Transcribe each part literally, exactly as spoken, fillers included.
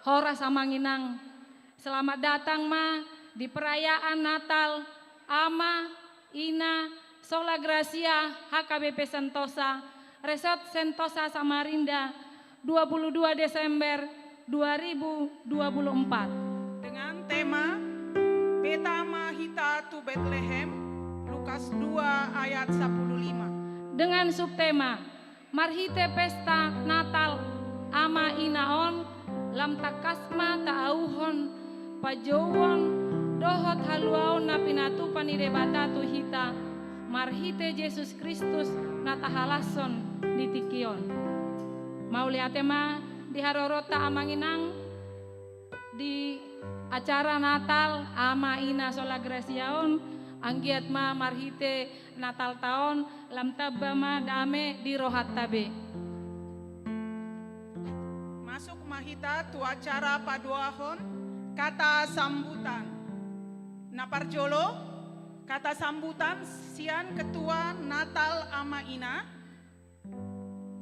Horas amang inang, selamat datang ma di perayaan Natal Ama, Ina, Sola Gracia H K B P Sentosa, Resort Sentosa Samarinda, dua puluh dua Desember dua ribu dua puluh empat. Dengan tema, Beta ma hita tu Betlehem, Lukas dua ayat sapuluh lima. Dengan subtema, marhite pesta Natal Ama Ina on, lam tangkas ma taauhon panjouon dohot haluaon na pinatupa ni Debata tu hita, marhite Jesus Kristus na tahalashon di tingki on. Mauliate ma di haroronta amang inang, di acara Natal Ama Ina Sola Gracia on, anggiat ma marhite Natalta on, lam tamba ma dame di rohanta be. Masuk ma hita tu acara paduahon, kata sambutan. Na parjolo, kata sambutan sian Ketua Natal Ama Ina,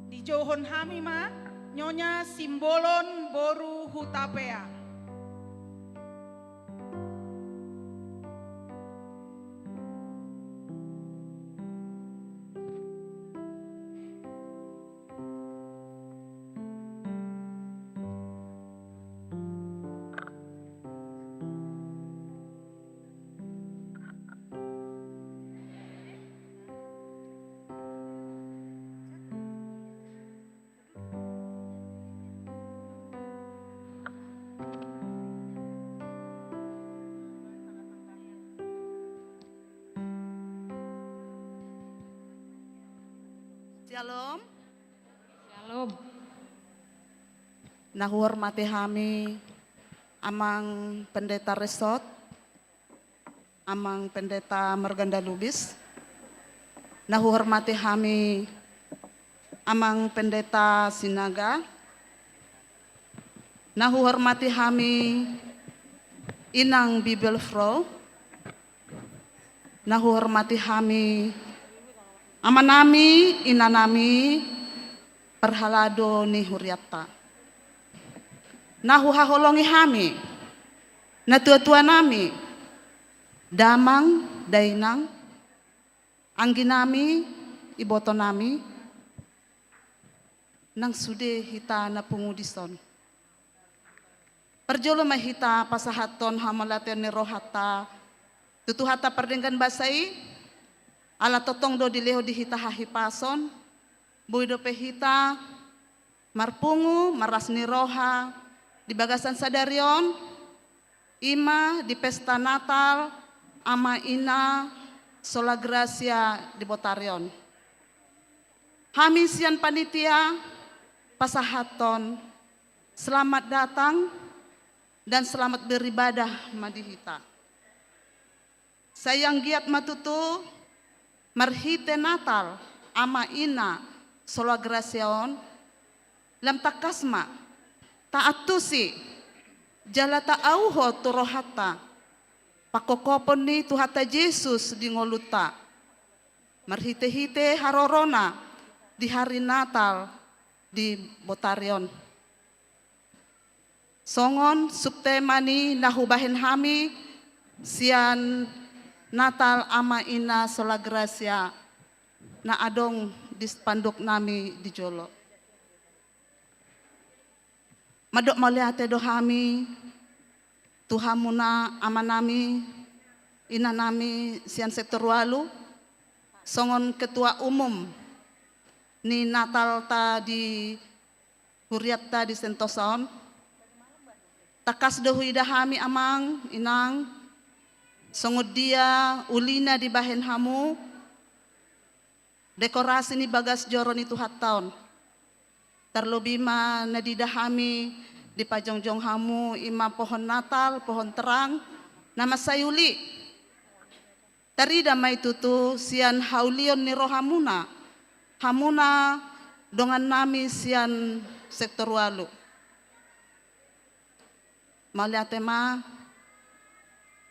dijouhon hami ma Nyonya Simbolon boru Hutapea. Syalom. Syalom. Na huhormati hami Amang Pendeta Resort, Amang Pendeta Marganda Lubis, na huhormati hami Amang Pendeta Sinaga, na huhormati hami Inang Bibelfrau, na huhormati hami amanami, inanami, parhalado ni hurianta. Na huhaholongi hami, natuatuanami, damang, dainang, angginami, ibotonami, nang sude hita na pungu dison. Parjolo ma hita pasahathon hamauliateon ni rohanta tu Tuhanta pardenggan basa i, ala tongtong do dilehon di hita hahipason, boi dope hita marpungu, marlas ni roha di bagasan sadari on, i ma di pesta Natal Ama Ina Sola Gracia di Botari on. Hami sian panitia pasahathon selamat datang dan selamat beribadah ma di hita. Sai anggiat ma tutu marhite Natal Ama Ina Sola Gracia on, lam tangkas ma taantusi jala taauhon tu rohanta pangkophopon ni Tuhanta Jesus di ngolunta, marhitehite harorona di hari Natal di Botari on. Songon subtema ni na hubahen hami sian Natal Ama Ina Sola Gracia na adong di spanduk nami di jolo. Mandok mauliate do hami tu hamuna amanami, inanami sian sektor ualu, songon ketua umum ni Natalta di hurianta di Sentosa on. Tangkas do huida hami amang, inang, songon dia ulina dibahen hamu dekorasi ni bagas joro ni Tuhanta on. Tarlobi ma na diida hami dipajongjong hamu i ma pohon Natal, pohon terang, na mansai uli. Tarida ma i tutu sian haulion ni rohamuna, hamuna dongannami sian sektor ualu. Mauliate ma,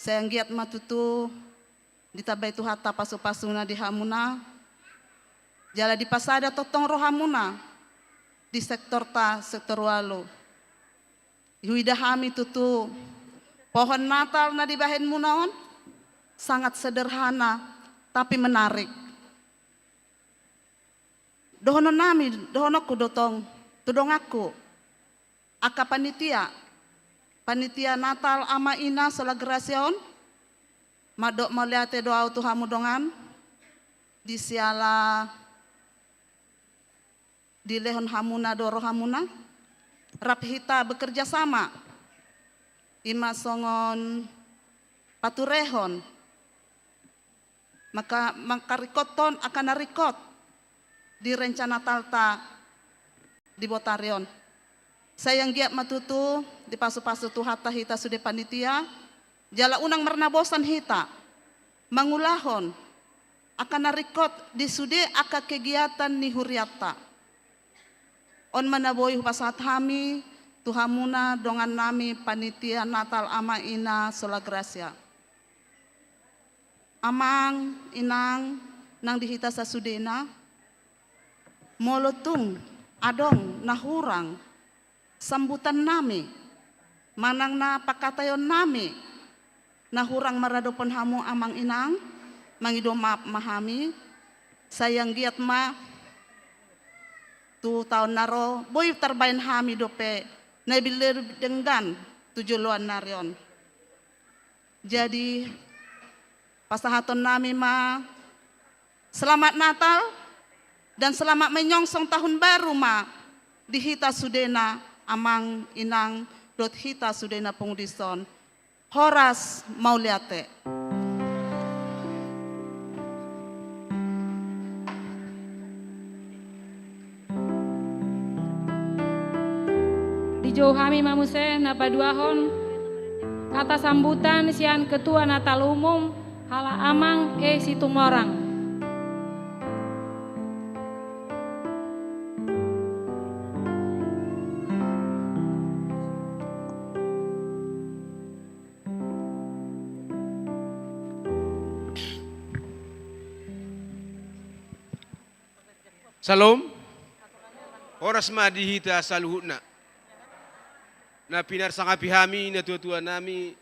sai anggiat ma tutu ditambai Tuhanta pasupasuna di hamuna, jala dipasada tongtong rohamuna di sektorta, sektor ualu. Huida hami tutu pohon Natal na dibahenmuna on sangat sederhana, tapi menarik. Dohonon nami, dohononku do tong tu donganku, angka panitia, panitia Natal Ama Ina Sola Gratia on, mandok mauliate do ahu tu hamu dongan, di siala dilehon hamuna do rohamuna, rap hita bekerja sama, ima songon paturehon, maka mangkaringkothon angka na ringkot di rencana Natalta di botari on. Sai anggiat ma tutu dipasupasu Tuhanta hita sude panitia, jala unang marnabosan hita mangulahon angka na ringkot di sude angka kegiatan ni hurianta. On ma na boi hupasahat hami tu hamuna dongannami panitia Natal Ama Ina Sola Gratia. Amang, Inang, nang di hita sasudena, molo tung adong na hurang sambutannami manang na pangkataionnami na hurang maradophon hamu, Amang, Inang, mangido maaf ma hami. Sai anggiat ma tu taon na ro boi tarbaen hami dope na lebih denggan tu joloan ni ari on. Jadi, pasahatonnami ma selamat Natal dan selamat menyongsong tahun baru ma di hita sudena, Amang, Inang, dohot hita sudena pungu dison. Horas, mauliate. Dijou hami ma muse na paduahon kata sambutan sian Ketua Natal Umum, Halak Amang E Situmorang. Syalom. Horas ma di hita saluhutna. Na pinarsangapi hami natuatuanami,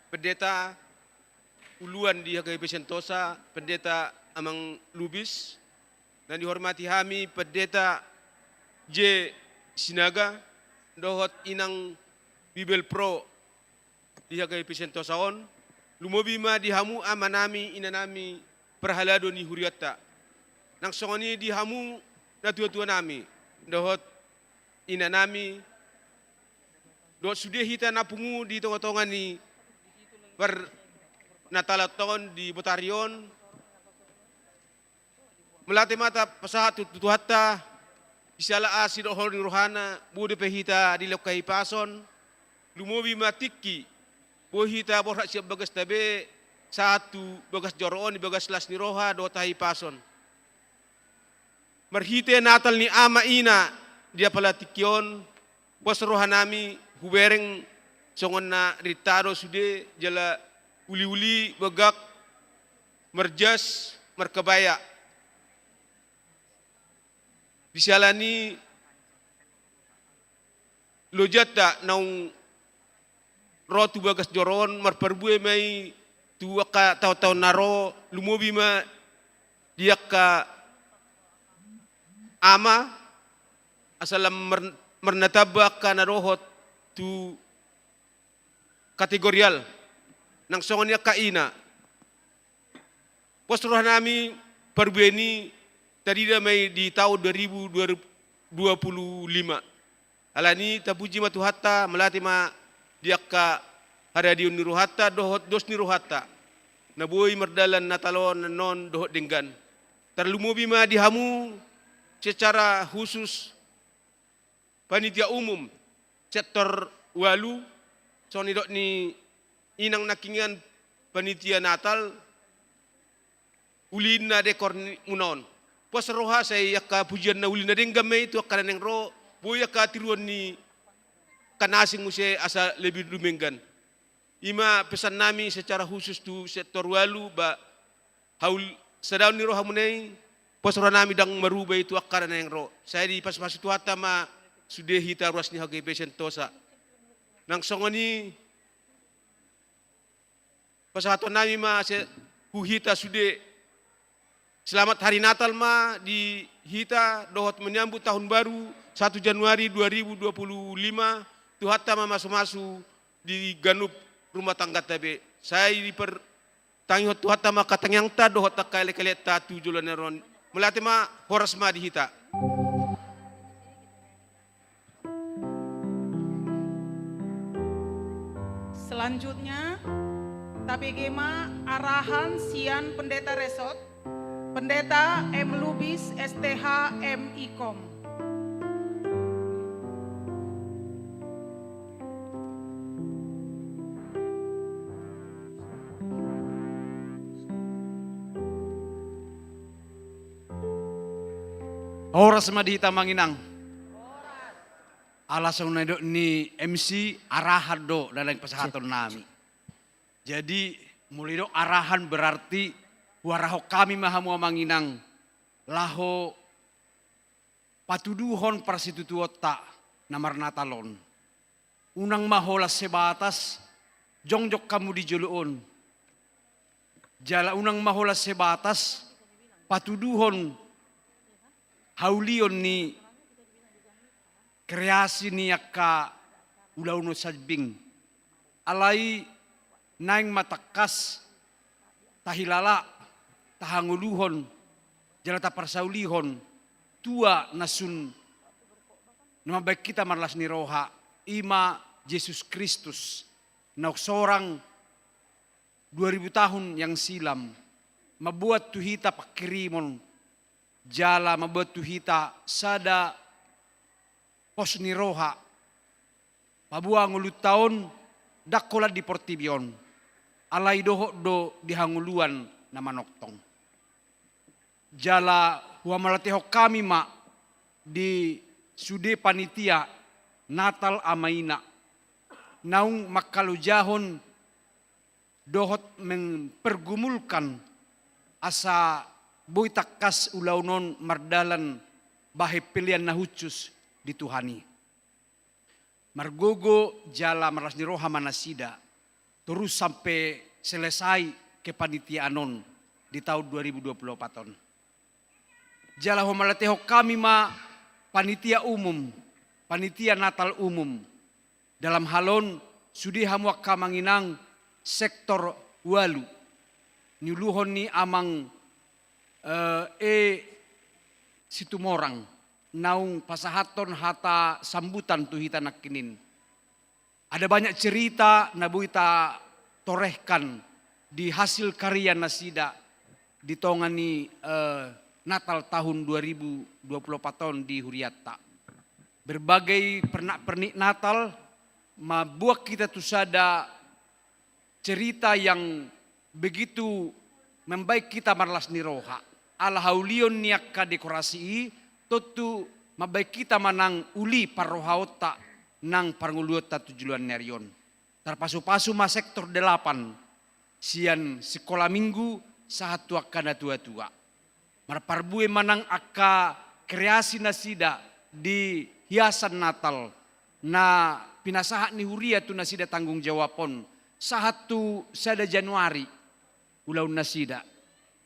pendeta uluan di H K B P Sentosa, Pendeta Amang Lubis, na dihormati hami Pendeta J Sinaga, dohot Inang Bibelvrouw di H K B P Sentosa on, lumobi ma di hamu amanami, inanami, parhalado ni hurianta. Nang songon i di hamu natuatuanami, dohot inanami, dohot sude hita na pungu di tongatonga ni parnatalan on di botari on. Mauliate ma tapasahat tu Tuhanta, di siala asi dohot holong ni rohana, boi dope hita dilehon hahipason, lumobi ma tingki, boi hita borhat sian bagasta be, sahat tu bagas joro on, di bagas las ni roha dohot hahipason. Marhite Natal ni ama ina di apala tingki on, pos rohanami hubereng songon na rinta do sude jala uliuli bagak marjas markebaya. Di siala ni lojanta naung ro tu bagas joro on, marparbue ma i tu angka taontaon na ro, lumobi ma di angka ama, asa lam mar-, marnatamba angka na dohot tu kategorial, nang songon i angka ina. Pos rohanami parbue ni tarida ma i di taon dua ribu dua puluh lima. Alani i tapuji ma Tuhanta, mauliate ma di angka haradeon ni rohanta dohot dos ni rohanta, na boi mardalan Natal on annon dohot denggan. Tarlumobi ma di hamu secara khusus panitia umum sektor ualu, songon nidok ni inang nangkiningan, panitia Natal, uli na dekor ni muna on. Pos roha, sai angka pujian na uli na denggan ma i tu angka na naeng ro, boi angka tiruon ni angka na asing muse asa lebih dumenggan. I ma pesannami secara khusus tu sektor ualu, ba haul sadaon ni rohamuna i, pos rohanami ndang maruba i tu angka na naeng ro. Sai dipasupasu Tuhanta ma sude hita ruas ni H K B P Sentosa. Nang songon i pasahaton nami ma se-, tu hita sude. Selamat Hari Natal ma di hita dohot menyambut tahun baru satu Januari dua ribu dua puluh lima. Tuhanta ma masu-masu di ganup rumah tangganta be. Sai diper-, tangihon Tuhanta ma angka tangiangta dohot angka elek-elekta tu joloan ni ari on. Mauliate ma, horas ma di hita. Selanjutnya, tabege ma arahan sian Pendeta Resort, Pendeta M Lubis, S T H, M I Kom. Horas ma di hita amang inang. Ala songon na nidok ni M C, arahan do na naeng pasahaton nami. Jadi, molo didok arahan berarti huarahon hami ma hamu amang inang laho patuduhon parsitutuonta na marnatal on. Unang ma holan sebatas jongjong hamu di jolo on. Jala unang ma holan sebatas patuduhon haulion ni kreasi ni angka ulaon on sambing. Alai naeng ma tangkas tahilala, tahangoluhon, jala taparsaulihon tua na sun na mambahen hita marlas ni roha, i ma Jesus Kristus, naung sorang dua ribu tahun yang silam, mamboan tu hita panghirimon, jala mamboan tu hita sada pos ni roha, paboa ngolunta on ndang holan di portibi on, alai dohot do di hangoluan na manongtong. Jala huhamauliatehon hami ma di sude panitia Natal Ama Ina, naung mangkalojahon dohot mempergumulkan asa boi tangkas ulaon on mardalan bahen pelean na hushus di Tuhan i. Margogo jala marlas ni roha ma nasida, torus sampe selesai kepanitiaan on di taon dua ribu dua puluh opat on. Jala huhamauliatehon hami ma panitia umum, panitia Natal umum. Dalam hal on, sude hamu angka amang inang sektor ualu, niuluhon ni amang, eh, E Situmorang, naung pasahathon hata sambutan tu hita nangkining. Ada banyak cerita na boi tatorehkan di hasil karya nasida di tonga ni, eh, Natal tahun dua ribu dua puluh opat on di hurianta. Berbagai pernak-pernik Natal mambuat kita tu sada cerita yang begitu membuat kita marlas ni roha. Ala haulion ni angka dekorasi i, tontu mambahen hita ma nang uli parrohaonta nang parngoluonta tu joloan ni ari on. Tarpasupasu ma sektor delapan, sian sikola minggu sahat tu angka natua-tua. Marparbue ma nang angka kreasi nasida di hiasan Natal na pinasahat ni huria tu nasida tanggung jawab on, sahat tu sada Januari ulaon nasida.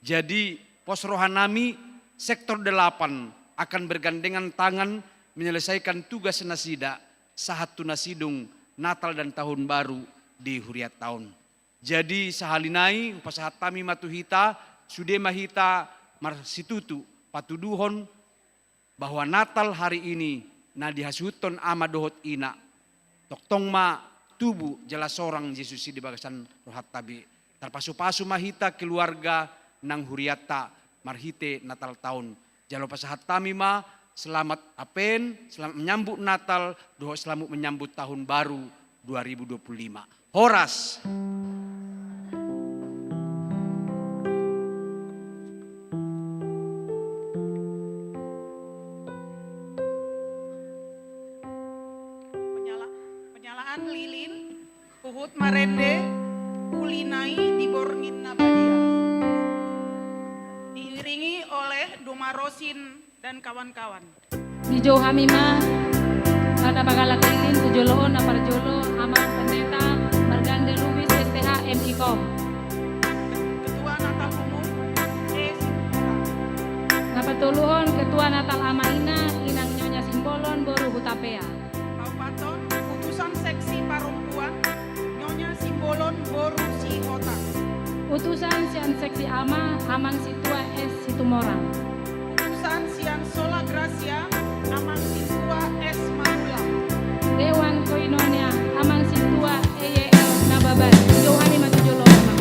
Jadi, pos roha nami, sektor delapan akan bergandengan tangan menyelesaikan tugas nasida sahat tu na sidung Natal dan Tahun Baru di hurianta on. Jadi, sahali nai hupasahat hami ma tu hita, sude ma hita marsitutu patuduhon bahwa Natal hari ini na dihasuhuthon ama dohot ina, tongtong ma tubu jala sorang Jesus i di bagasan rohanta be. Tarpasupasu ma hita keluarga nang hurianta marhite Natal taon. Jala pasahat hami ma selamat Advent, selamat menyambut Natal, dohot selamat menyambut tahun baru dua ribu dua puluh lima. Horas. Penyala-, penyalaan lilin, huhut marende, uli nai di borngin na badia. Diiringi oleh Duma Rosin dan kawan-kawan. Dijou hami ma, hata pangalaklain tu Jolo on na parjolo, Amang Pendeta Marganda Lubis, S T H, M I Kom. Ketua Natal Umum, E Situmorang. Na patoluhon, Ketua Natal Ama Ina, Inang Nyonya Simbolon, boru Hutapea. Paupathon, Utusan Seksi Parompuan, Nyonya Simbolon, boru Sihotang. Utusan sian Seksi Ama, Amang Sintua S Situmorang. Utusan sian Sola Gratia, Amang Sintua S Manullang. Dewan Koinonia, Amang Sintua E Y L Nababan. Johani ma tu jolo, Amang.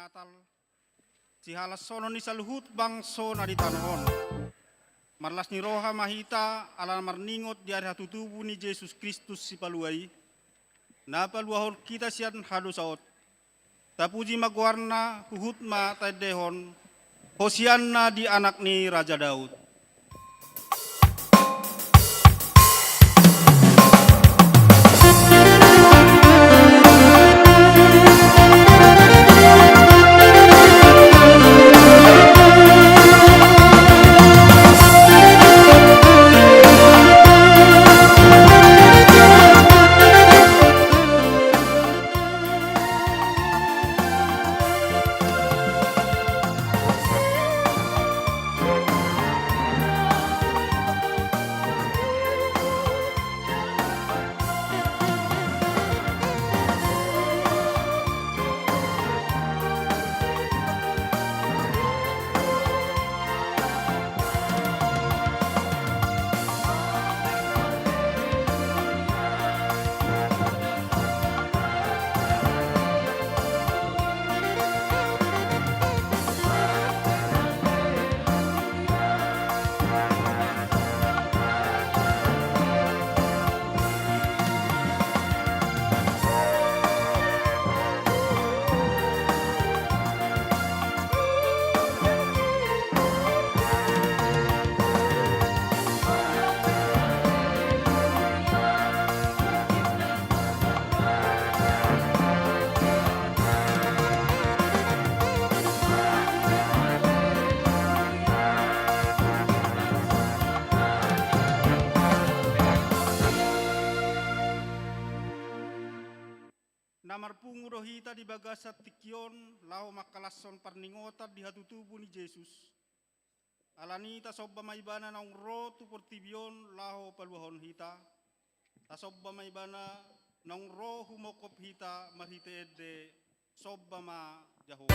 Natal, sihalashonon ni saluhut bangso na di tano on. Marlas ni roha ma hita ala na marningot di ari hatutubu ni Jesus Kristus Sipalua i, na paluahon hita sian hadosaon. Tapuji ma goarna, huhut ma taendehon, Hosianna di anak ni Raja Daud. Na marpungu do hita di bagasan tingki on laho mangkalashon parningotan di hatutubu ni Jesus. Alani i tasomba ma Ibana naung ro tu portibi on laho paluahon hita. Tasomba ma Ibana naung ro humongkop hita marhite ende. Somba ma Jahowa.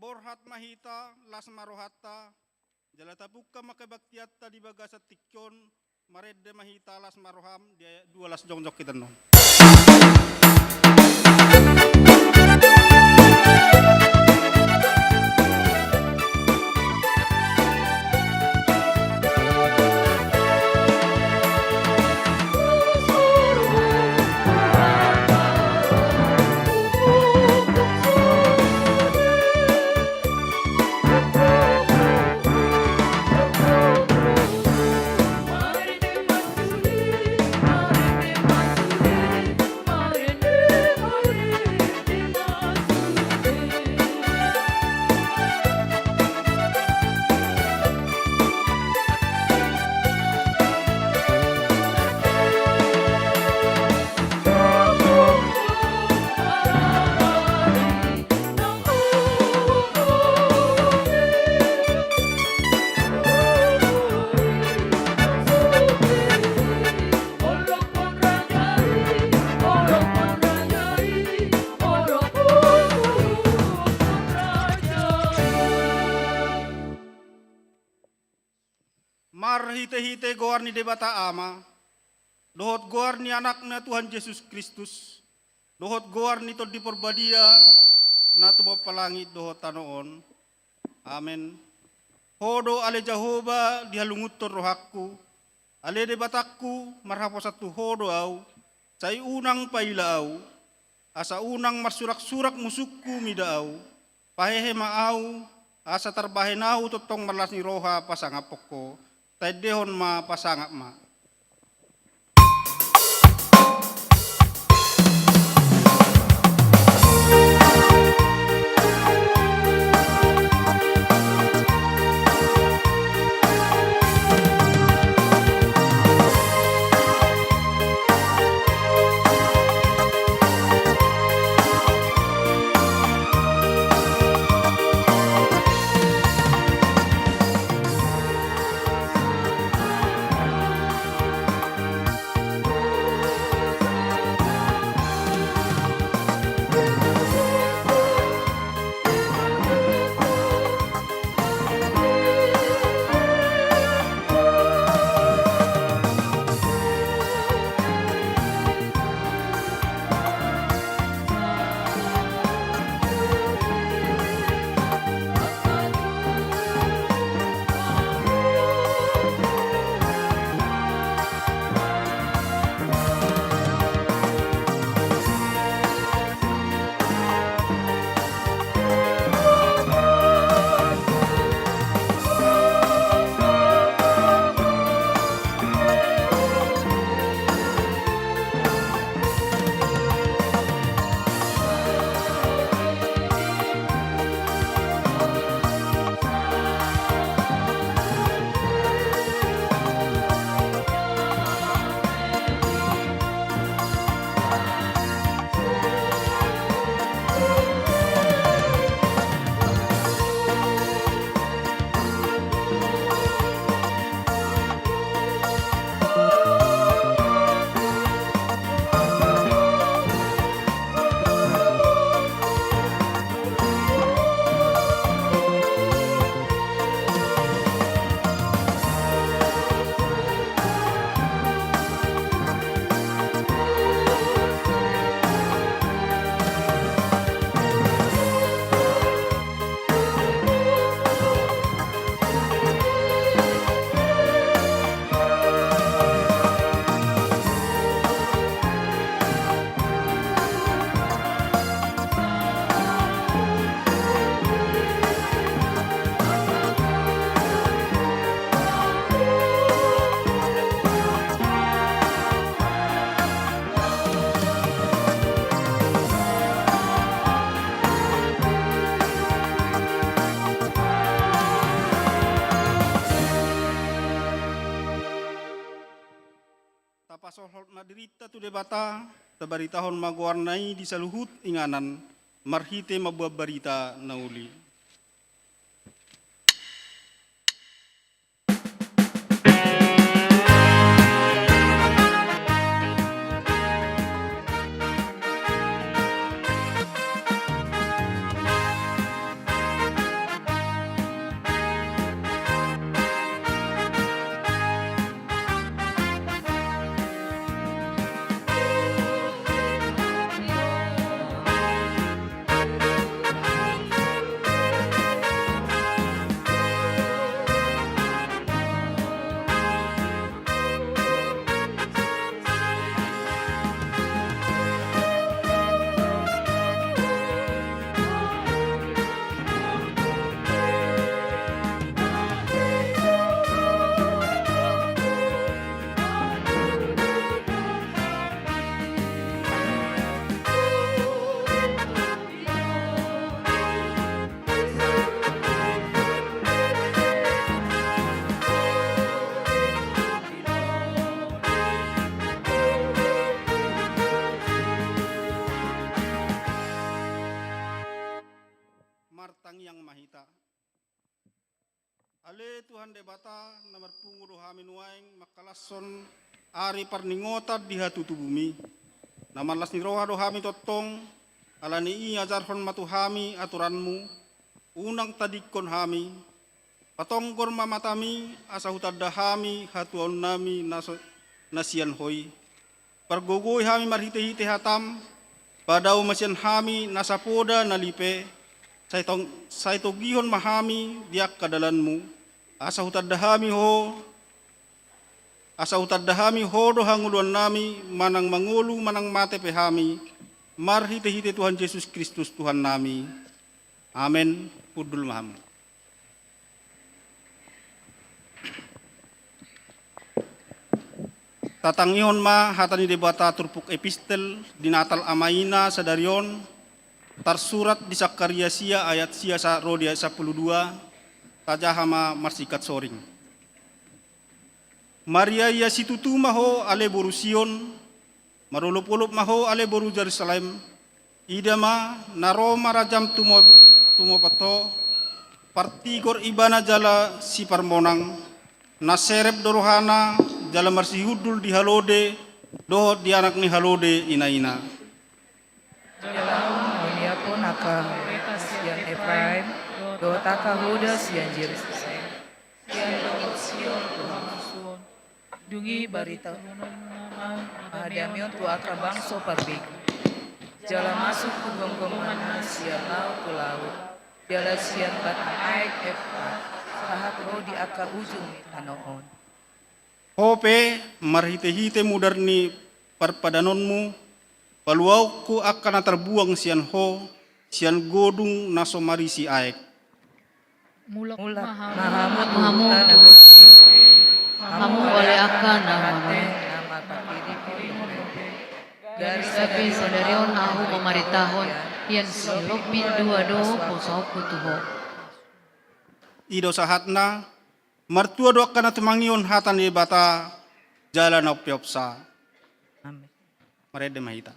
Borhat ma hita, las ma rohanta, jala tapungka ma kebaktianta di bagasan tingki on. Marende ma hita, las ma roham, di ayat dua las jongjong hita annon. Marhite-hite goar ni Debata Ama, dohot goar ni Anakna Tuhan Jesus Kristus, dohot goar ni Tondi Porbadia, na tumompa langit dohot tano on. Amen. Ho do ale Jahowa dihalungunhon rohangku, ale Debatangku, marhaposan tu Ho do ahu, sai unang paila ahu, asa unang marsurak-surak musungku mida ahu, pahehe ma ahu, asa tarbahen ahu tongtong marlas ni roha pasangaphon Ho, taendehon ma pasangap ma. Tapasolhot ma dirinta tu Debata, tabaritahon ma goarna i di saluhut inganan, marhite mamboan barita na uli. Martangiang ma hita. Ale Tuhan Debata, na marpungu do hami nuaeng mangkalashon ari parningotan di hatutubuMi. Na marlas ni roha do hami tongtong, ala ni i ajarhon ma tu hami aturanMu, unang tadingkon hami, Patonggor ma matami, asa hutanda hami hatuaonnami na so-, na sian Ho i. Pargogoi hami marhitehite hataM, padao ma sian hami nasa poda na lipe, sai tong-, sai togihon ma hami di angka dalanMu, asa hutanda hami Ho, asa hutanda hami Ho do hangoluannami, manang mangolu manang mate pe hami, marhitehite Tuhan Jesus Kristus Tuhannami. Amen. Hundul ma hamu. Tatangihon ma hata ni Debata turpuk epistel di Natal Ama Ina sadari on, tarsurat di Sakaria sia ayat sia sa-, ro di ayat sampulu dua, tajaha ma marsingkat soring. Mariaia situtu ma ho ale boru Sion, marolopolop ma ho ale boru Jerusalem, ida ma, na ro ma rajam tumo-, tumopot ho, partigor ibana jala siparmonang, na serep do rohana, jala marsihundul di halode, dohot di anak ni halode inaina. Jala Ho mangaliathon angka hoda sian Efraim, dohot angka hoda sian Jerusalem. Sian dohot Sion tu hamusuon. Dung i barita ma hadamion tu angka bangso parbegu. Jala masuk tu gomgomanna sian laut tu laut. Jala sian batang aek Efrat, sahat ro di angka ujung ni tano on. Ho pe, marhitehite mudar ni parpadanonmu, paluaonku angka na tarbuang sian ho, sian godung na so marisi aek. Mulak ma hamu tu huta na gosip, hamu ale angka na mate, na marpanghirimon dope. Gari sape sadari on ahu mamaritahon, ian silop pindua do posaonku tu ho. I do sahatna, martua do angka na tumangihon hata ni Debata, jala na umpeopsa. Amen. Marende ma hita.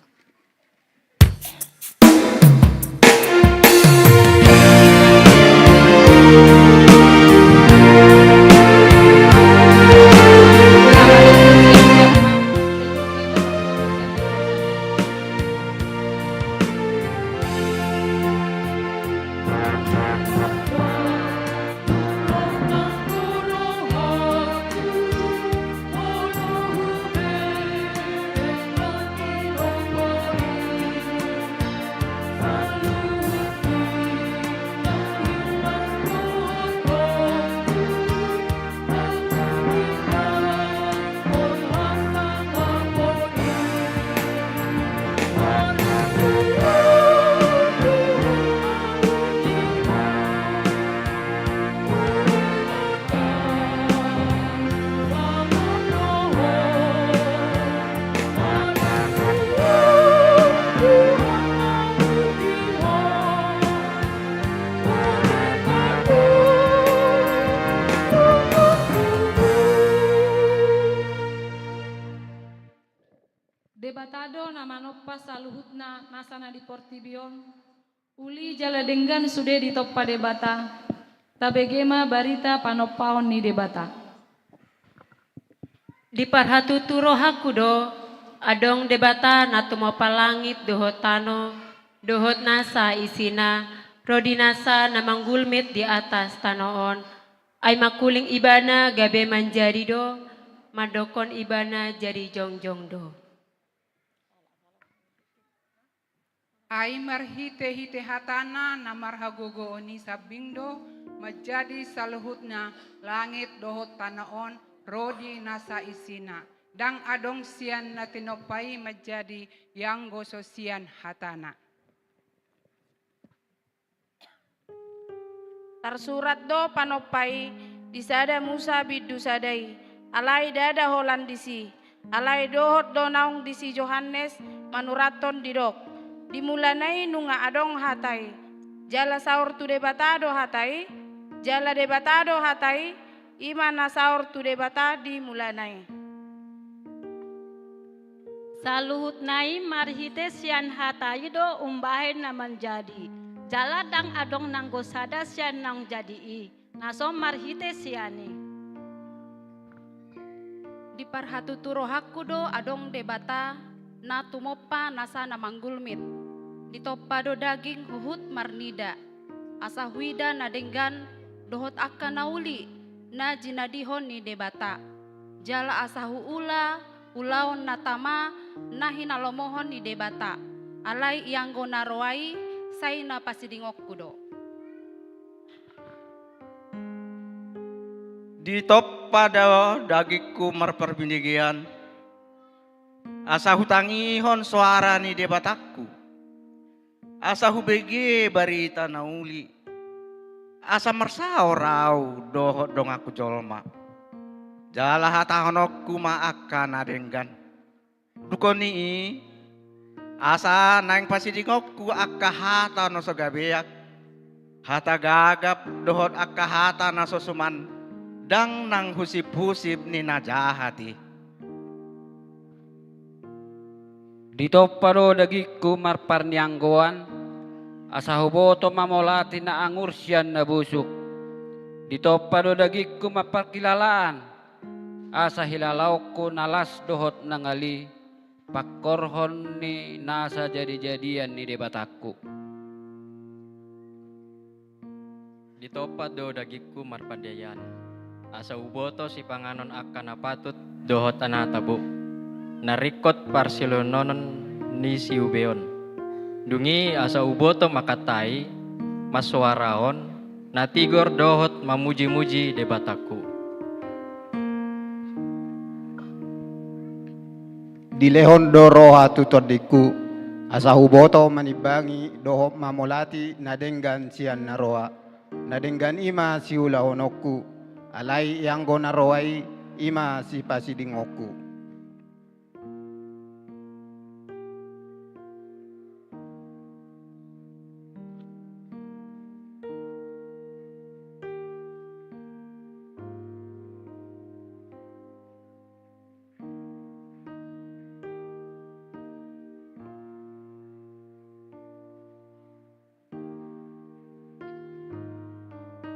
Debata do na manompa saluhutna nasa na di portibi on, uli jala denggan sude ditompa Debata, tabege ma barita panompaon ni Debata. Diparhatutu rohangku do, adong Debata na tumompa langit dohot tano, dohot nasa isina, ro di nasa na manggulmit di atas tano on, ai mangkuling Ibana gabe manjadi do, mandokkon Ibana jadi jongjong do. Ai marhitehite hatana na marhagogoon i sambing do, manjadi saluhutna langit dohot tano on, ro di nasa isina. Ndang adong sian na tinompa i manjadi ianggo so sian hatana. Tarsurat do panompa i di sada Musa bindu sada i, alai ndada holan disi, alai dohot do naung di si Johannes manurathon didok, di mulana i nunga adong hata i, jala saor tu Debata do hata i, jala Debata do hata i, i ma na saor tu Debata di mulana i. Saluhutna i marhite sian hata i do umbahen na manjadi, jala ndang adong nanggo sada sian naung jadi i, na so marhite sian i. Diparhatutu rohangku do adong Debata na tumompa nasa na manggulmit, ditompa do daging huhut marnida, asa huida na denggan dohot angka na uli na jinadihon ni Debata, jala asa huula ulaon na tama na hinalomohon ni Debata. Alai ianggo na roa i, sai na pasidingonku do. Ditompa do dagingku marparbinegeian, asa hutangihon soara ni Debatangku, asa hubege barita na uli, asa marsaor ahu dohot donganku jolma. Jala hatahononku ma angka na denggan. Dungkon ni i, asa naeng pasidingonku angka hata na so gabean, hata gagap dohot angka hata na so suman, ndang nang husiphusip ni na jahat i. Ditompa do dagingku marparnianggoan, asa huboto mamolati na angur sian na busuk. Ditompa do dagingku marparhilalaan, asa hilalaonku na las dohot na ngali, pangkorhon ni nasa jadijadian ni Debatangku. Ditompa do dagingku marpandiayan, asa huboto sipanganon angka na patut dohot na tabo, na ringkot parsihohonon ni siubeon. Dung i asa huboto mangkatai, marsoarahon na tigor dohot mamujimuji Debatangku. Dilehon do roha tu tondingku, asa huboto manimbangi dohot mamolati na denggan sian na roa. Na denggan i ma siulahononku, alai ianggo na roa i, i ma sipasidingonku.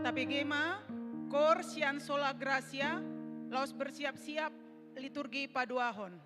Tapege ma, kor sian Sola Gratia, laos bersiap-siap liturgi paduahon.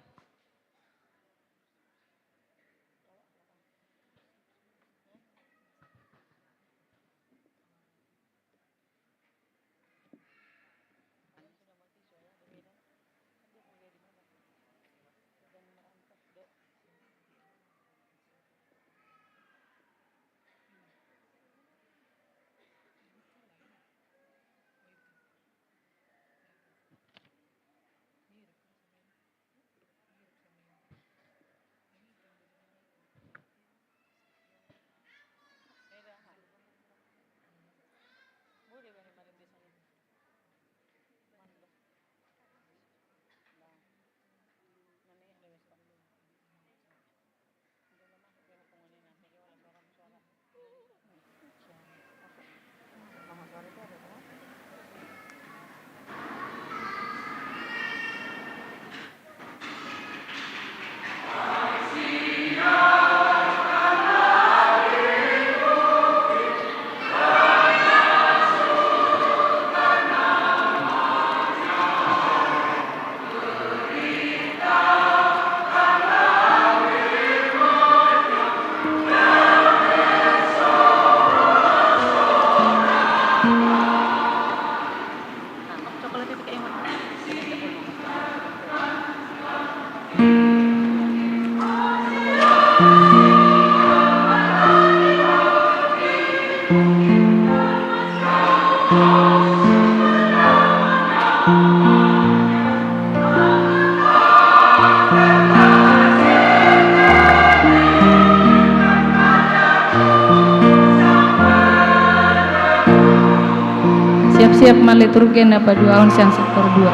Siap-siap ma liturgi na paduahon sian sektor dua.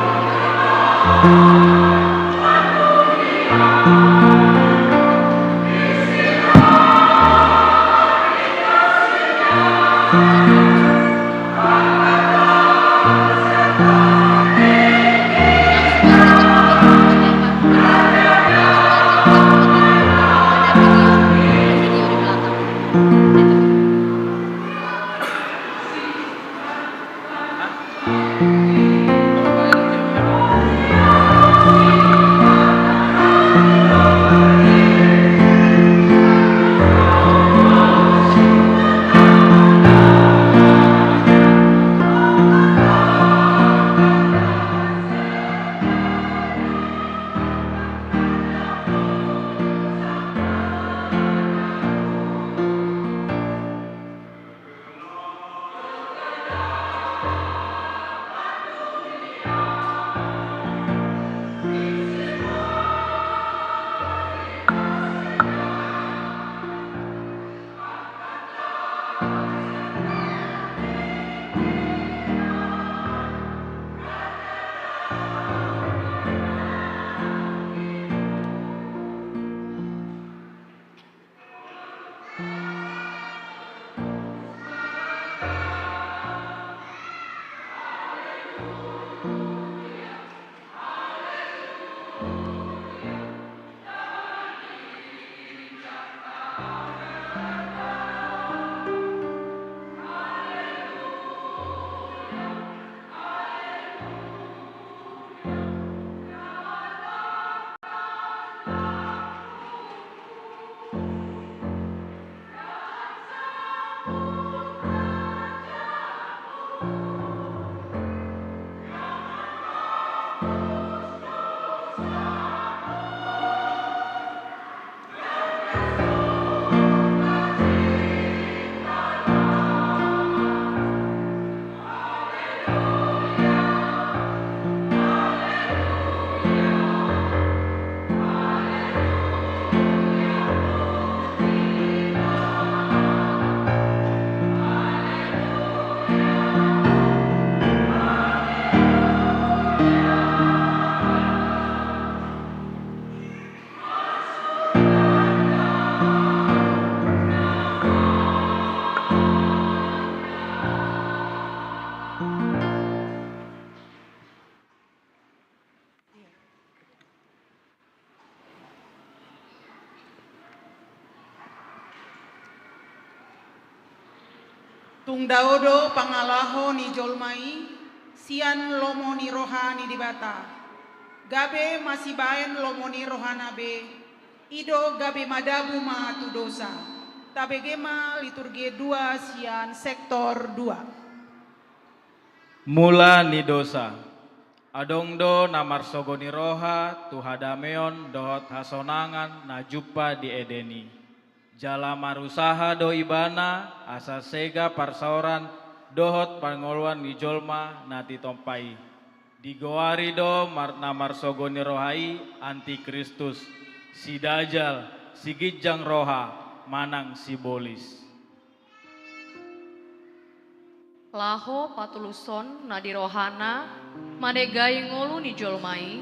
Tung dao do pangalaho ni jolma i sian lomo ni roha ni Debata, gabe masibaen lomo ni rohana be, i do gabe madabu ma tu dosa. Tabege ma liturgi dua sian sektor dua. Mula ni dosa. Adong do na marsogo ni roha tu hadameon dohot hasonangan na jumpa di Eden i. Jala marusaha do ibana asa sega parsaoran dohot pangoluan ni jolma na tinompa i. Digoari do mar-, na marsogo ni roha i antikristus, si dajal, si ginjang roha, manang sibolis. Laho patuluson na di rohana manegai ngolu ni jolma i,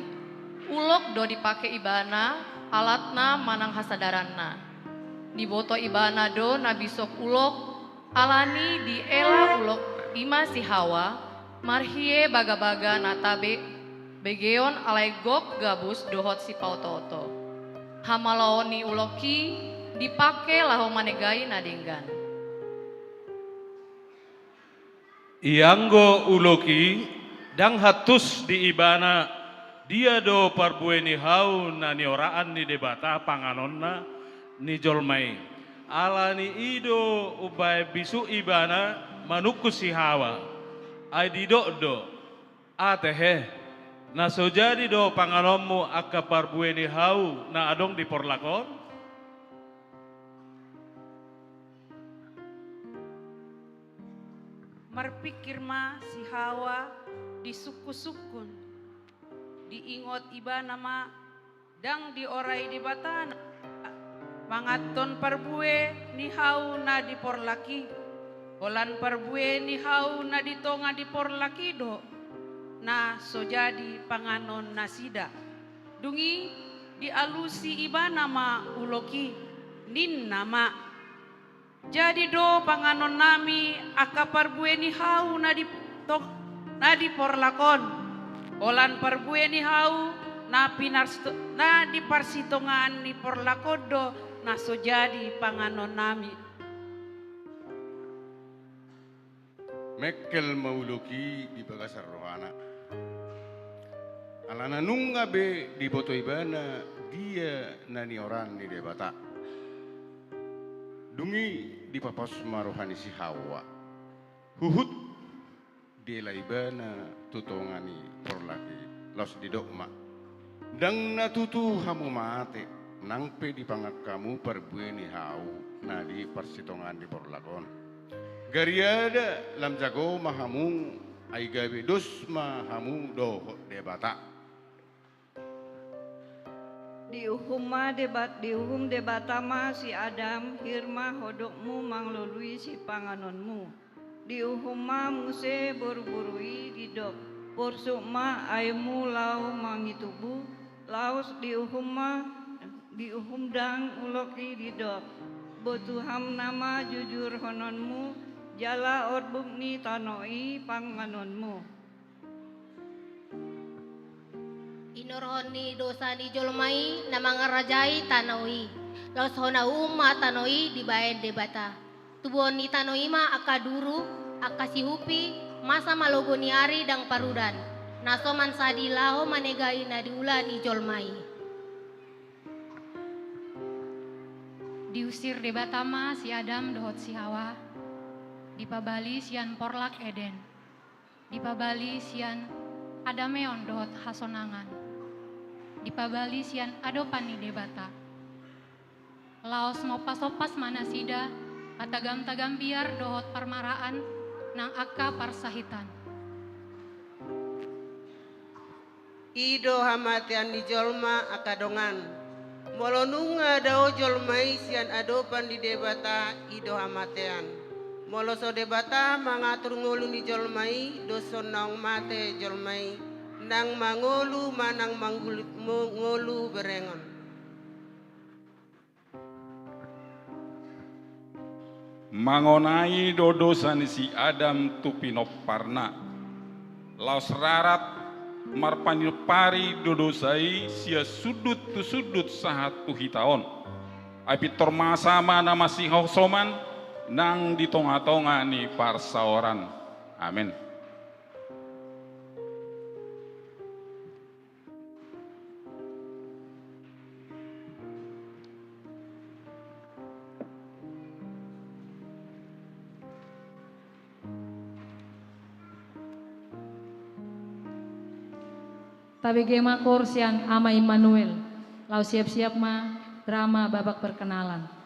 ulok do dipake ibana alatna manang hasadaranna. Diboto ibana do na bisop ulok, alani diela ulok i ma si Hawa, marhite bagabaga na tabe begeon alai gok gabus dohot sipaotooto. Hamalaon ni ulok i dipake laho manegai na denggan. Ianggo ulok i ndang hantus di ibana, dia do parbue ni hau na nioraan ni Debata panganonna ni jolma i. Alani i do umbaen bisuk ibana manungkun si Hawa. Ai didok do, "Ate he, na so jadi do panganonmu angka parbue ni hau na adong di porlak on?" Marpingkir ma si Hawa disungkun-sungkun. Diingot ibana ma ndang diorai Debata na manganhon parbue ni hau na di porlak i. Holan parbue ni hau na di tonga ni porlak i do na so jadi panganon nasida. Dung i dialusi ibana ma ulok i, ninna ma, "Jadi do panganonnami angka parbue ni hau na di to-, na di porlak on. Holan parbue ni hau na pinars-, na di parsitongaan ni porlak on do na so jadi panganonnami." Mengkel ma ulok i di bagasan rohana. Alana nunga be diboto ibana dia na nioraan ni Debata. Dung i dipapaus ma roha ni si Hawa. Huhut diela ibana tu tonga ni porlak i, laos didok ma, "Ndang na tutu hamu mate, nang pe dipangan hamu parbue ni hau na di parsitongaan ni porlak on. Gariada lam jago ma hamu, ai gabe dos ma hamu dohot Debata." Diuhum ma Debat-, diuhum Debata ma si Adam, "Hir ma hodokmu mangalului sipanganonmu." Diuhum ma muse boruboru i, didok, "Porsuk ma aekmu laho mangitubu." Laos diuhum ma, diuhum dang ulok i, didok, "Botu hamna ma jujurhononmu, jala orbuk ni tano i panganonmu." Inorhon ni dosa ni jolma i na mangarajai tano i, laos hona uhum ma tano i dibaen Debata. Tubuhon ni tano i ma angka duru, angka sihupi, masa ma logo ni ari dang parudan, na so mansadi laho manegai na niula ni jolma i. Diusir Debata ma si Adam dohot si Hawa, dipabali sian porlak Eden. Dipabali sian hadameon dohot hasonangan. Dipabali sian adopan ni Debata. Laos maompasompas ma nasida, hatagam-tagam biar dohot parmaraan nang angka parsahitan. I do hamatean ni jolma angka dongan. Molo nunga dao jolma i sian adopan ni Debata, i do hamatean. Molo so Debata mangatur ngolu ni jolma i, doshon naung mate jolma i, nang mangolu manang manggul-, mo-, ngolu berengon. Mangonai do dosa ni si Adam tu pinomparna. Laos rarat marpanimpari do dosa i sian sundut tu sundut sahat tu hita on. Ai pintor masa ma na masihosoman, nang di tonga-tonga ni parsaoran. Amen. Tabege ma koor sian Ama Immanuel. Laos siap-siap ma drama babak perkenalan.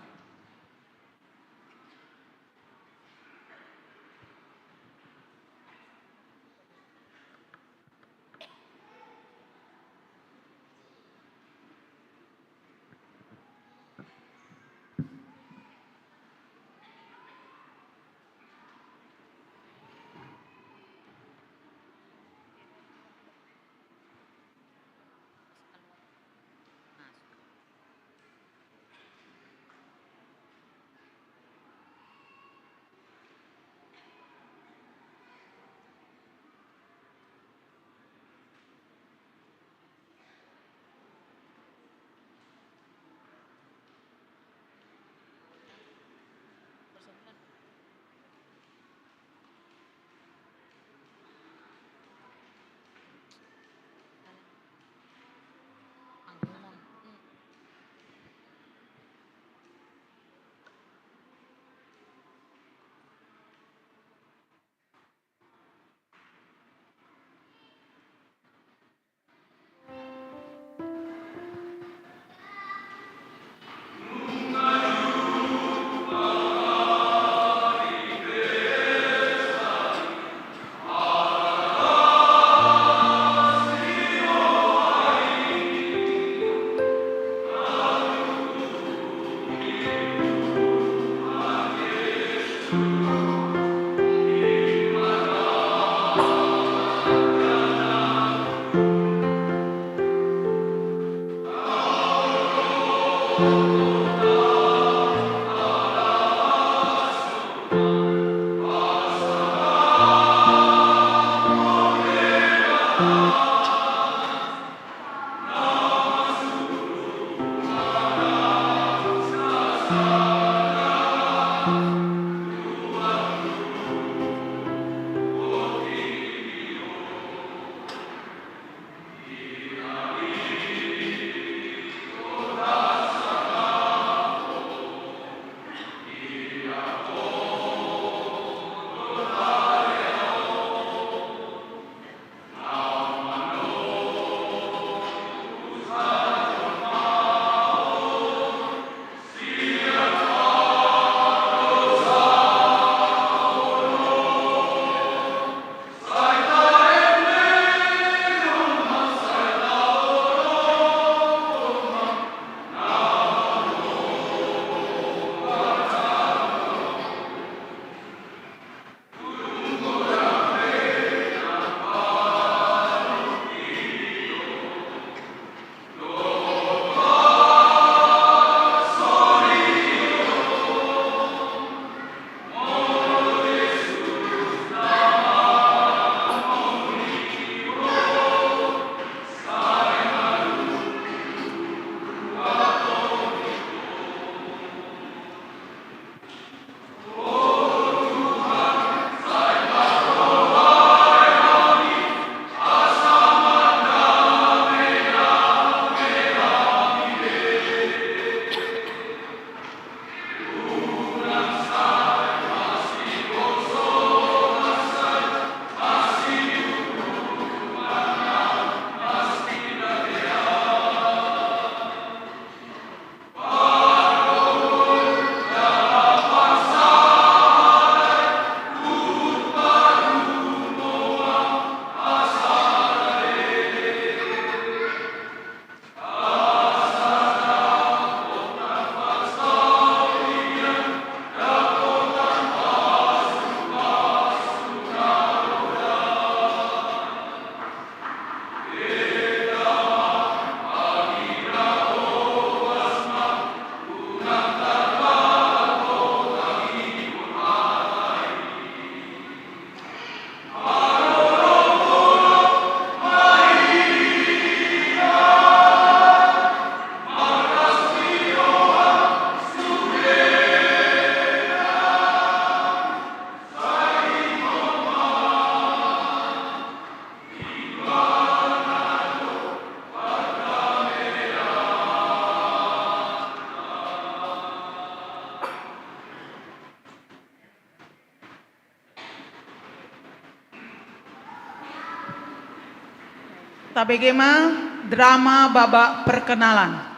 Tabege ma drama babak perkenalan.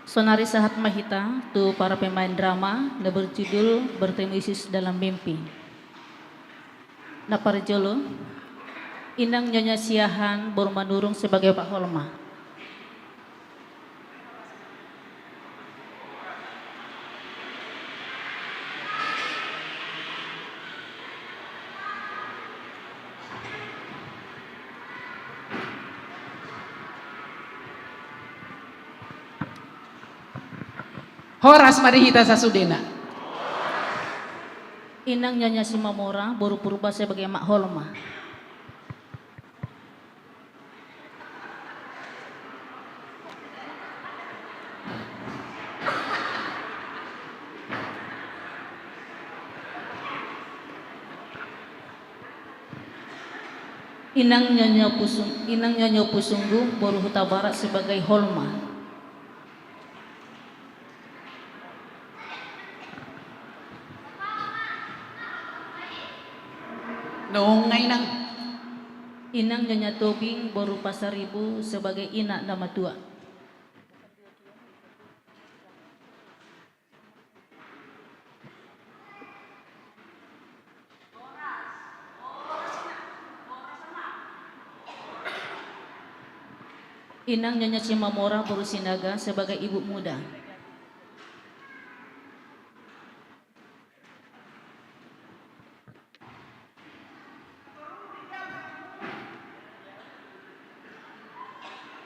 Sonari sahat ma hita tu para pemain drama na berjudul Bertemu Yesus dalam Mimpi. Na parjolo, Inang Nyonya Siahaan boru Manurung sebagai Omak Holma. Horas ma di hita sasudena. Inang Nyonya Simamora boru Purba sebagai Omak Holma. Inang Nyonya Pusung, Inang Nyonya Pusunggu boru Hutabarat sebagai Holma. Nunga, Inang. Inang Nyonya Tobing boru Pasaribu sebagai ina na matua. Inang Nyonya Simamora boru Sinaga sebagai ibu muda.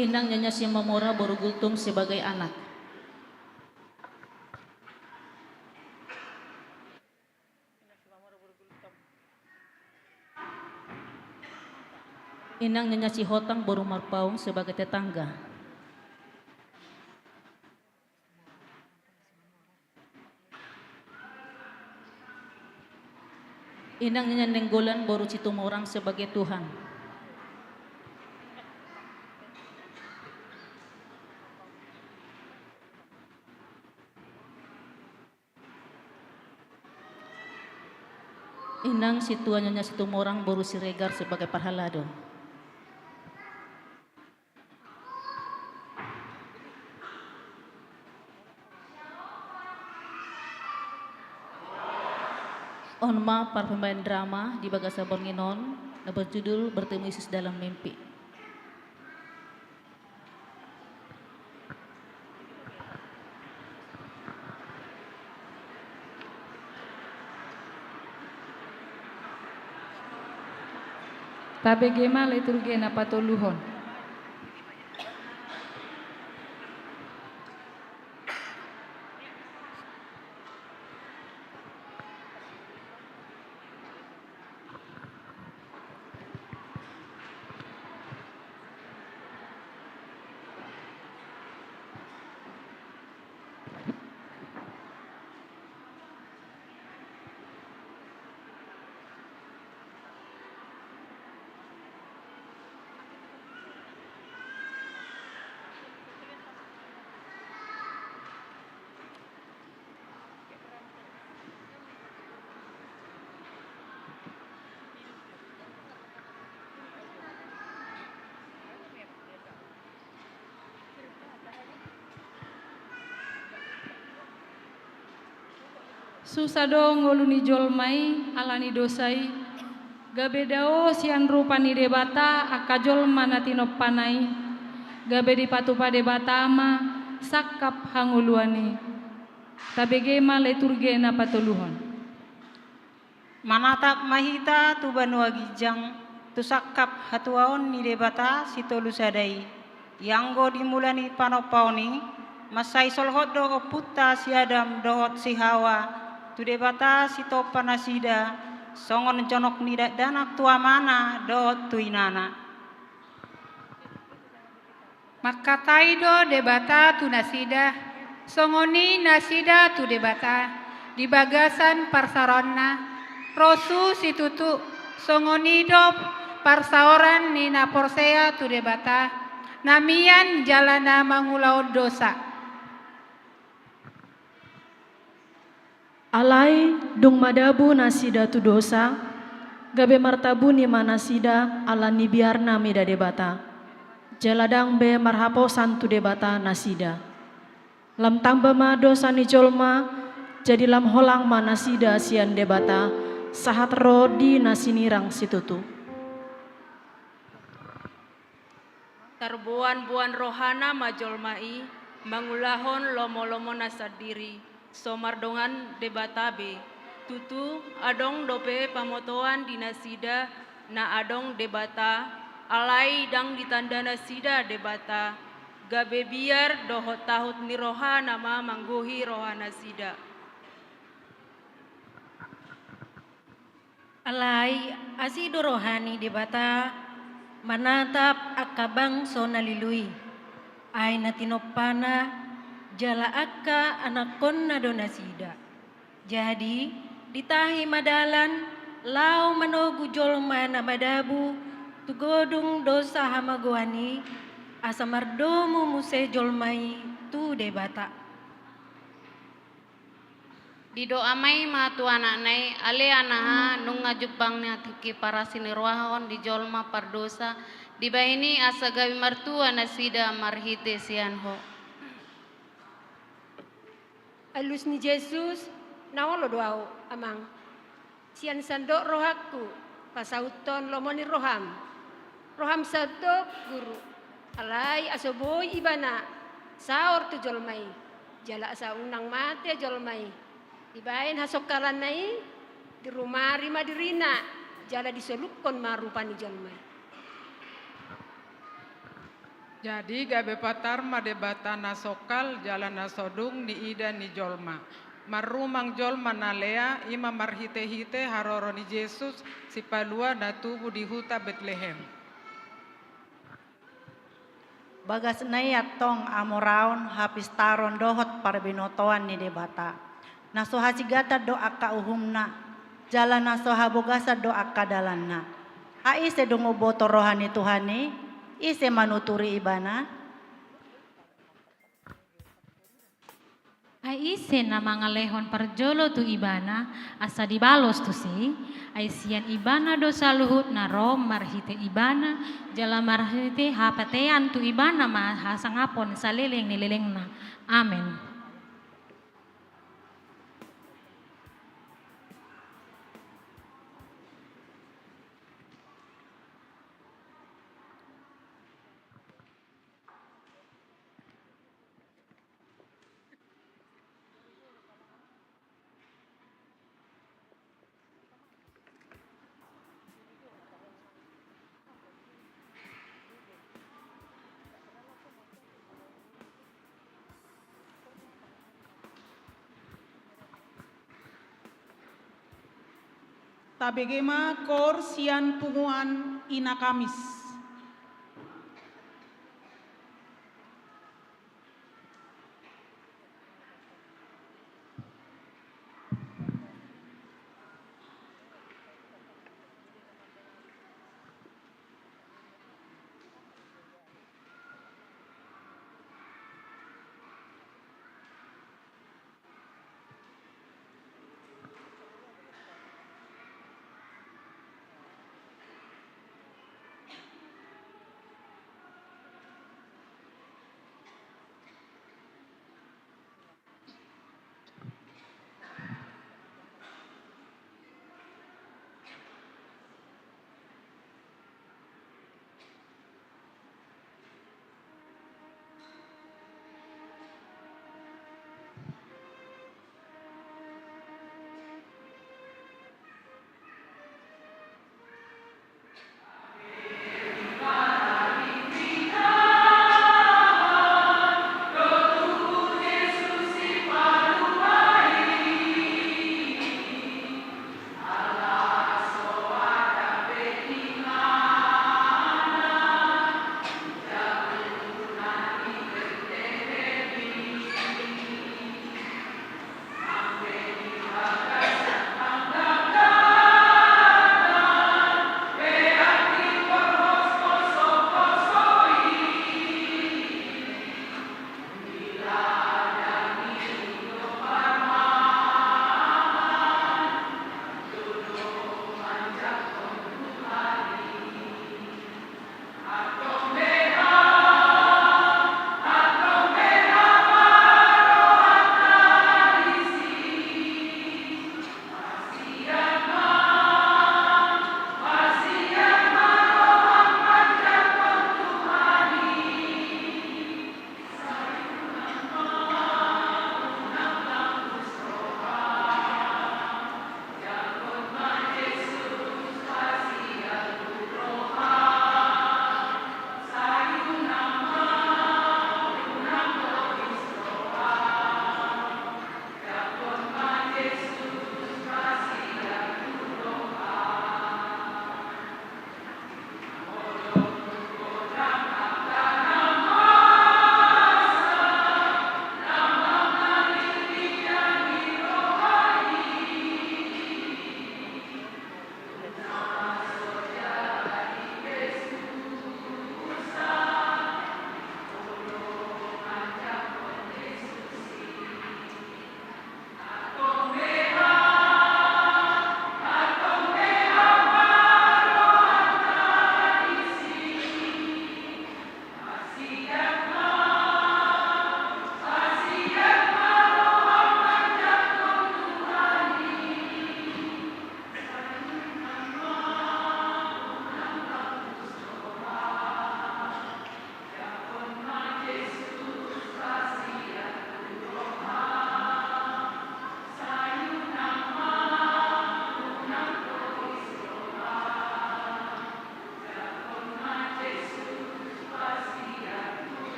Inang Nyonya Simamora boru Gultom sebagai anak. Inang Nyonya Sihotang boru Marpaung sebagai tetangga. Inang Nyonya Nainggolan boru Situmorang sebagai tuan. Inang Situan Nyonya Situmorang boru Siregar sebagai parhalado. On ma para pemain drama di bagasan borngin on na berjudul Bertemu Yesus dalam Mimpi. Tabege ma liturgi na patoluhon. Susa do ngolu ni jolma i ala ni dosa i, gabe dao sian rupa ni Debata angka jolma na tinompana i, gabe dipatupa Debata ma sangkap hangoluan i. Tabege ma liturgi na patoluhon. Manatap ma hita tu banua ginjang, tu sangkap hatuaon ni Debata Sitolu Sada i. Ianggo di mula ni panompaon i, mansai solhot do ompunta si Adam dohot si Hawa tu Debata sitompa nasida, songon jonok ni dakdanak tu amana dohot tu inana. Mangkatai do Debata tu nasida, songon i nasida tu Debata, di bagasan parsaoronna. Rosu situtu, songon i do parsaoran ni na porsea tu Debata, na mian jala na mangulahon dosa. Alai dung madabu nasida tu dosa, gabe martabuni ma nasida ala ni biarna mida Debata. Jala ndang be marhaposan tu Debata nasida. Lam tamba ma dosa ni jolma, jadi lam holang ma nasida sian Debata, sahat ro di na sinirang situtu. Tarboanboan rohana ma jolma i, mangulahon lomolomona sandiri, so mardongan Debata be. Tutu, adong dope pamotoan di nasida na adong Debata, alai ndang ditanda nasida Debata, gabe biar dohot tahut ni rohana ma manggohi rohanasida. Alai asi do roha ni Debata manatap angka bangso na lilu i, ai na tinompana jala angka anakkonna do nasida. Jadi, ditahi ma dalan laho manogu jolma na madabu tu godung dosa hamagoan i, asa mardomu muse jolma i tu Debata. Didoa ma i ma tu anakna i, ale anaha, nunga jumpang na tingki parasi ni roha on di jolma pardosa, dibahen i asa gabe martua nasida marhite sian ho. Alus ni Jesus, na olo do ahu, Amang. Sian sandok rohangku, pasauthon lomo ni roham. Roham sandok, Guru. Alai aso boi ibana saor tu jolma i, jala asa unang mate jolma i. Dibahen hasongkalanna i, dirumari ma dirina, jala disolukhon ma rupa ni jolma i. Jadi gabe patar ma Debata na songkal jala na so dung niida ni jolma. Marrumang jolma na lea, i ma marhitehite haroro ni Jesus, Sipalua na tubu di huta Betlehem. Bagasna i antong hamoraon, hapistaron dohot parbinotoan ni Debata. Na so hasigatan do angka uhumna, jala na so habogasan do angka dalanna. Ai ise dung umboto roha ni Tuhan i, ise manuturi ibana? Ai ise na mangalehon parjolo tu ibana, asa dibalos tusi? Ai sian ibana do saluhutna ro, marhite ibana, jala marhite hapatean tu ibana ma hasangapon saleleng ni lelengna. Amen. Tabege ma koor sian punguan Ina Kamis.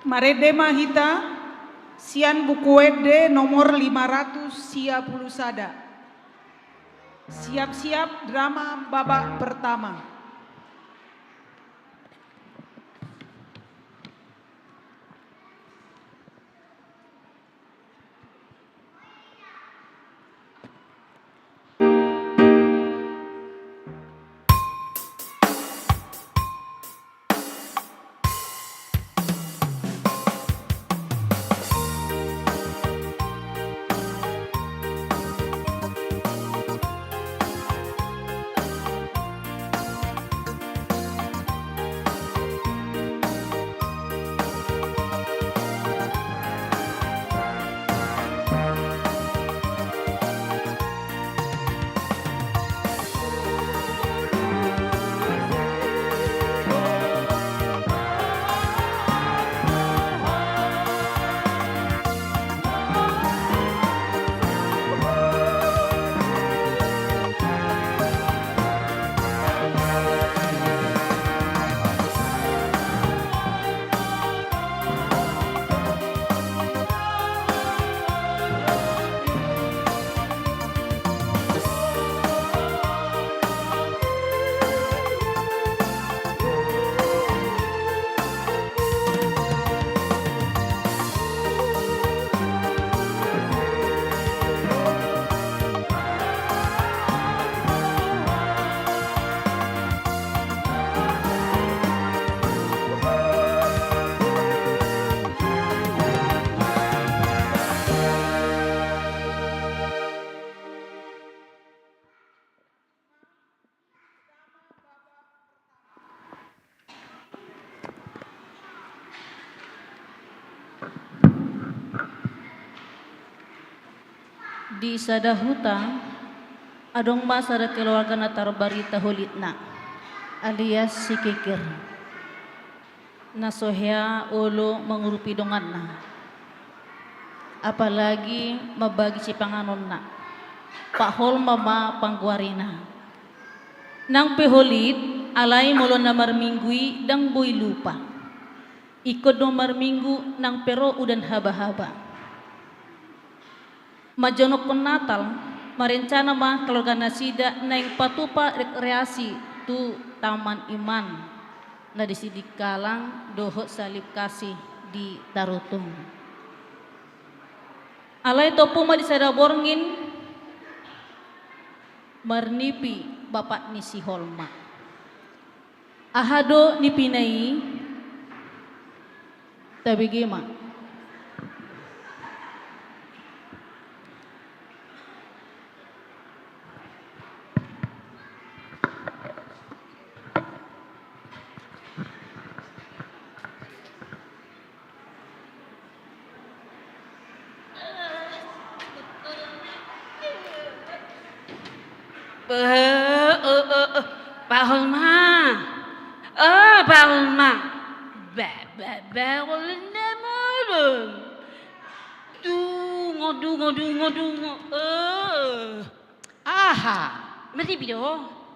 Marende ma hita sian Buku Ende nomor lima ratus sia pulu sada. Siap-siap drama babak pertama. Di sada huta, adong ma sada keluarga na tarbarita holitna, alias si Kikir. Na so hea olo mangurupi donganna, apalagi mambagi sipanganonna. Pak Holma ma panggoarina. Nang pe holit, alai molo na marminggu i ndang boi lupa. Ingkon do marminggu nang pe ro udan habahaba. Manjonokhon Natal, marencana ma keluarga nasida naeng patupa rekreasi tu Taman Iman na di Sidikalang dohot Salib Kasih di Tarutung. Alai tompu ma di sada borngin marnipi bapak ni si Holma. Aha do nipina i? Tabege ma. Eh, eh, eh, eh, Pak Holma. Eh, Pak Holma. Ba, ba, ba, Holma. Dungo, dungo, dungo, dungo. Eh. Aha? Marnipi do?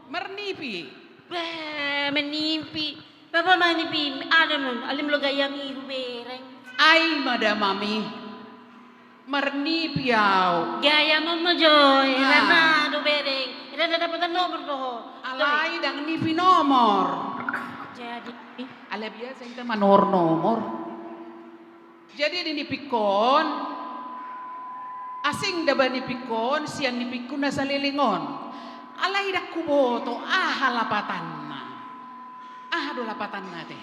Marnipi. Bah, marnipi. Bapa marnipi, ada non, alim lo gayam i hubereng. Ai ma damami. Marnipi au. Gayam on ma jo, ah. Rana do bereng. Rana dapatan nomor do ho. Alai ndang nipi nomor. Jadi. Ala biasa hita manomor-nomor. Jadi di nipingkon, asing da ba nipingkon sian nipingku na saleleng on. Alai ndang huboto aha lapatanna. Aha do lapatanna te?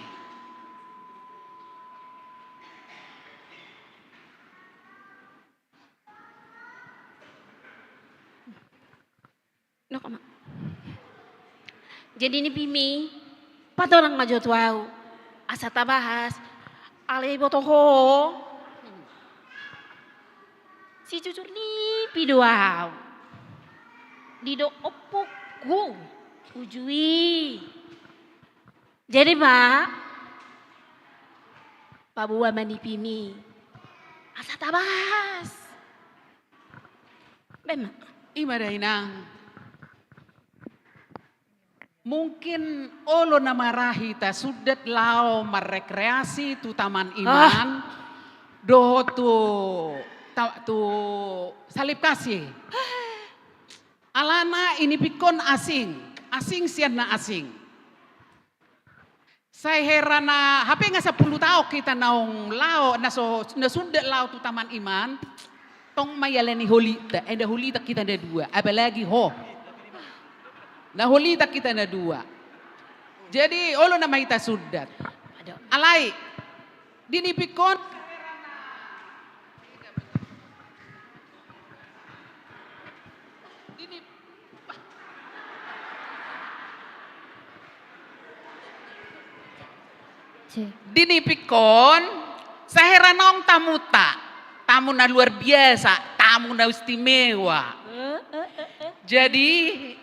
Noko ma. Jadi nipimi, patorang ma jo tu au. Asa tabahas, alai boto ho. Sijujur nipi do au. Didok ompungku, uju i. Jadi ma, paboa ma nipimi. Asa tabahas. Baen ma. I ma da inang. Mungkin olo nama ra hita sundat laho marrekreasi tu Taman Iman, dohot tu, ta-, tu Salib Kasih. Alana i nipikon asing, asing sian na asing. Sai hera na hape nga sampulu taon hita naung laho, na so, na sundat laho tu Taman Iman, tong ma ialani holita, enda holita hita na dua, apalagi ho. Na holita hita na dua. Jadi, olo nama hita sundat. Alai, di nipikon, di nip-, Cek. Di nipikon, sai hera naung tamunta, tamu na luar biasa, tamu na istimewa. Eh, eh, eh, eh. Jadi,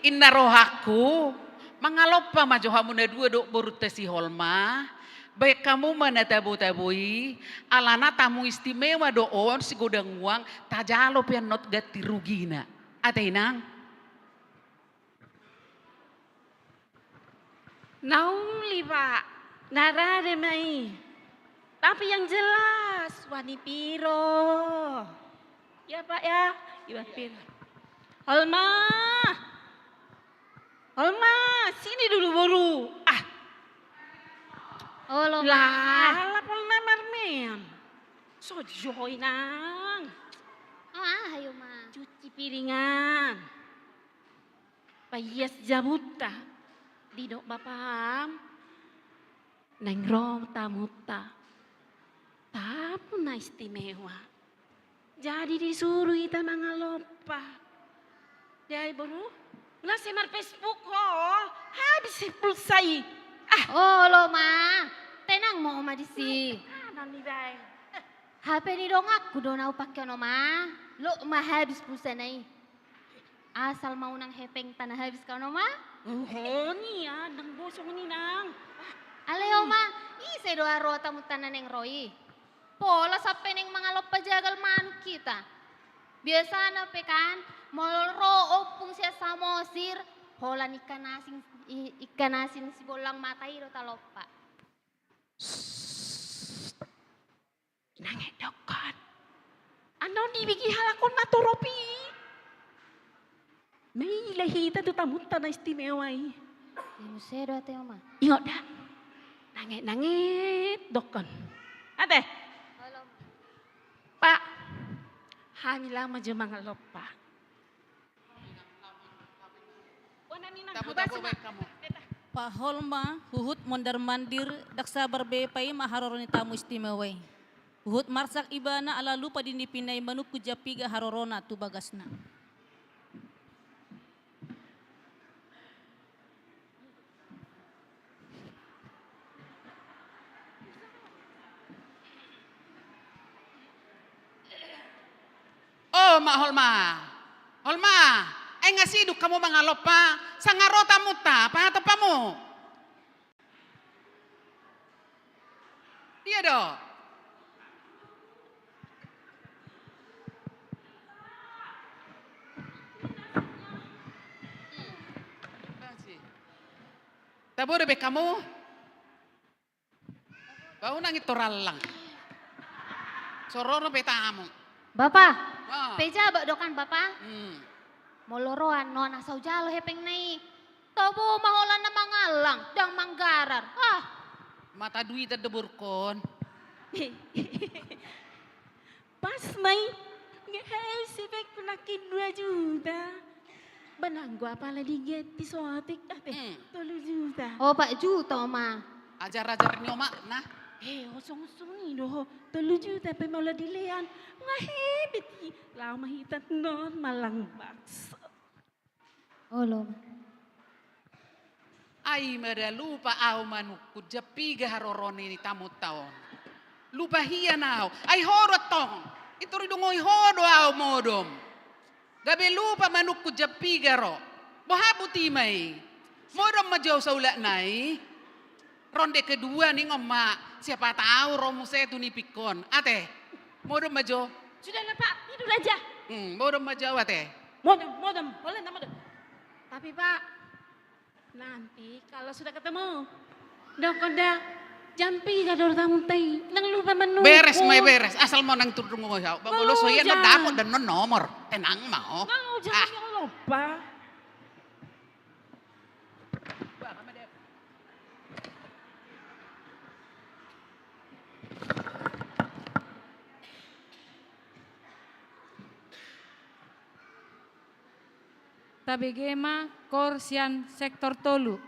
inna rohangku, mangalompa ma jo hamu na dua dohot borunta si Holma, baen hamu ma na tabo-tabo i, alana tamu istimewa do on, sigodang uang, tajalo pe annon ganti rugina. Ate, Inang? Nauli, Pak, na rade ma i. Tapi yang jelas, wani piro? Ya, Pak, ya. Iwan piro? Holma. Holma, sini dulu, boru. Ah. Olo, Ma. Lah, lapor na marmeam. So jo, Inang. Oh, ah, ayo, Ma. Cuci piringan. Paias jabunta, didok bapam, naeng ro tamunta, tamu na istimewa. Jadi disuru hita mangalompa. Dai boru, ula se mar-Facebook ho, habis se pulsa i. Ah. Olo, Ma, tenang ma ho, Ma, disi. Hape ni donganku do na hupake on, Ma, lok ma habis pulsana i. Asal ma unang hepengta na habis, Oma. Oho, nian, ndang bosong ni, Nang. Alai, Oma, ise do haroa tamunta na naeng ro i? Pola sampe naeng mangalompa jagal manuk hita. Biasana pe kan, molo ro ompung sian Samosir, holan ikan asin, i-, ikan asin sibollang mata i do talompa. Nanget dokkon. Annon dibege halak on na torop i. Maila hita tu tamunta na istimewa i. Muse do ate, Oma. Ingot da. Nanget, nanget dokkon. Ate. Pak. Hami laho ma jo mangalompa. Pak Holma, huhut mondar-mandir, ndang sabar be paima haroro ni tamu istimewa i. Huhut marsak ibana ala lupa di nipina i manungkun jam piga harorona tu bagasna. O, Mak Holma. Holma, ai nga sidung hamu mangalompa, sanga ro tamunta, pahatop hamu. Dia do. Tabo do be hamu. Bau nang i torallang. So ro do be tamu. Bapa, ah. Pejabat do kan, Bapa? Hmm. Molo ro annon asa hujalo hepengna i. Tabo ma holan na mangallang, ndang manggarar. Ah. Mata duitan do borungkon. Pas ma i, nga habis hepengku nangkin dua juta. Ba nanggo apala diganti sotik, ate, hmm, tolu juta. Opat juta, Oma. Ajar-ajar ni omakna. Eh, osong-osong i do ho. Tolu juta pe molo dilean. Nga hebet i. Laho ma hita annon mangallang bakso. Olo, Oma. Ai mada lupa au manungkun jam piga haroro ni tamunta on. Lupa hian au. Ai ho do tong. Intor didongani ho do au modom. Gabe lupa manungkun jam piga ro. Boha buti ma i. Modom ma jo saulak nai. Ronde kedua ningon ma, siapa tahu ro muse tu nipingkon. Ate, modom ma jo. Sudahlah, Pak, tidur aja. Hmm, modom ma jo, ate. Modom, modom, holan na modom. Tapi, Pak, Nanti kalau sudah ketemu, dokkon da, jam piga do tamu tai, nang lupa menunggu. Beres ma i, beres. Asal mau nang turdung mau jauh. Bang Bolo, so iya nang dapot dan non nomor. Tenang mau. Nang jauh, ah, jangan lupa. Tabege ma kor sian sektor tolu.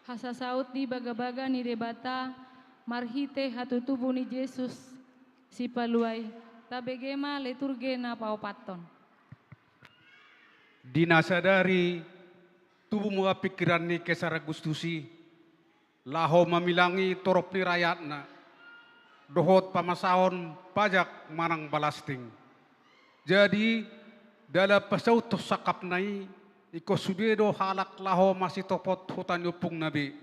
Hasasaut ni bagabaga ni Debata marhite hatutubu ni Jesus Sipalua i, tabege ma liturgi na paopathon. Di na sadari tubu ma pingkiran ni Kesar Agustus i, laho mamilangi torop ni rakyatna, dohot pamasahon pajak manang balasting. Jadi, dalan pasauthon sangkapna i, ingkon sude do halak laho masitopot huta ni ompungna be.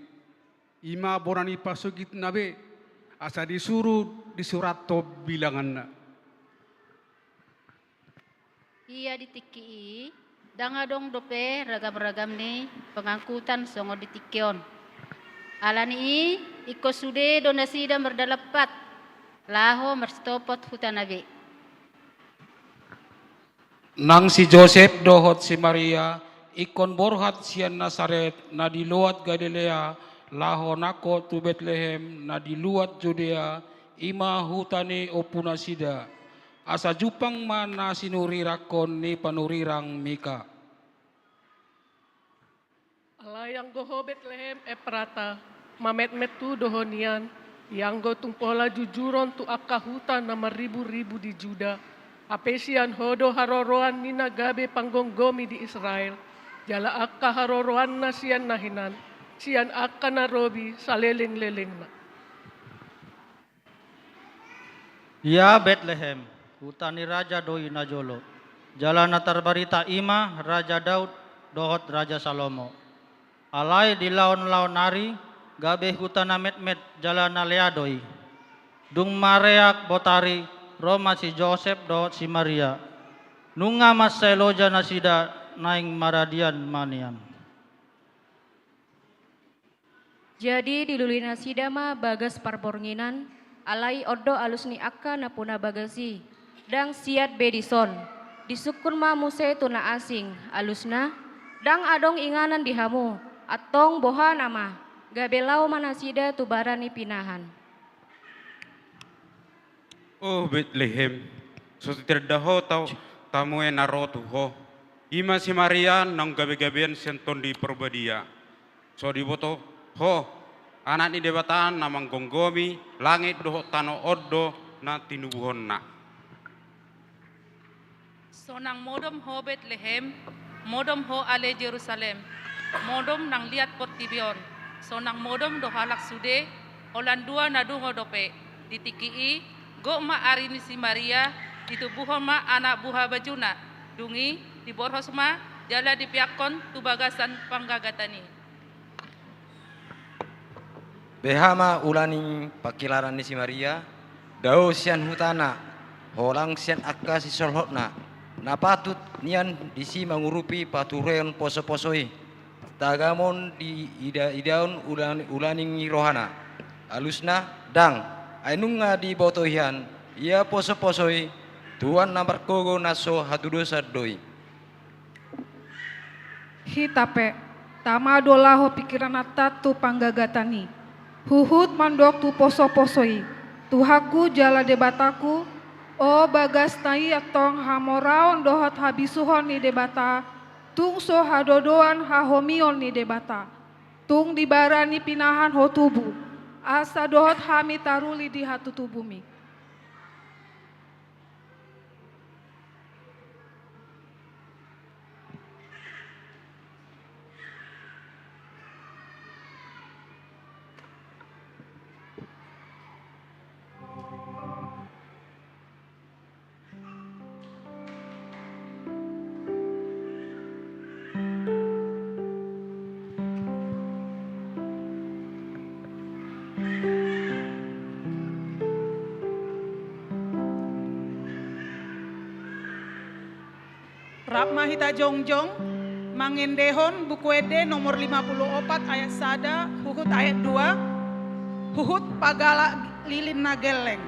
I ma bona ni pasogitna be, asa disuru disurathon bilanganna. Ia di tingki i, ndang adong dope ragam-ragam ni pangangkutan songon di tingki on. Ala ni i, ingkon sude do nasida mardalan pat, laho marsitopot hutana be. Nang si Josep dohot si Maria ingkon borhat sian Nasaret na di luat Galilea, laho nangkok tu Betlehem na di luat Judea, i ma huta ni ompunasida. Asa jumpang ma na sinurirangkon ni panurirang Mika. Alai anggo ho Betlehem Efrata, mametmet tu do ho nian, ianggo tung pola jujuron tu angka huta na marribu-ribu di Juda, hape sian ho do haroroan ni na gabe panggomgomi di Israel, jala angka haroroanna sian na hinan, sian angka na robi saleleng-lelengna. Ia Betlehem, huta ni raja do i najolo. Jala na tarbarita i ma Raja Daud dohot Raja Salomo. Alai di laon-laon ari, gabe huta na metmet jala na lea do i. Dung mareak botari, ro ma si Josep dohot si Maria. Nunga mansai loja nasida, naeng maradian ma nian. Jadi dilului nasida ma bagas parbornginan, alai on do alus ni angka nampuna bagas i, ndang siat be dison. Disungkun ma muse tu na asing, alusna, ndang adong inganan di hamu, antong boha nama, gabe laho ma nasida tu bara ni pinahan. O Betlehem, so titanda ho tau tamue na ro tu ho. I ma si Maria naung gabe-gabean sian Tondi Parbadia. So diboto ho, Anak ni Debata na manggomgomi langit dohot tano on do na tinubuhonna. Sonang modom ho Betlehem, modom ho ale Jerusalem, modom nang liat portibi on, sonang modom do halak sude, holan dua na dungo dope, di tingki i, gok ma ari ni si Maria, ditubuhon ma anak buha bajuna, dung i, diborhos ma, jala dipeakkon tu bagasan panggagatan i. Beha ma ula ni pangkilaran ni si Maria, dao sian hutana, holan sian angka sisolhotna, na patut nian disi mangurupi patureon poso-poso i, tagamon diida-idaon ula-, ula ni rohana. Alusna, ndang, ai nunga diboto hian, ia poso-poso i, tuan na margogo na so hatudosan do i. Hita pe, tama do laho pingkirananta tu panggagatan i. Huhut mandok tu poso-poso i, Tuhanku jala Debatangku, o bagasna i antong hamoraon dohot habisuhon ni Debata, tung so hadodoan hahomion ni Debata. Tung di bara ni pinahan ho tubu, asa dohot hami taruli di hatutubumi. Rap ma hita jongjong, mangendehon Buku Ende nomor lima puluh opat ayat sada, huhut ayat dua, huhut panggalak lilin na gelleng.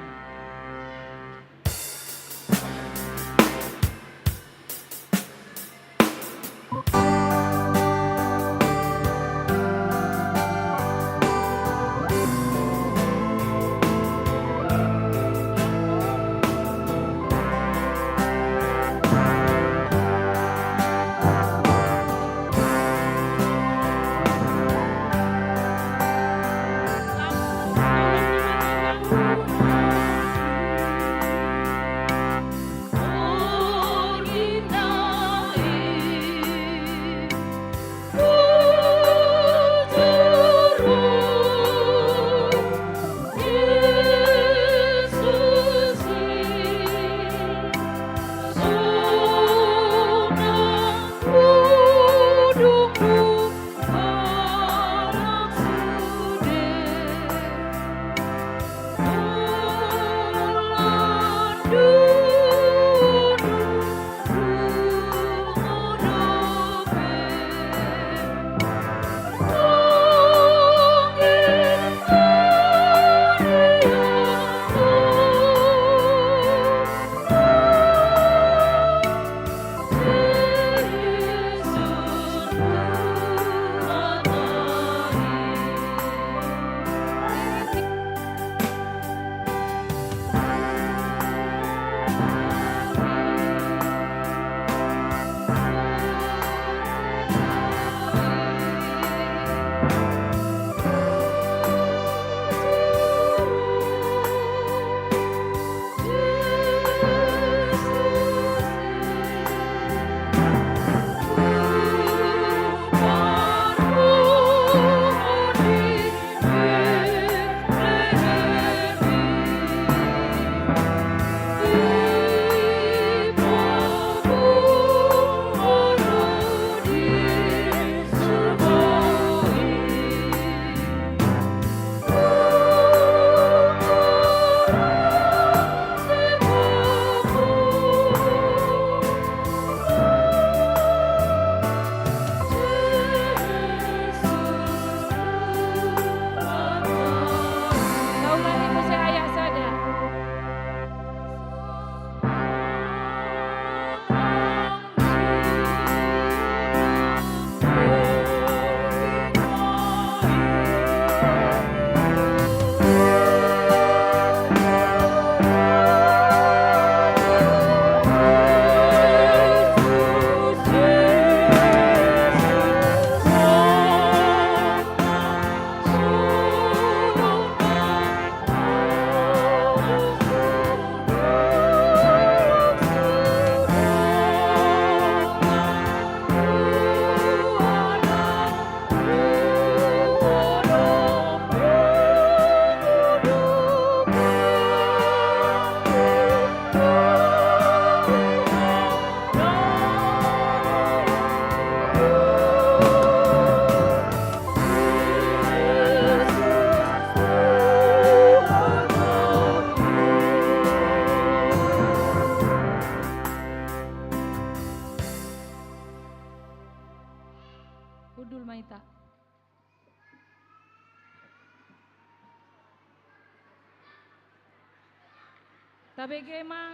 Tabege ma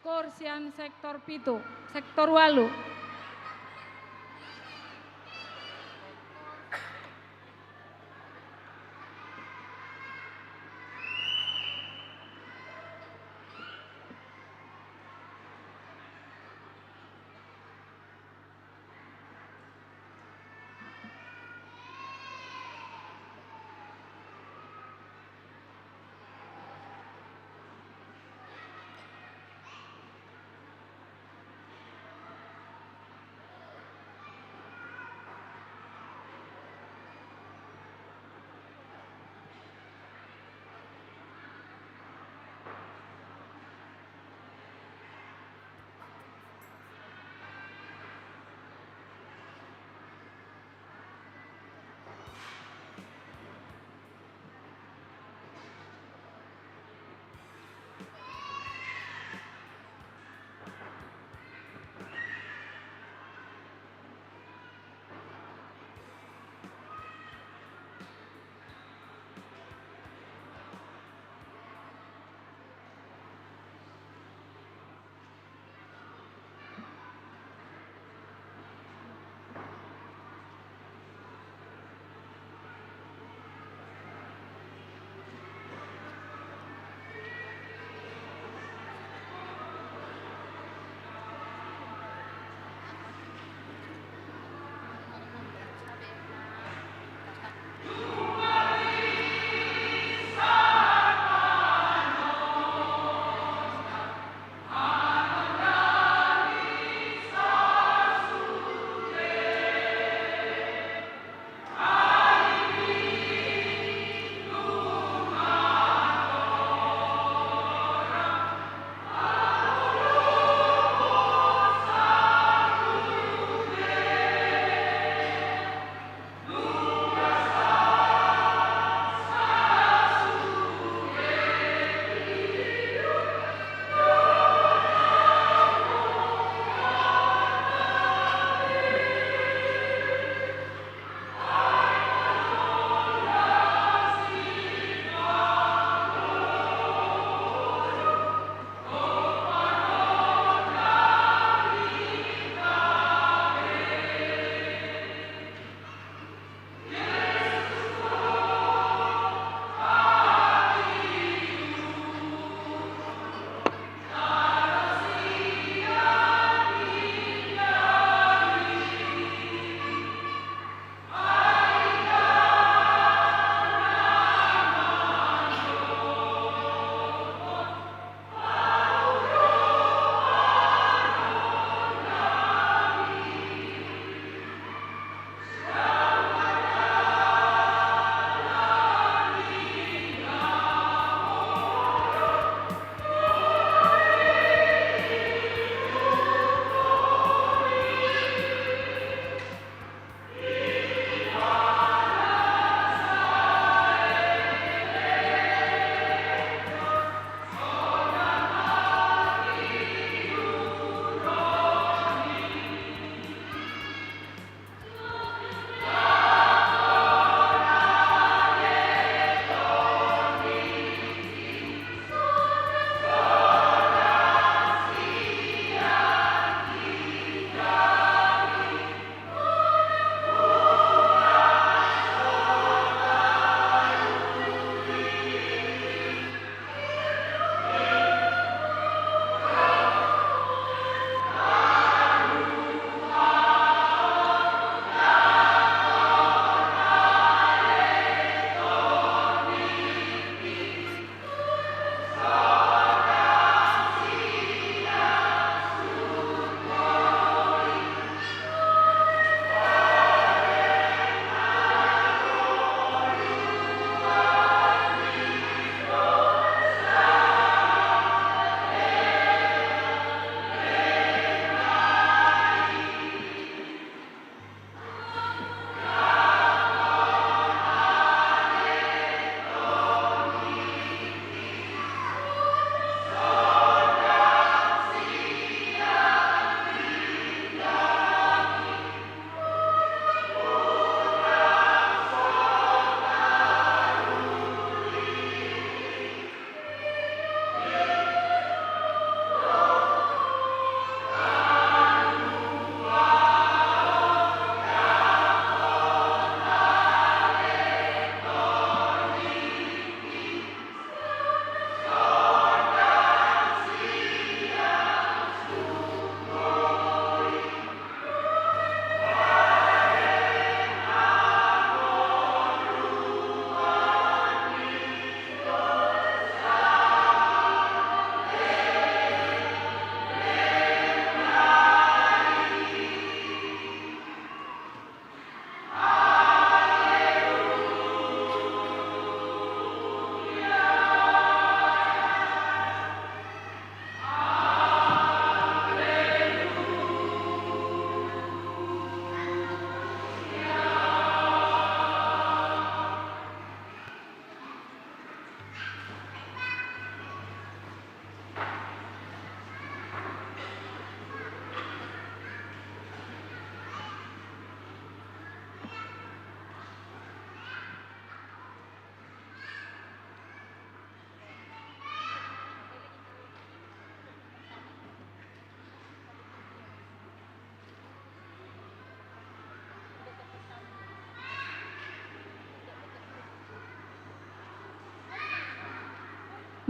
koor sian sektor pitu, sektor ualu.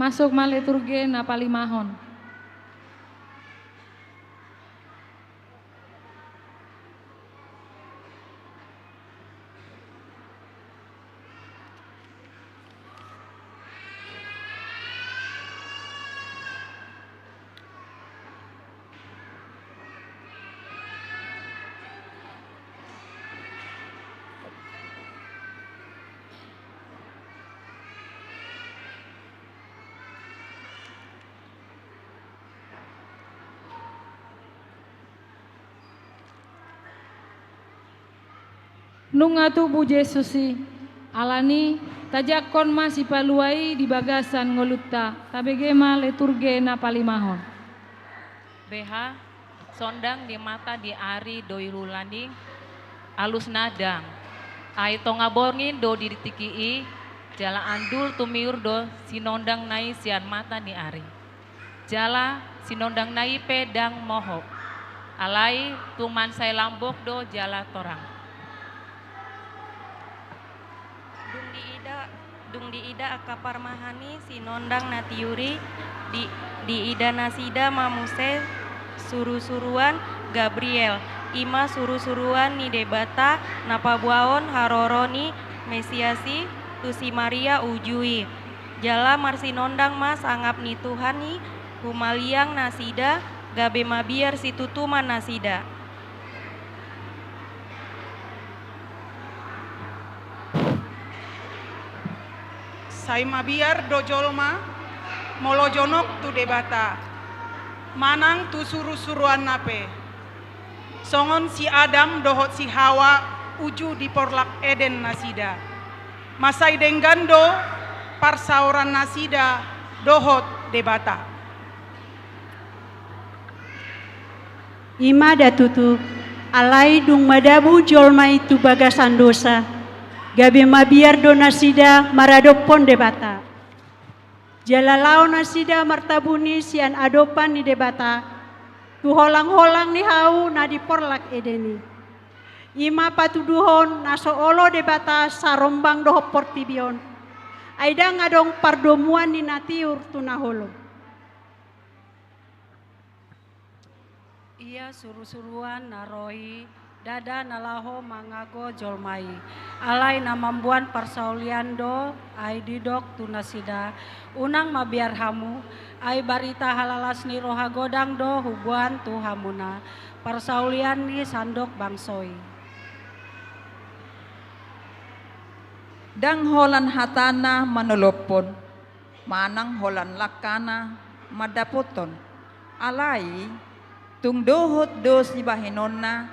Masuk ma liturgi na palimahon. Nunga tubu Jesus i, alani tajangkon ma Sipalua i di bagasan ngolunta, tabege ma liturgi na palimahon. Beha, sondang di mata ni ari do i ulaning, alusna ndang. Ai tonga borngin do di tingki i, jala andul tumiur do sinondangna i sian mata ni ari. Jala sinondangna i pe ndang mohop. Alai tung mansai lambok do jala torang. Dung diida, dung diida angka parmahan i sinondang na tiur i, di, diida nasida ma muse suru-suruan Gabriel, i ma suru-suruan ni Debata na paboahon haroro ni Mesias i tu si Maria uju i. Jala marsinondang ma sangap ni Tuhan i humaliang nasida, gabe mabiar situtuman nasida. Sai mabiar do jolma molo jonok tu Debata manang tu suru-suruanna pe. Songon si Adam dohot si Hawa uju di porlak Eden nasida. Mansai denggan do parsaoran nasida dohot Debata. I ma da tutu, alai dung madabu jolma i tu bagasan dosa, gabe mabiar do nasida maradophon Debata. Jala laho nasida martabuni sian adopan ni Debata, tu holang-holang ni hau na di porlak Eden i. I ma patuduhon na so olo Debata sarombang dohot portibi on. Ai ndang adong pardomuan ni na tiur tu na holom. Ia suru-suruan na ro i, ndada na laho mangago jolma i. Alai na mamboan parsaulian do, ai didok tu nasida, unang mabiar hamu, ai barita halalas ni roha godang do huboan tu hamuna, parsaulian ni sandok bangso i. Ndang holan hatana manolophon, manang holan langkana mandapothon. Alai, tung dohot do sibahenonna,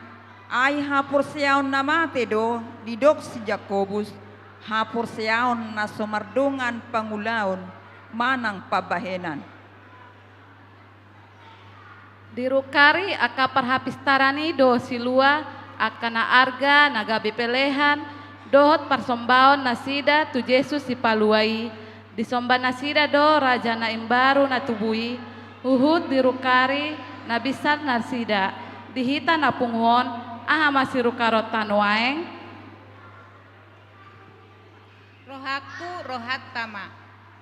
ai haporseaon na mate do didok si Jakobus, haporseaon na so mardongan pangulaon manang pambahenan. Dirungkari angka parhapistaran i do silua angka na arga na gabe pelehan dohot parsombaon nasida tu Jesus Sipalua i. Disomba nasida do Raja na imbaru na tubu i, huhut dirungkari na binsar nasida. Di hita na pungu on, aha ma sirungkaronta nuaeng? Rohangku rohanta ma,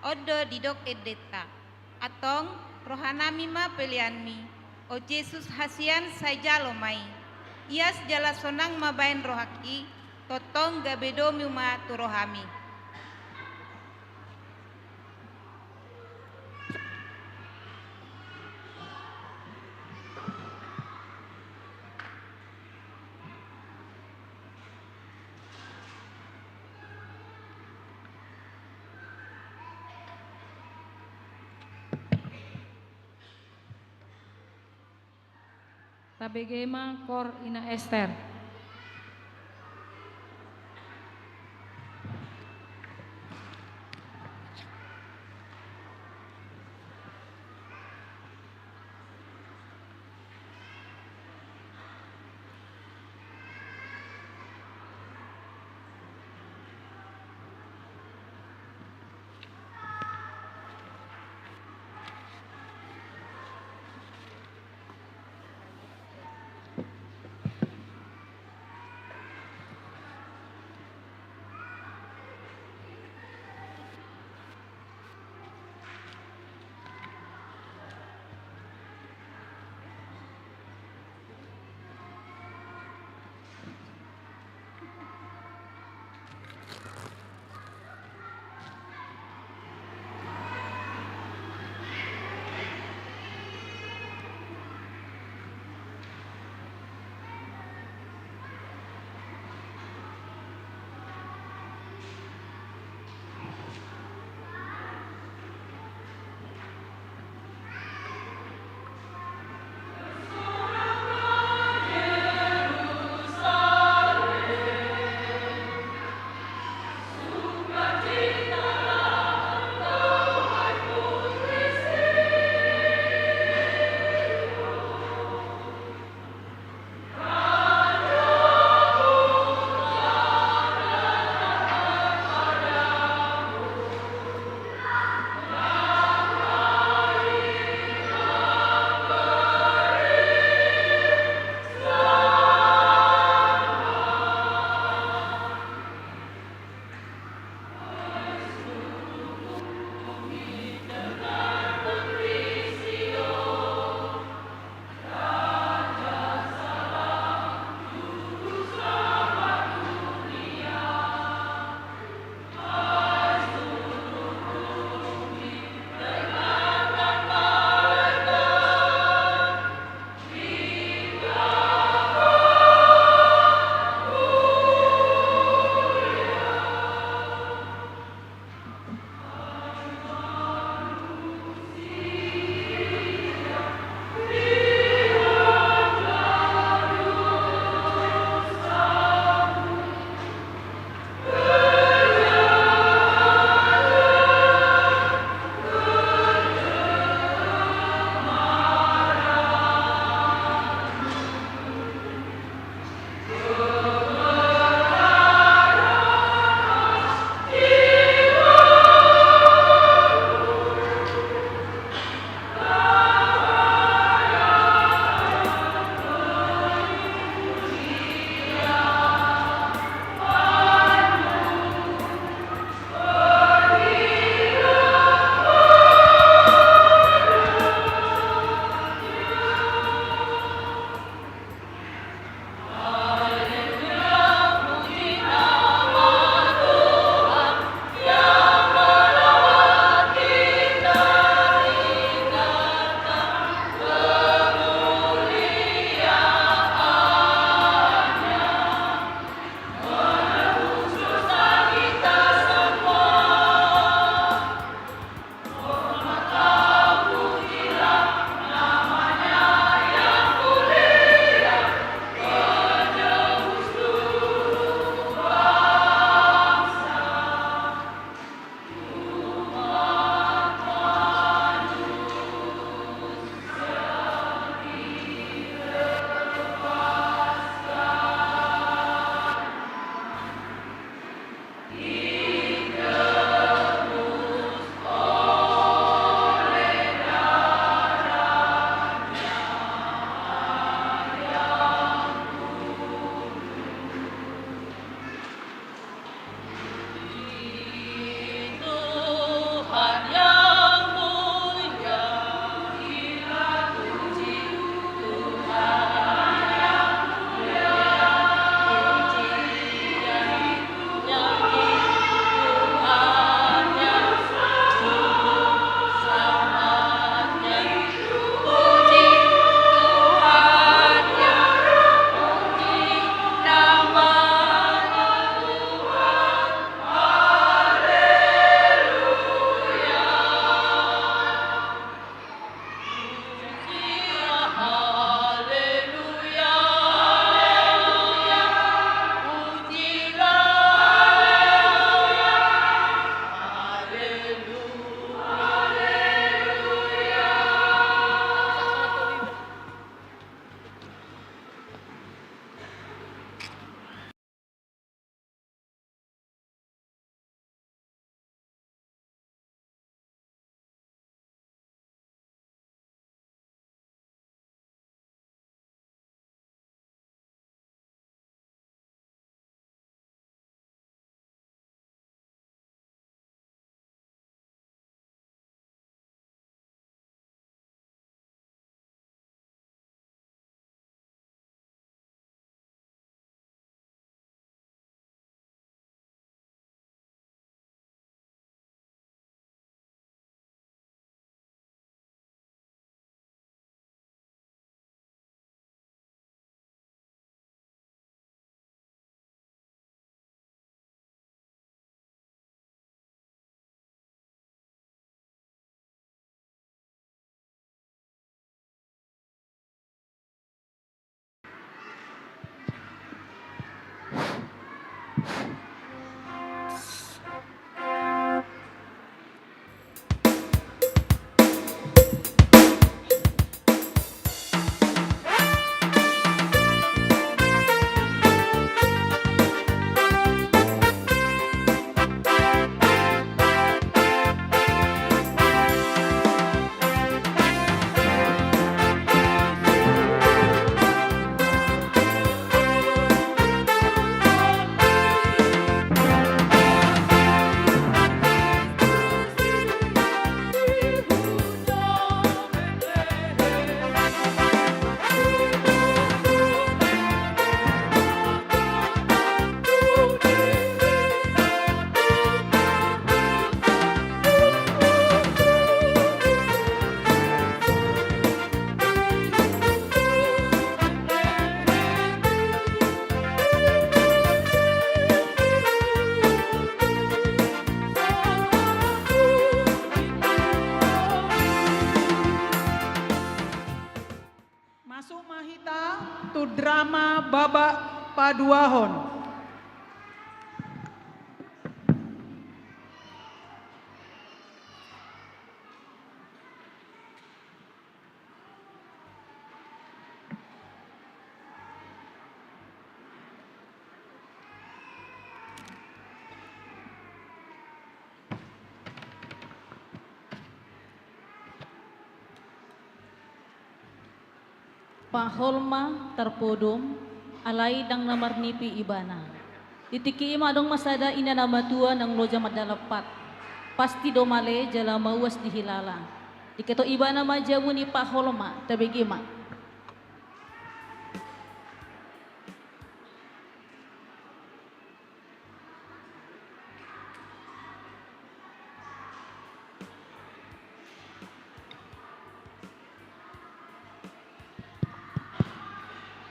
on do didok endenta. Antong, rohanami ma peleanmi, o Jesus hasian sai jalo ma i. Ias jala sonang ma baen rohangki, tongtong gabe domu ma tu rohami. Tabege ma kor Ina Ester. Sama babak paduahon. Pahol ma tarpodom, alai ndang na marnipi ibana. Di tingki i ma adong ma sada ina na matua naung loja mandalan pat. Pasti do male jala mauas dihilala. Diketok ibana ma jabu ni pahol ma, tabege ma.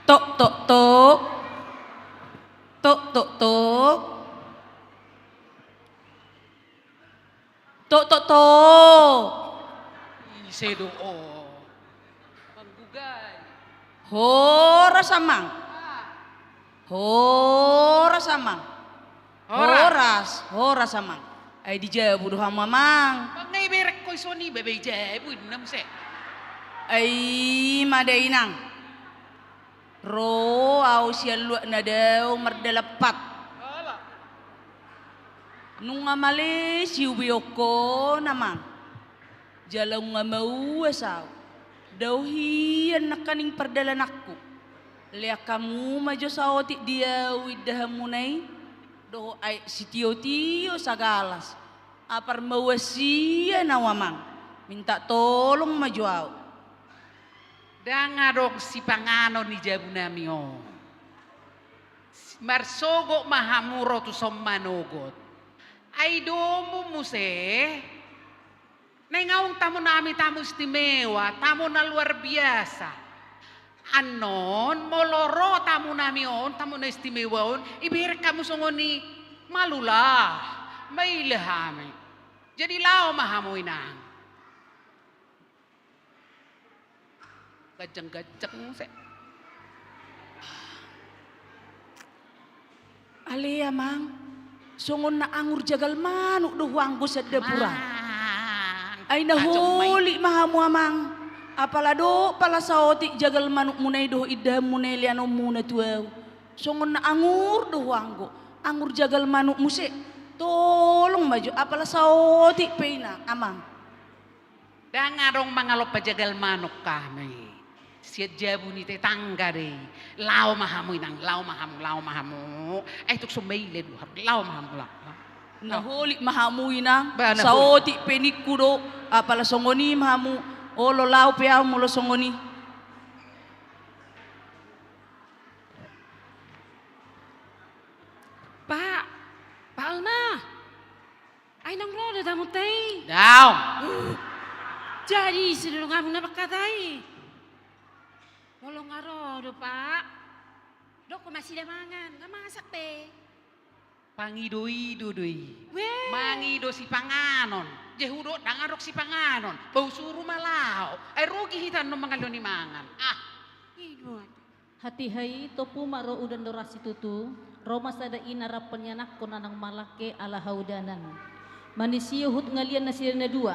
Tok, tok, tok. Tok, tok, tok. Tok, tok, tok. Ise do o? Manggugai. Horas, Amang. Ah. Horas, Amang. Horas. Horas, horas, Amang. Ai di jabu do hamu, Amang? Bang na iberek ho i songon i, bae jabu inna muse. Ai mada, Inang. Ro ahu sian luat na dao mardalan pat. Nunga male siubeonhon, Amang. Jala nunga mauas ahu. Dao hian nangkaning pardalananku. Lean hamu ma jo saotik di ahu indahanmuna i. Dohot aek sitiotio sagalas. Apar mauas hian ahu, Amang. Minta tolong ma jo ahu. Ndang adong sipanganon di jabunami on. Marsogot ma hamu ro tuson manogot. Ai domu muse. Naeng adong tamunami tamu istimewa, tamu na luar biasa. Annon molo ro tamunami on, tamu na istimewa on, iberek hamu songon i, malula, maila hami. Jadi laho ma hamu, Inang. Ganjang-ganjang muse. Ale, Amang, songon na angur jagal manuk do huanggo sian dapur an. Amang. Ai na holik ma hamu, Amang. Apala do pala saotik jagal manukmuna i dohot indahanmuna i leanonmuna tu ahu. Songon na angur do huanggo. Angur jagal manuk muse. Tolong ma jo, apala saotik pe, Inang, Amang. Ndang adong mangalompa jagal manuk hami. Sian jabu ni tetangga do i. Laho ma hamu, Inang, laho ma hamu, laho ma hamu. Ai tung so maila do hamu, laho ma hamu, laho. Na holik ma hamu, Inang. Saotik pe ningku do, apala songon i ma hamu. Olo, laho pe ahu molo songon i. Pak, Pak Alma. Ai naung ro do tamunta i? Daong. Jadi ise do donganmu na mangkatai? Molo nga ro do, Pak, dok ho ma nasida mangan, nga masak be. Pangido-ido do i. Mangido sipanganon. Jadi hudok ndang adong sipanganon, bau suru ma laho. Ai rugi hita annon mangalehon i mangan. Ah. Ido. Hatiha i, tompu ma ro udan doras situtu, ro ma sada ina rap ni anakkon na naung malangke ala haudanan. Manisi uhut ngalian nasida na dua.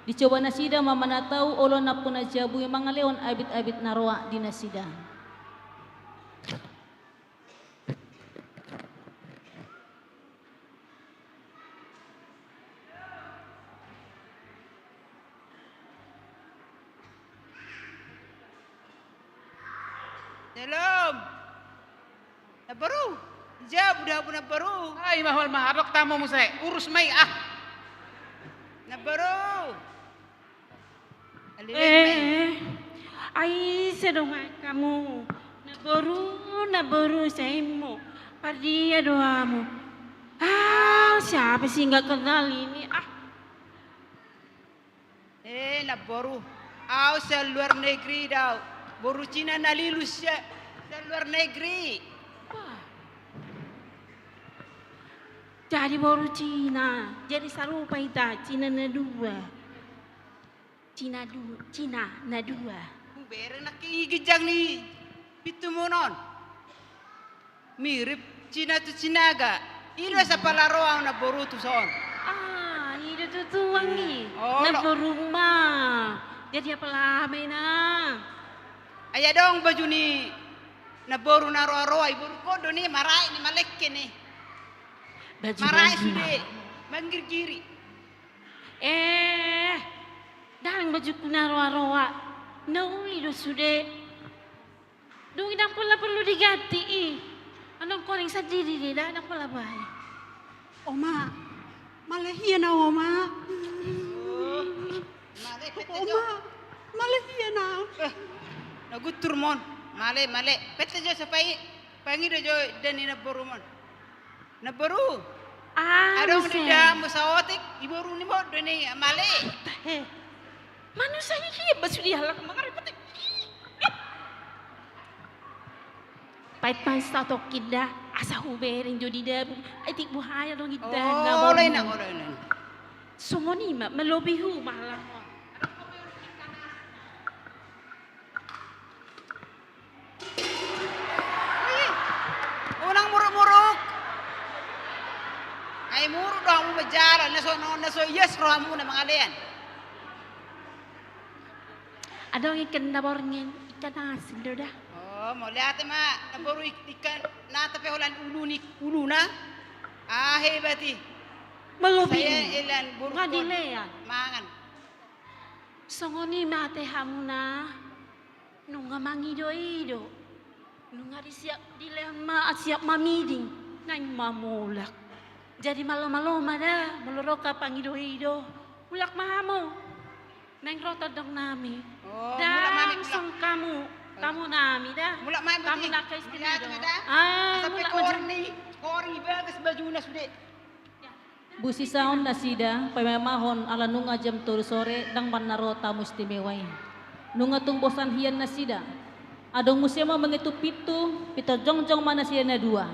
Dicoba nasida ma manatau olo nampuna jabu i mangalehon abit-abit na roa di nasida. Shalom. Namboru. Jabu do hamu, Namboru. Ai, mahol ma, adong tamu muse. Urus ma i, ah. Namboru. Eh, ai ise dongan hamu? Namboru, Namboru, saimo. Pardia do hamu? Ah, siapa sih nggak kenal ini? Ah. Eh, Namboru. Au sian luar negeri do au. Boru Cina na lilu sian, sian luar negeri. Wah. Jadi boru Cina, jadi sarupa hita, Cina na dua. Cina du-, Cina na dua. Bere nangkin i ginjang ni Pintu muna on. Mirip Cina tu Sinaga. I do asa pala ro au namboru tu son. Ah, i do tutu, Wangi. Hmm. Oh, lo. Namboru ma. Jadi apala ma i na. Ai adong baju ni namboru na roa-roa, i boru on do ni, marai ni, malengke ni. Baju marai baju sude. Manggirgiri. Eh, ndang bajungku na roa-roa. Na uli do sude. Dung i ndang pola porlu diganti i. Annon koring sandiri do i da, ndang pola bae. Oma, mala hian au, Oma. Male, pete jo. Oma, mala hian au. Eh, na guntur mon. Male, male. Pete jo, sapai pangido jo inda ni namboru mon. Namboru. Ah, adong muse. Di damu saotik, i boru ni mon do ni, male. Tahe. Manusia i hian ba sude halak mangarepoti. Pait ma satongkin da, asa hubereng jo di damu. Ai tingki boha adong inda. Oh, na olo, boru. Inang, olo, inang. Songon i ma, malobi hu malang. Ih, unang muruk-muruk. Ai muruk do hamu manjalo, na so, na so ias rohamuna mangalean. Adong ikan na borngin, ikan asin do da. Oh, mauliate ma, namboru ik-, ikan na tape holan ulu ni, uluna. Ah, hebat i. Malobi. Saya ilan boru. Nga dilean. Mangan. Songon i ma ate hamuna. Nunga mangido-ido. Nunga disiap dilehon ma, siap mamiding. Naeng ma mulak. Jadi malo-malo ma da, molo ro hami pangido-ido. Mulak ma hamu. Naeng ro tondong nami. Oh, mulak ma hami, mulak. Ndang songon hamu. Tamu nami da. Mulak ma hami. Tamu nami, mulak ma da. Ah, asa mulak ma. Pe koring ni, koring i bagas bajuna sude. Busisaon nasida, paima-imahon ala nunga jam tolu sore, ndang manang ro tamu istimewa i. Nunga tung bosan hian nasida. Adong muse ma mangetuk pintu, pintor jongjong ma nasida na dua.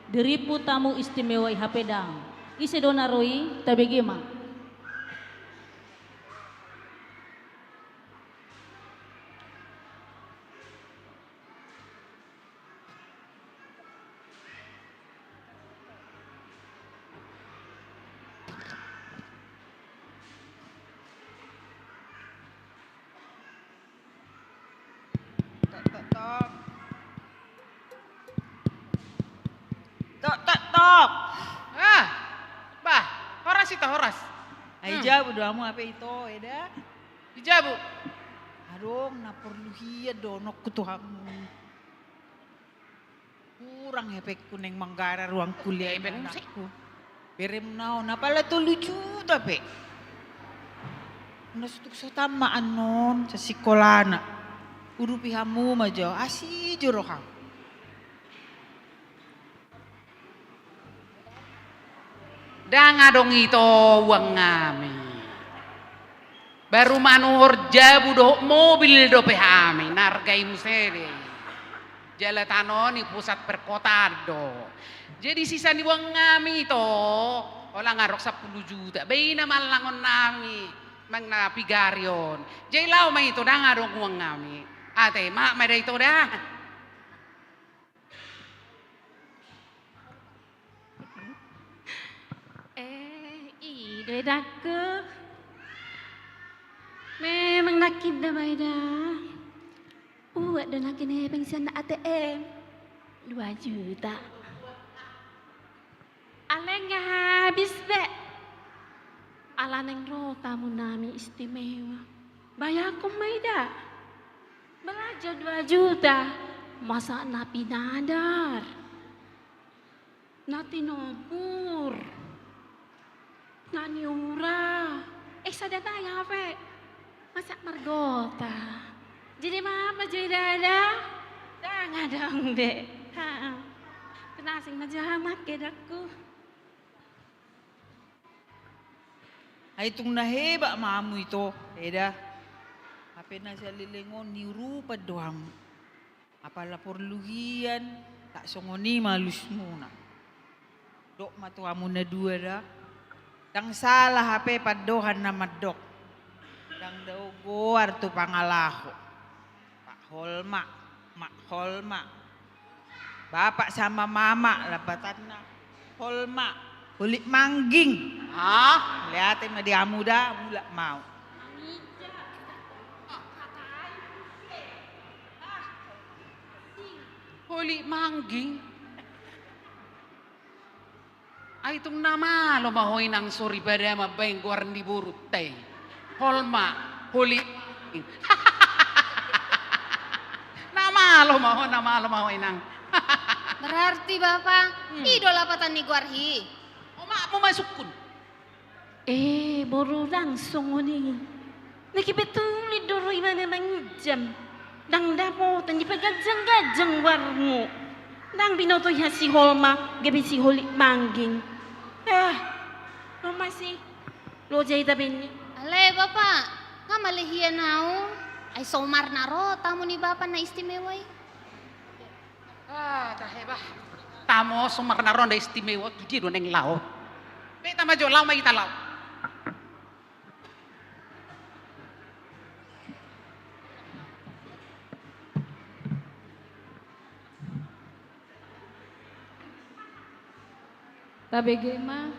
Dirimpu tamu istimewa i hape ndang. Ise do na ro i, tabege ma. Tok, tok, tok. Tok, tok, tok. Ah, bah, horas ito, horas. Ai jabu do hamu hape ito, eda. Di jabu. Adong na porlu hian dohononku tu hamu. Hurang hepengku naeng manggarar ruang kuliah ni anakku. Beremna on, apala tolu juta pe. Na so tung so tamat annon, sasikolana. Urupi hamu ma jo, asi jo roham. Ndang adong ito uang nami. Baru manuhor jabu dohot mobil dope hami, na arga i muse do i. Jala tano ni pusat perkotaan do. Jadi sisa ni uang nami ito, holan nga adong sampulu juta. Baen ma allangon nami, manang na pigari on. Jadi laho ma ito, ndang adong uang nami. Ate, ma, ma da ito da. Eh, i do edangku. Memang nangkin da, Mai da. Uat do nangkin hepeng sian A T M. Dua juta. Alai nga habis be. Ala naeng ro tamu nami istimewa. Bayangkon, Mai da. Belajar dua juta. Masa na pinadar. Na tinobur. Na niura. Eh, sada nai hape. Masa margota. Jadi ma apa jadi dada? Ndang adong be. Ha. Penasing ma jamak edangku. Ai tung na hebat ma hamu ito, eda. Hape na saleleng on niurupan do hamu. Apala porlu hian, tak songon i ma alusmuna. Dok ma tu hamu na dua da. Ndang sala hape pandohan na mandok. Ndang dao goar tu pangalaho. Pak Holma. Mak Holma. Bapak sama mama lapatanna. Holma. Holik mangging. Ah? Lihat ma di amuda, mulak mau. Holik mangging. Ai tung na malo ma ho inang soripada mambaen goar ni borunta i. Holma, holik. Na malo ma ho, na malo ma ho inang. Berarti bapa, hmm, i do lapatan ni goarhi. Omakmu ma sungkun. Eh, boru, ndang songon i. Na gabe tulit do ro ibana manginjam. Ndang dapotan dipaganjang-ganjang goarmu. Ndang binoto hian si Holma, gabe si Holik Mangging. Ah, ro ma si Loja i tabenni. Alai bapa, nga male hian au. Ai somarna ro tamu ni bapa na istimewa i. Ah, tahe bah. Tamu somarna ro na istimewa, tu dia do naeng laho? Pe tama jo, laho ma hita, laho. Tabege ma.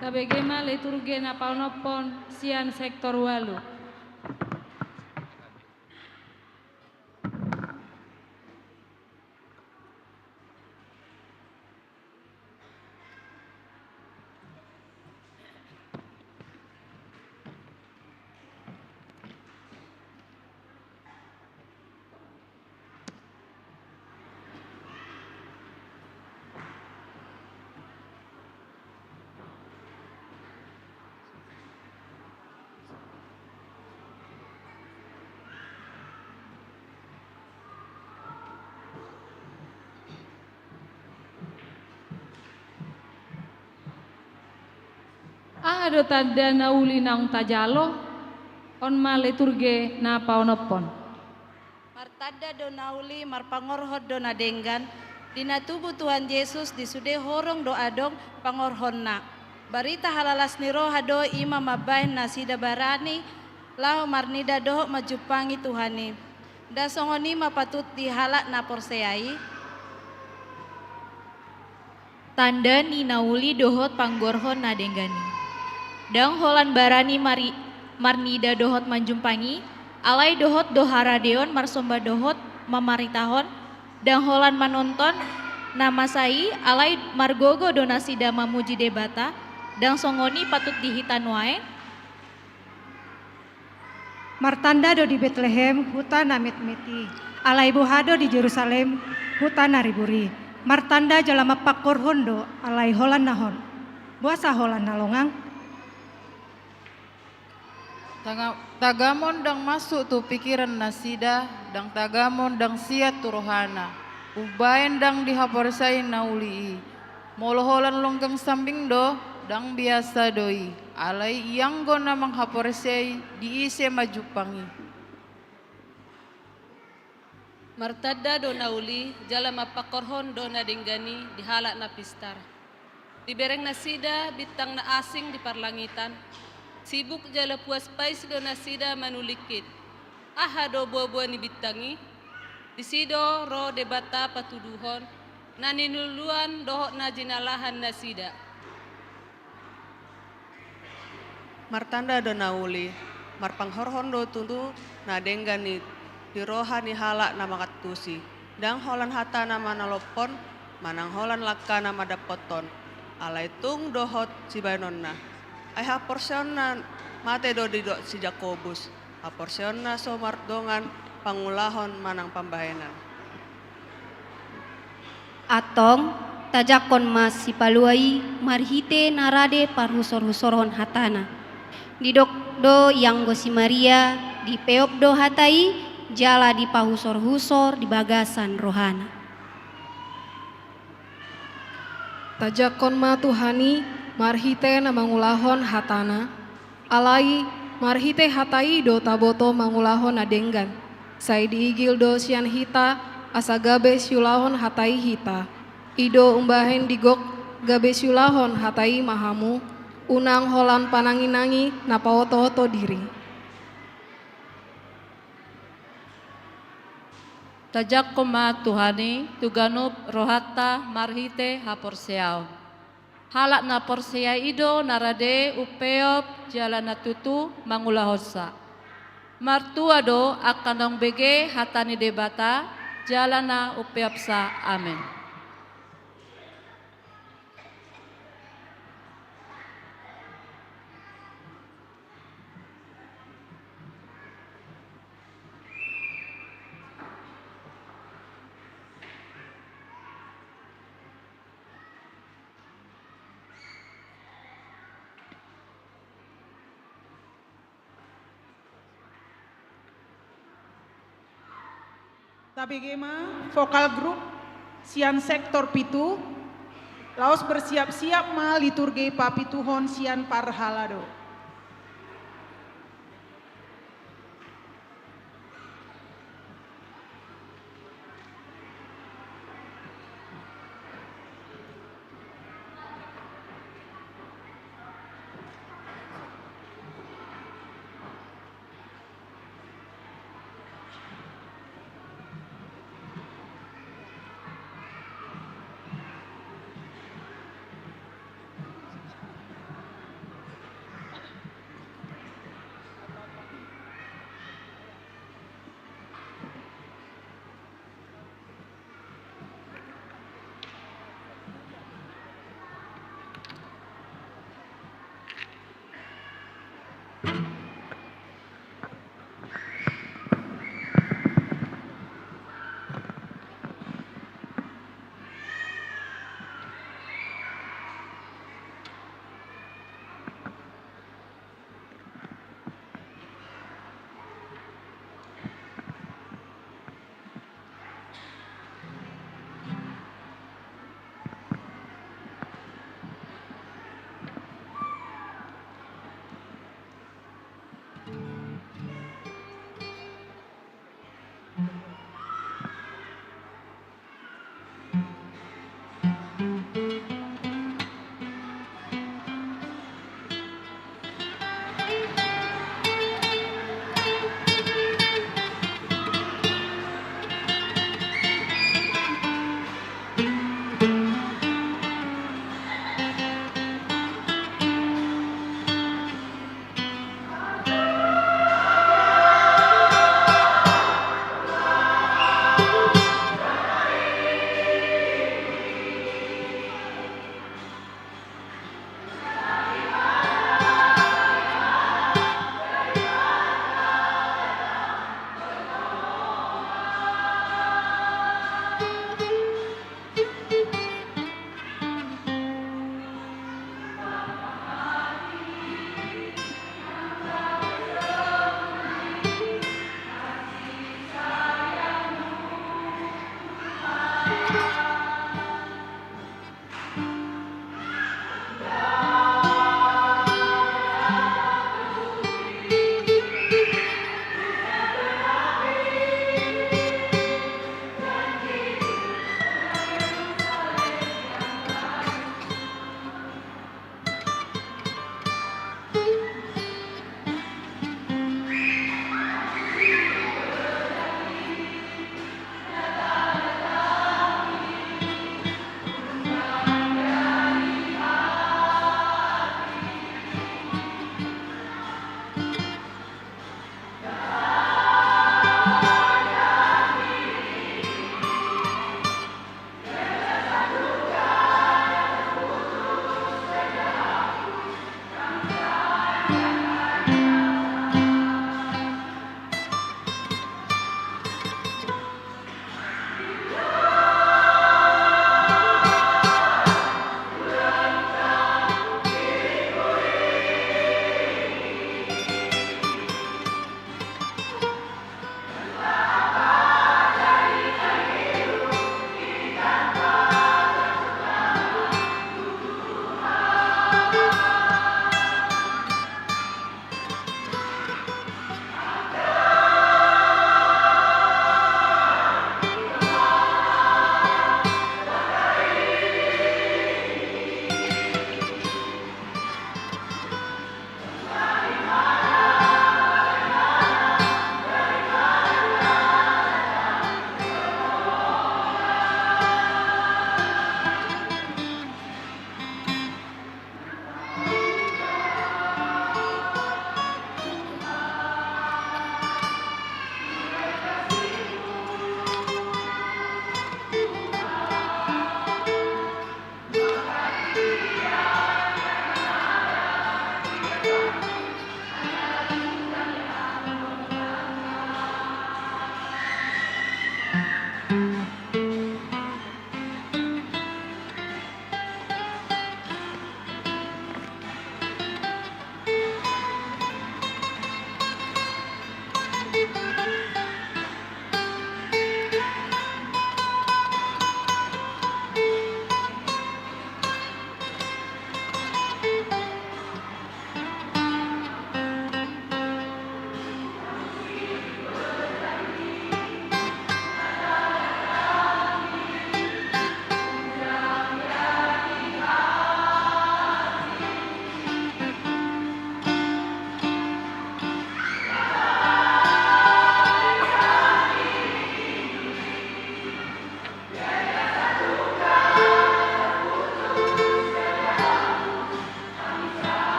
Tabege ma liturgi na paonomhon sian sektor ualu. Aha do tanda na uli naung tajalo? On ma liturgi na paonomhon. Martanda do na uli, marpangorhon do na denggan, di na tubu Tuhan Jesus di sude horong do adong pangorhonna. Barita halalas ni roha do i ma mambahen nasida barani laho marnida dohot manjumpangi Tuhan i. Ndang songon i ma patut di halak na porsea i? Tanda ni na uli dohot pangorhon na denggan i. Ndang holan barani mari-, marnida dohot manjumpangi, alai dohot do haradeon marsomba dohot mamaritahon, ndang holan manonton na masa i, alai margogo do nasida mamuji Debata, ndang songon i patut di hita nuaeng? Martanda do di Betlehem, huta na metmet i, alai boha do di Jerusalem, huta na ribur i. Martanda jala marpangorhon do, alai holan na hon. Boasa holan na longang? Taga-, tagamon ndang masuk tu pikiran nasida, ndang tagamon ndang siat tu rohana. Umbahen ndang dihaporseai na uli i. Molo holan longgang sambing do, ndang biasa do i, alai ianggo na manghaporseai di ise manjumpang i. Martanda do na uli, jala marpangorhon do na denggan i di halak na pistar. Dibereng nasida bintang na asing di parlangitan, sibuk jala puas pais do nasida manulingkit. Aha do boa-boa ni bintang i? Disi do ro Debata patuduhon na ninuluan dohot na jinalahan nasida. Martanda do na uli, marpanghorhon do tutu na denggan i di roha ni halak na mangantusi, ndang holan hatana manalophon, manang holan langkana mandappothon, alai tung dohot sibahenonna. Ai haporseaonna mate do didok si Jakobus. Haporseaonna so mardongan pangulahon manang pambahenan. Antong, tajangkon ma Sipalua i marhite na rade parhusor-husorhon hatana. Didok do ianggo si Maria, dipeop do hata i, jala dipahusor-husor di bagasan rohana. Tajangkon ma Tuhan i marhite na mangulahon hatana, alai marhite hata i do taboto mangulahon na denggan, sai diigil do sian hita asa gabe siulahon hata i hita. I do umbahen digok gabe siulahon hata i ma hamu, unang holan panangi-nangi na paoto-oto diri. Tajangkon ma Tuhan i tu ganup rohanta marhite haporseaon. Halak na porsea i do na rade umpeop jala na tutu mangulahonsa. Martua do angka naung bege hata ni Debata jala na umpeopsa. Amen. Tabege ma vokal grup sian sektor pitu, laos bersiap-siap ma liturgi papituhon sian parhalado.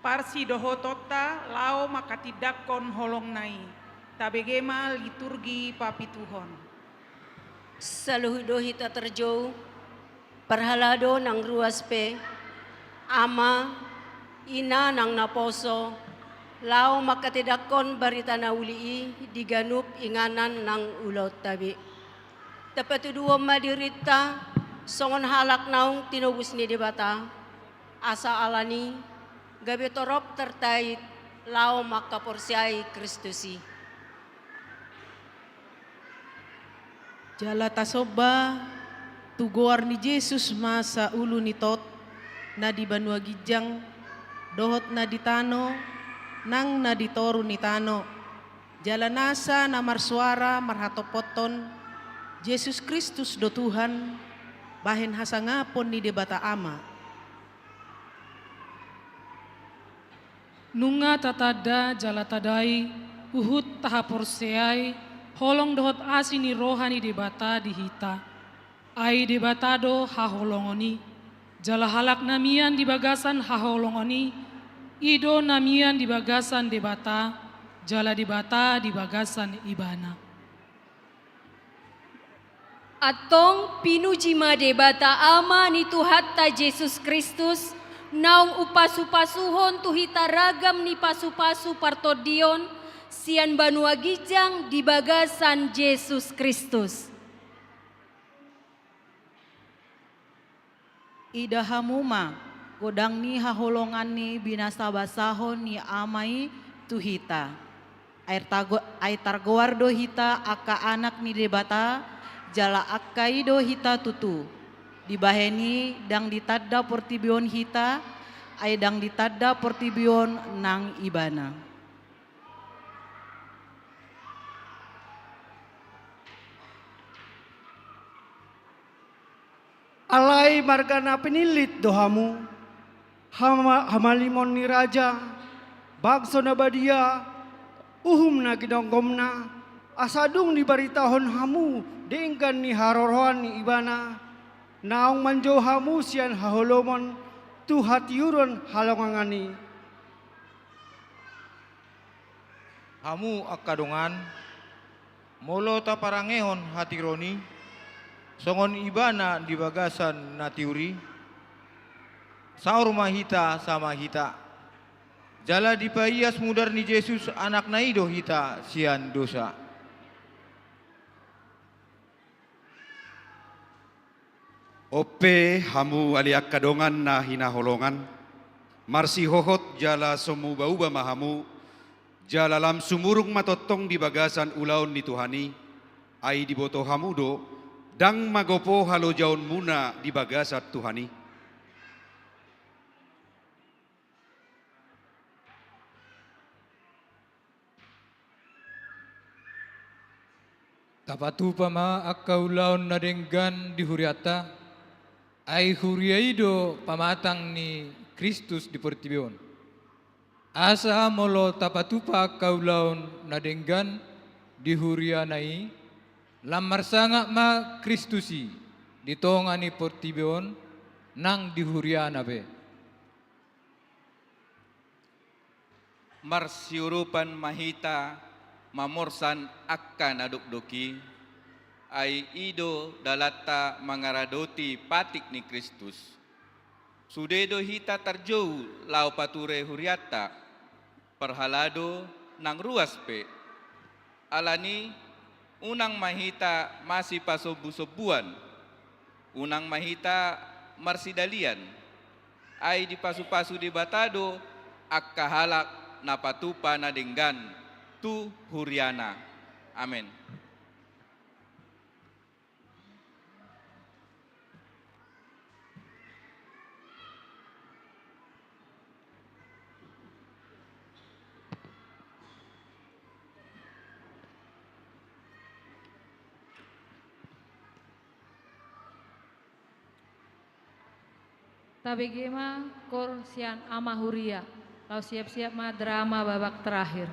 parsidohotonta laho manghatindanghon holongna i. Tabege ma liturgi papituhon. Saluhut do hita tarjou, parhalado nang ruas pe, ama, ina nang naposo, laho manghatindanghon barita na uli i di ganup inganan nang ulaonta be. Tapatuduhon ma dirinta songon halak naung tinobus ni Debata, asa alani gabe torop tartait laho manghaporseai Kristus i. Jala tasomba tu goar ni Jesus ma saulu ni tot, na di banua ginjang, dohot na di tano, nang na di toru ni tano, jala nasa na marsoara marhatompothon, Jesus Kristus do Tuhan, bahen hasangapon ni Debata Ama. Nunga tatanda jala tadai, huhut tahaporseai, holong dohot asi ni roha ni Debata di hita. Ai Debata do haholongon i, jala halak na mian di bagasan haholongon i, i do na mian di bagasan Debata, jala Debata di bagasan Ibana. Antong pinuji ma Debata Ama ni Tuhanta Jesus Kristus, naung umpasupasuhon tu hita ragam ni pasupasu partondion, sian banua ginjang di bagasan Jesus Kristus. Ida hamu ma, godang ni haholongan ni binasabasahon ni Ama i tu hita. Ai targo-, ai targoar do hita angka anak ni Debata, jala angka i do hita tutu. Dibahen i ndang ditanda portibi on hita, ai ndang ditanda portibi on nang Ibana. Alai marga na pinillit do hamu, hama-, hamalimon ni raja, bangso na badia, uhum na ginonggomna, asa dung dibaritahon hamu denggan ni haroroan ni Ibana, naung manjou hamu sian haholomon tu hatiuron halongangan i. Hamu angka dongan, molo taparangehon hatiuron i, songon Ibana di bagasan na tiur i, saur ma hita sama hita. Jala dipaias mudar ni Jesus Anakna i do hita sian dosa. On pe hamu ale angka dongan na hinaholongan, marsihohot jala so muba-uba ma hamu, jala lam sumurung ma tongtong di bagasan ulaon ni Tuhan i, ai diboto hamu do, ndang magopo halojaonmuna di bagasan Tuhan i. Tapatupa ma angka ulaon na denggan di hurianta, ai huria i do pamatang ni Kristus di portibi on. Asa molo tapatupa angka ulaon na denggan di huriana i, lam marsangap ma Kristus i di tonga ni portibi on nang di huriana pe. Marsiurupan ma hita mamorsan angka na dokdok i, ai i do dalanta mangaradoti patik ni Kristus. Sude do hita tarjou laho pature hurianta, parhalado nang ruas pe. Alani, unang ma hita masipasombusombuan, unang ma hita marsidalian, ai dipasupasu Debata do angka halak na patupa na denggan tu huriana. Amen. Tabege ma kor sian ama huria, laos siap-siap ma drama babak terakhir.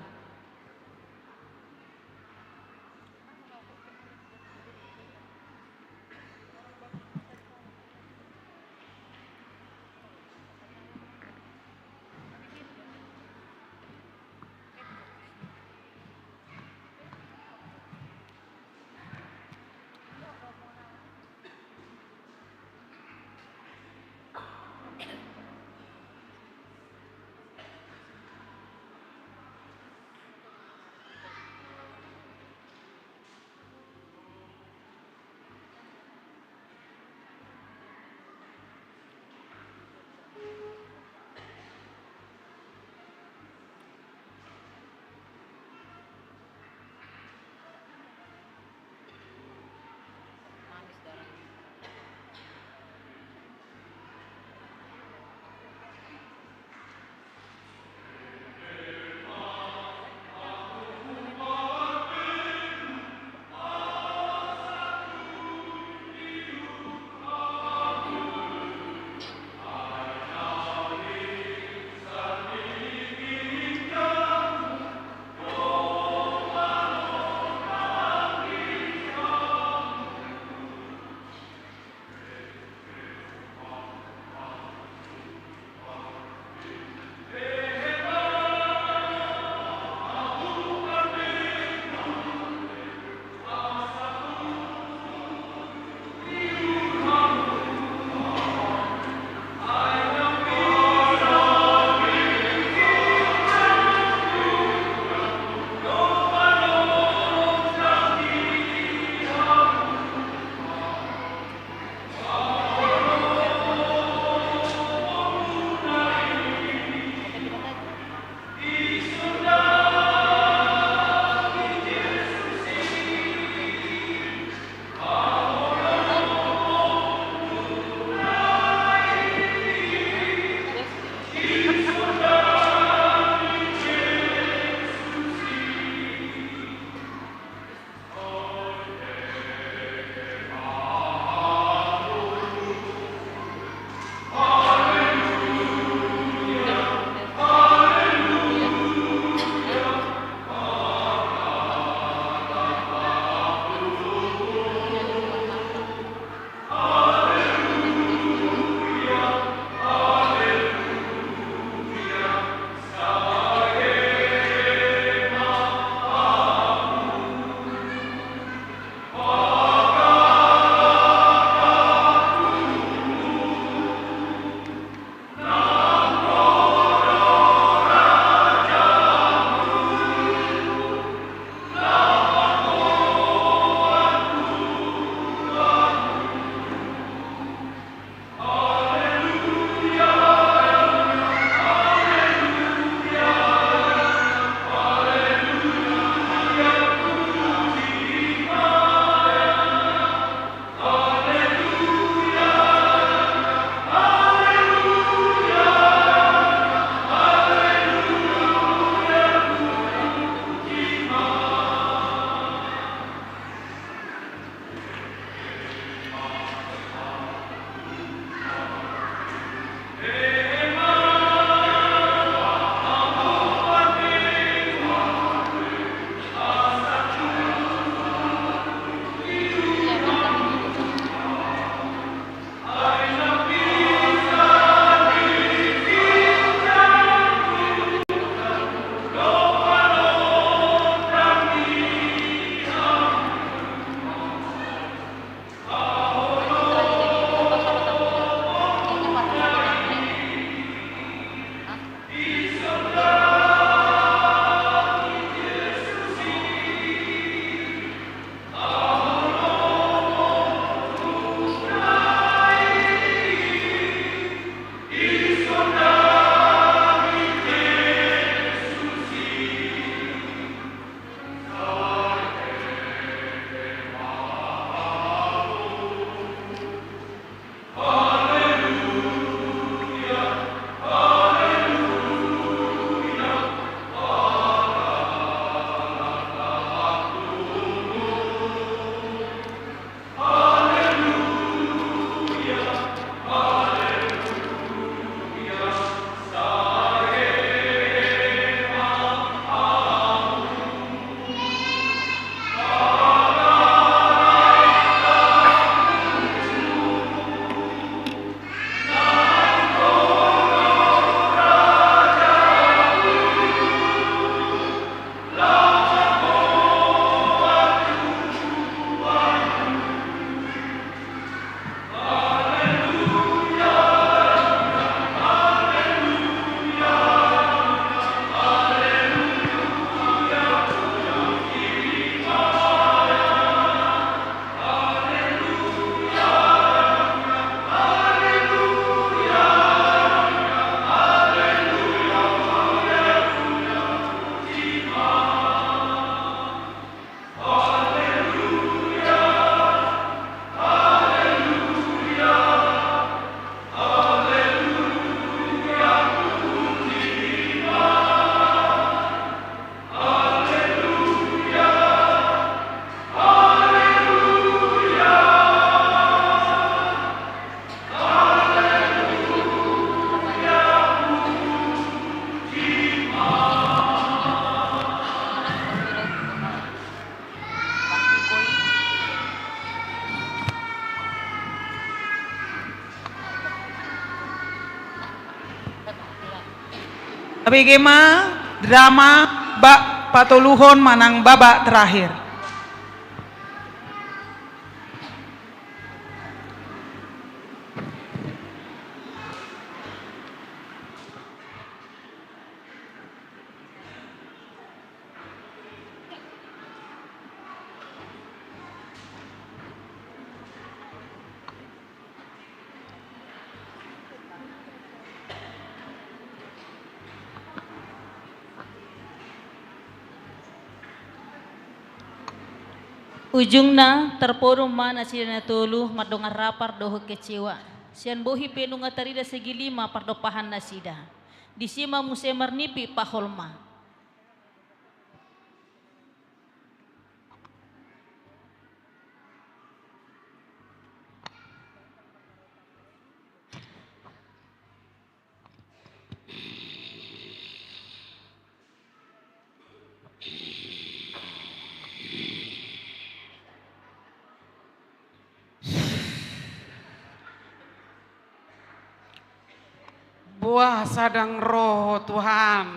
Tabege ma drama bak patoluhon manang babak terakhir. Ujungna, tarpodom ma nasida na tolu mardongan rapar dohot kecewa. Sian bohi pe nunga tarida segi lima pardompahan nasida. Disi ma muse marnipi paholma. Boasa ndang ro Ho Tuhan?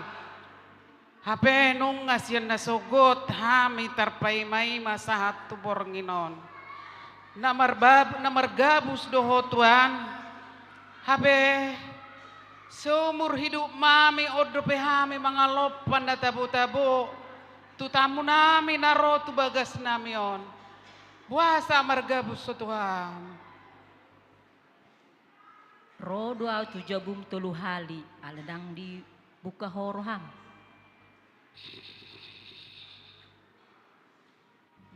Hape nunga sian na sogot hami tarpaimaima sahat tu borngin on. Na marbab-, na margabus do Ho Tuhan. Hape seumur hidup nami on dope hami mangalompa na tabo-tabo tu tamu nami na ro tu bagas nami on. Boasa margabus Ho Tuhan? Ro do ahu tu jabum tolu hali, ala ndang dibuka Ho roham.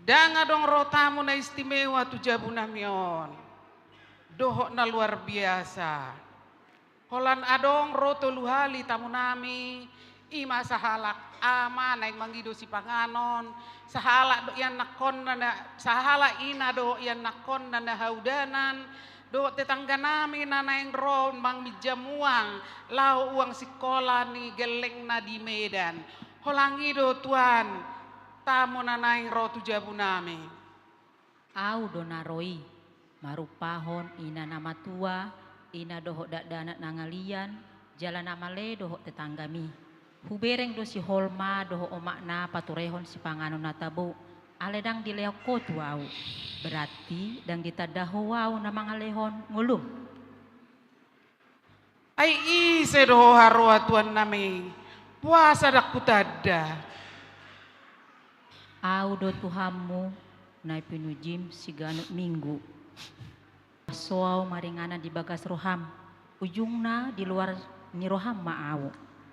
Ndang adong ro tamu na istimewa tu jabu nami on dohot na luar biasa. Holan adong ro tolu hali tamu nami, i ma sahalak ama naeng mangido sipanganon, sahalak do ianakkonna na, sahalak ina dohot ianakkonna na haudanan, dohot tetangga nami na naeng ro manginjam uang laho uang sikola ni gellengna di Medan. Holan i do Tuan, tamu na naeng ro tu jabu nami. Ahu do na ro i, marupahon ina na matua, ina dohot dakdanak na ngalian, jala na male dohot tetanggami. Hubereng do si Holma dohot omakna paturehon sipanganon na tabo, alai ndang dilehon ho tu ahu. Berarti ndang ditanda ho ahu na mangalehon ngolum. Ai ise do ho haroa Tuan nami? Boasa ndang hutanda? Ahu do Tuhanmu na pinujim siganup minggu. So ahu maringanan di bagas roham, ujungna di luar ni roham ma ahu.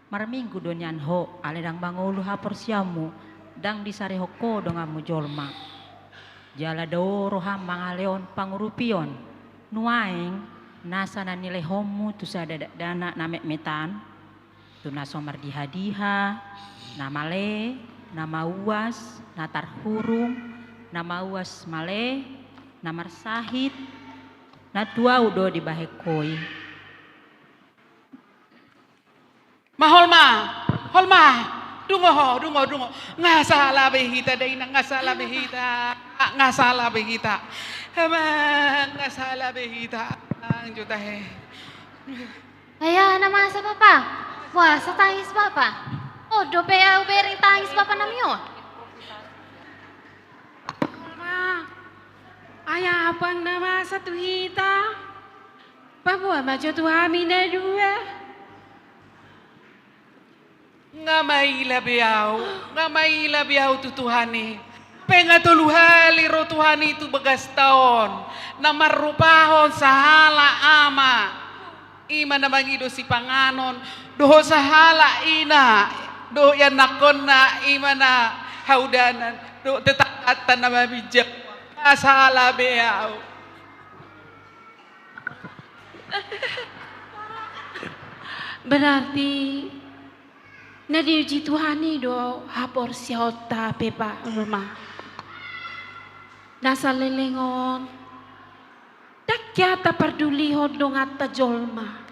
Marminggu do nian ho, alai ndang mangolu haporseaonmu, ndang disarihon ho donganmu jolma. Jala dao roham mangalehon pangurupion, nuaeng nasa na nilehonmu tu sada dakdanak na metmetan, tu na so mardiha-diha, na male, na mauas, na tarhurung, na mauas male, na marsahit, na tu ahu do dibahen ho i. Ma Holma, Holma, dungo ho, dungo, dungo. Nga sala be hita da ina, nga sala be hita, nga sala be hita. Hema, nga sala be hita. Ang juta he. Ai aha na masa bapa? Boasa tangis bapa? On dope ahu bereng tangis bapa nami on. Holma, ai aha na masa tu hita? Paboa ma jo tu hami na dua. Nga maila be ahu, nga maila be ahu tu Tuhan i. Pe nga tolu hali ro Tuhan i tu bagasta on, na marrupahon sahala ama, i ma na mangido sipanganon, dohot sahala ina, dohot ianakkonna, i ma na haudanan, dohot tetangganta na maminjam. Nga sala be ahu. Berarti na diuji Tuhan i do haporseaonta pe, Pak Ruma. Na saleleng on, ndang hea tapardulihon donganta jolma.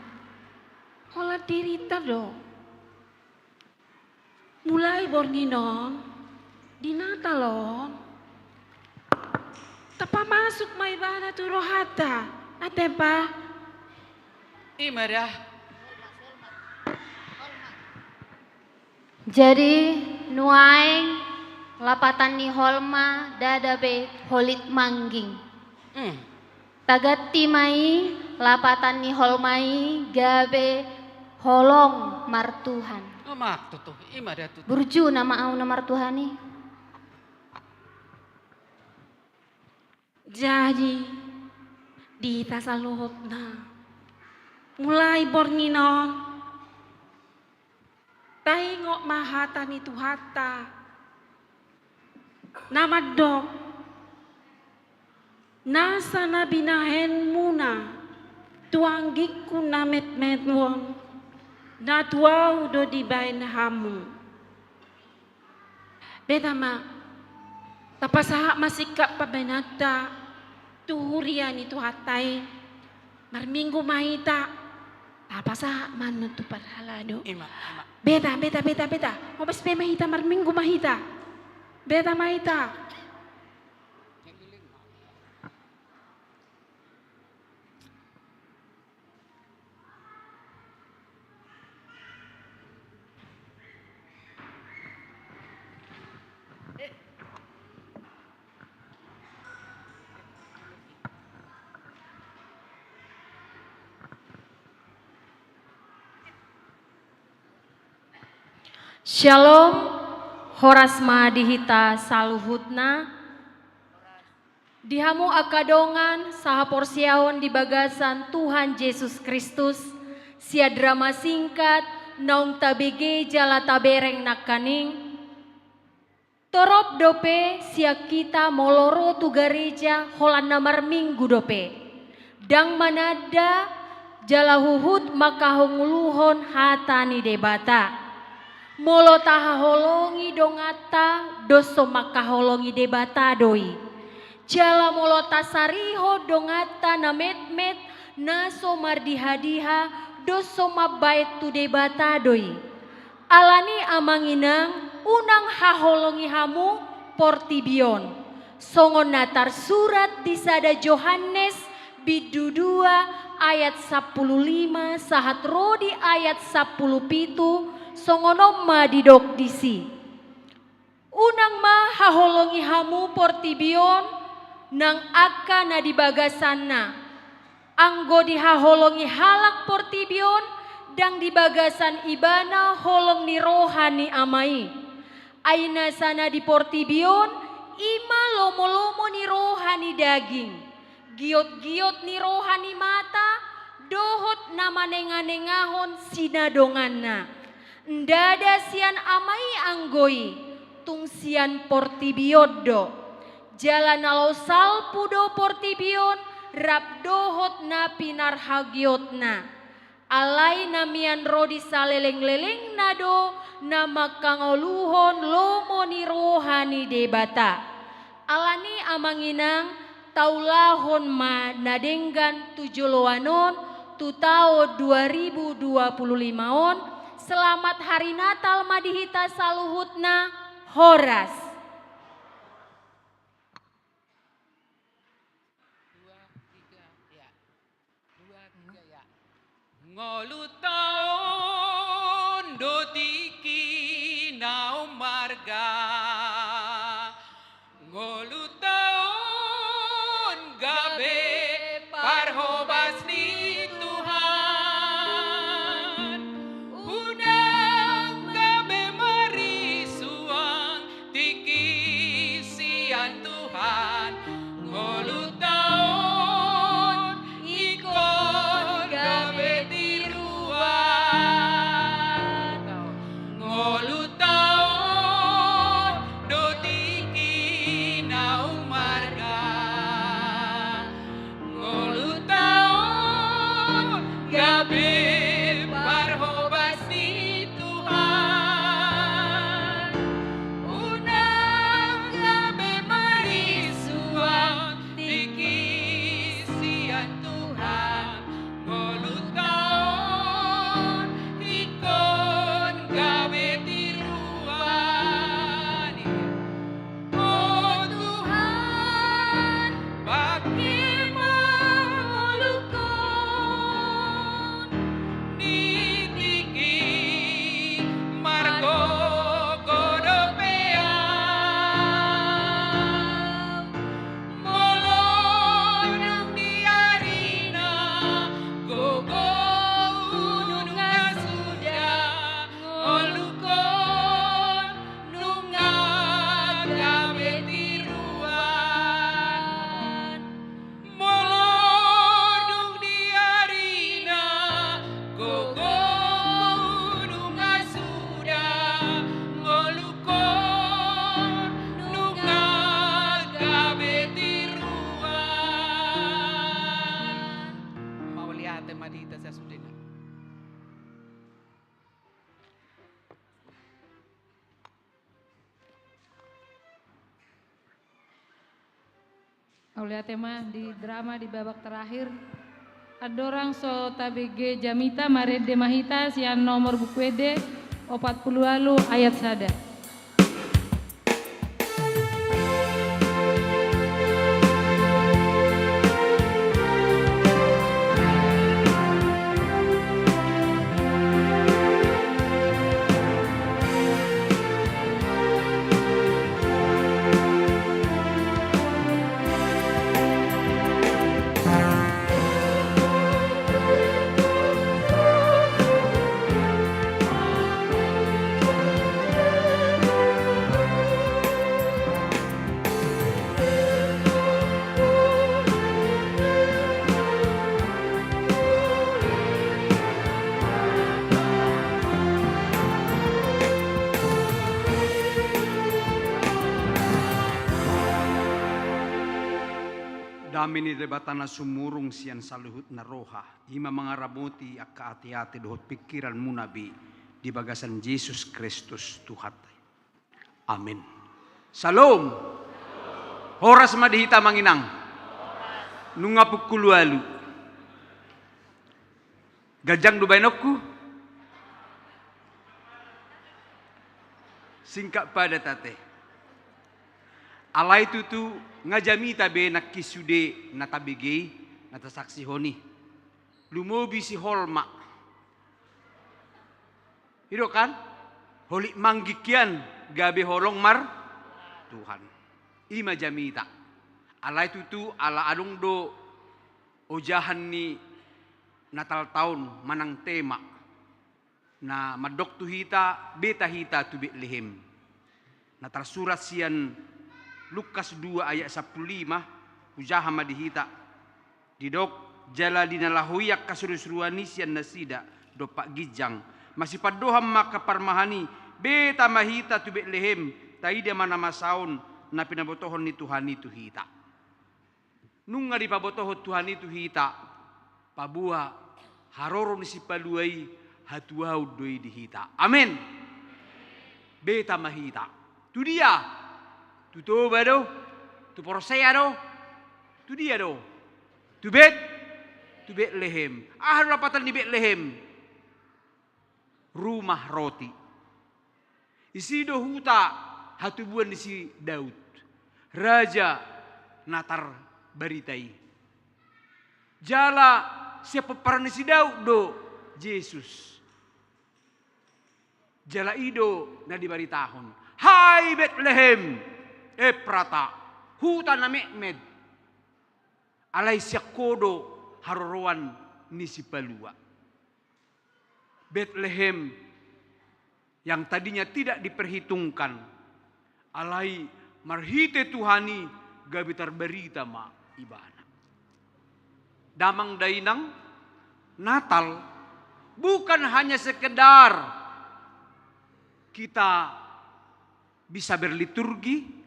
Holan dirinta do. Mulai borngin on, di Natal on, tapamasuk ma ibana tu rohanta, ate, Pak? I ma da. Jadi nuaeng lapatan ni holma ndada be holit mangging. Hmm. Taganti ma i, lapatan ni holma i gabe holong martuhan. Oh, mak tutu, ima da tutu. Burju nama au na martuhan i. Jadi di hita saluhutna, mulai borngin on, taingot ma hata ni Tuhanta na mandok: Nasa na binahenmuna tu anggingku na metmet on, na tu ahu do dibahen hamu. Beta ma, tapasahat ma singkat pambahenanta tu huria ni Tuhanta i. Marminggu ma hita, tapasahat ma annon tu parhalado. Ima, ima. Beta, beta, beta, beta. Homes be ma hita, marminggu ma hita. Beta ma hita. Syalom, horas ma di hita saluhutna. Di hamu angka dongan sahaporseaon di bagasan Tuhan Jesus Kristus, sian drama singkat naung tabege jala tabereng nangkaning. Torop dope sian hita molo ro tu gareja holan na marminggu dope, ndang mananda jala huhut mangkahangoluhon hata ni Debata. Molo tahaholongi donganta, dos so mangkaholongi Debata do i. Jala molo tasarihon donganta na metmet, na so mardihadiha, dos so mambahen tu Debata do i. Alani, amang inang, unang haholongi hamu portibi on. Songon na tarsurat di sada Johannes bindu dua ayat sampulu lima sahat ro di ayat sampulu pitu, songon on ma didok disi. Unang ma haholongi hamu portibi on nang angka na di bagasanna. Anggo dihaholongi halak portibi on, ndang di bagasan ibana holong ni roha ni Ama i. Ai nasa na di portibi on, i ma lomolomo ni roha ni daging, giotgiot ni roha ni mata, dohot na manenganengahon sinadonganna. Ndada sian Ama i anggo i, tung sian portibi on do. Jala na laho salpu do portibi on rap dohot na pinarhagiotna. Alai na mian ro di salelenglelengna do na mangkangoluhon lomo ni roha ni Debata. Alani, amang inang, taulahon ma na denggan tu joloan on, tu taon dua ribu dua puluh lima on. Selamat Hari Natal ma di hita saluhutna. Horas. Dua, tiga, ya. Dua, tiga, ya. Ngolu taon do tingki na ummarga. Ngolu taon gabe parhobas ni Tuhan. Unang gabe marisuang tingki sian Tuhan. Ngolu taon ingkon gabe tiruan. Mauliate ma. Di drama di babak terakhir, andorang so tabege jamita, marende ma hita sian nomor buku ende opat pulu ualu ayat sada. Dame ni Debata na sumurung sian saluhutna roha, i ma mangaramoti angka ateate dohot pingkiranmuna be di bagasan Jesus Kristus Tuhanta i. Amen. Syalom. Horas ma di hita amang inang. Nunga pukul ualu. Ganjang do baenonku? Singkat padat ate. Alai tutu nga jamita be nangkin sude na tabege i, na tasaksihon i. Lumobi si Holma. I do kan? Holit mangging hian, gabe holong mar Tuhan. I ma jamita. Alai tutu ala adong do ojahan ni Natal taon manang tema na mandok tu hita, beta hita tu Betlehem. Na tarsurat sian Lukas dua ayat sampulu lima, hujaha ma di hita. Didok, jala di na laho i angka surusuruan i sian nasida dompak ginjang, masipandohan ma angka parmahan i, beta ma hita tu Betlehem, taida ma na masa on na pinabotohon ni Tuhan i tu hita. Nunga dipabotohon Tuhan i tu hita, paboa haroro ni Sipalua i hatuaon do i di hita. Amen. Beta ma hita. Tu dia? Tu Toba do? Tu porsea do? Tu dia do? Tu Bet, tu Betlehem. Aha do lapatan ni Betlehem? Rumah roti. Isi do huta hatubuan ni si Daud, raja na tarbarita i. Jala sian pomparan ni si Daud do Jesus. Jala i do na dibaritahon, hai Betlehem Eprata, huta na metmet, alai sian ho do haroroan ni Sipalua. Betlehem yang tadinya tidak diperhitungkan, alai marhite Tuhan i gabe tarbarita ma ibana. Damang dainang, Natal bukan hanya sekedar kita bisa berliturgi,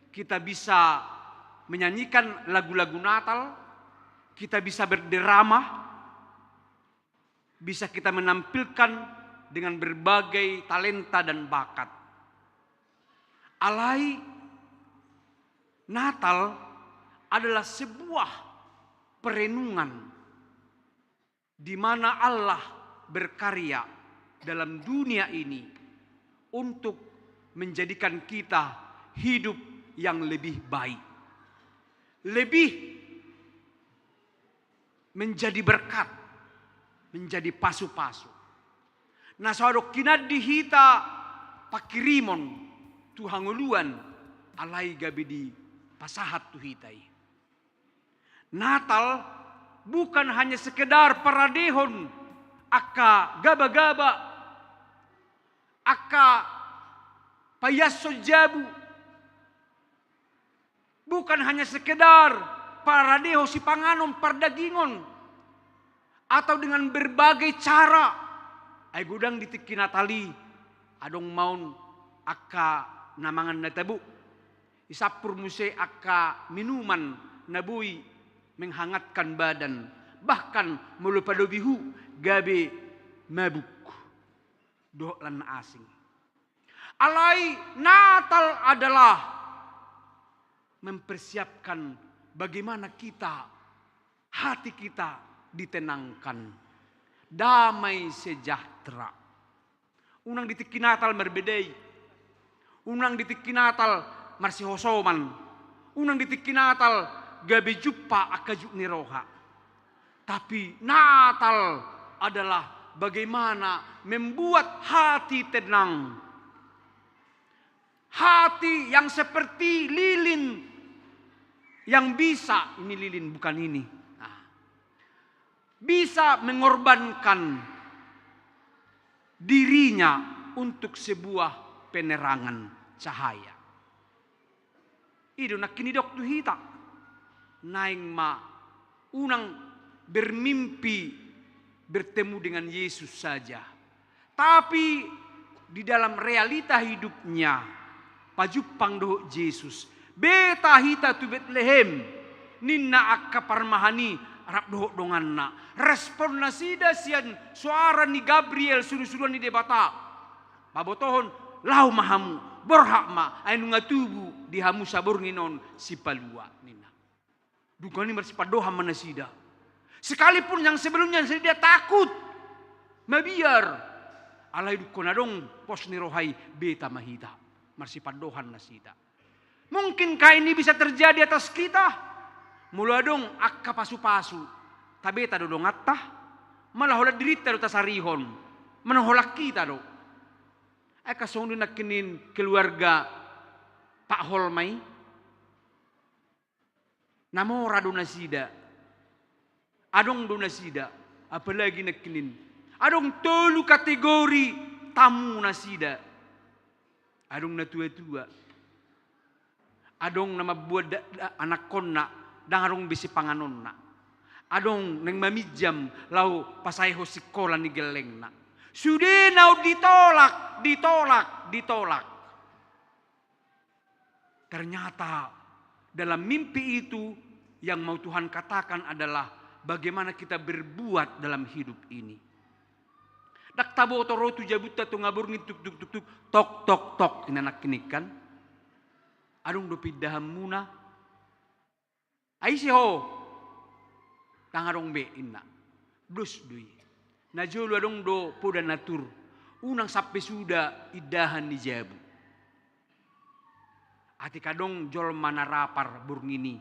kita bisa menyanyikan lagu-lagu Natal, kita bisa berderama, bisa kita menampilkan dengan berbagai talenta dan bakat. Alai, Natal adalah sebuah perenungan di mana Allah berkarya dalam dunia ini untuk menjadikan kita hidup yang lebih baik, lebih menjadi berkat, menjadi pasu-pasu. Na so adong hinan di hita pangkirimon tu hangoluan, alai gabe dipasahat tu hita i. Natal bukan hanya sekedar paradehon angka gabagaba, angka paiashon jabu, bukan hanya sekedar paradehon sipanganon pardagingon, atau dengan berbagai cara. Ai godang di tingki Natal i adong ma on angka na mangan na tabo, isampur muse angka minuman na boi menghangatkan badan, bahkan molo palobi hu gabe mabuk dohot lan na asing. Alai Natal adalah mempersiapkan Bagaimana kita, hati kita ditenangkan, damai sejahtera. Unang di tingki Natal marbeda i. Unang di tingki Natal marsihosoman. Unang di tingki Natal gabe jumpa angka jut ni roha. Tapi Natal adalah bagaimana membuat hati tenang. Hati yang seperti lilin yang bisa, ini lilin, bukan ini. Nah, bisa mengorbankan dirinya untuk sebuah penerangan cahaya. I do nangkin didok tu hita. Naeng ma unang bermimpi bertemu dengan Yesus saja. Tapi di dalam realita hidupnya, pajumpang dohot Jesus. Beta hita tu Betlehem, ninna angka parmahan i rap dohot donganna. Respon nasida sian soara ni Gabriel, surusuruan ni Debata. Pabotohon, laho ma hamu, borhat ma, ai nunga tubu di hamu saborngin on sipalua, ninna. Dung i marsipandohan ma nasida. Sekalipun yang sebelumnya nasida takut, mabiar. Alai dung adong pos ni roha i, beta ma hita. Marsipandohan nasida. Mungkinkah ini bisa terjadi atas kita? Molo adong angka pasupasu, tabeta do donganta? Molo holan dirinta do tasarihon, molo holan hita do. Ai angka songon i nangkin keluarga Pak Holma i. Na mora do nasida. Adong do nasida. Apalagi nangkin adong tolu kategori tamu nasida. Adong na tuatua. Adong na mambuat da-, da-, anakkonna, ndang adong be sipanganonna. Adong naeng maminjam laho pasaehon sikola ni gellengna. Sudena on ditolak, ditolak, ditolak. Ternyata dalam mimpi itu yang mau Tuhan katakan adalah bagaimana kita berbuat dalam hidup ini. Ndang taboto ro tu jabunta tonga borngin tuk tuk tuk tuk, tok tok tok, ninna nangkin kan. Adong dope indahanmuna? Ai ise ho? Ndang adong be, ninna. Dos do i. Najolo adong do poda na tur. Unang sampe suda indahan ni jabu. Atik adong jolma na rapar borngin i,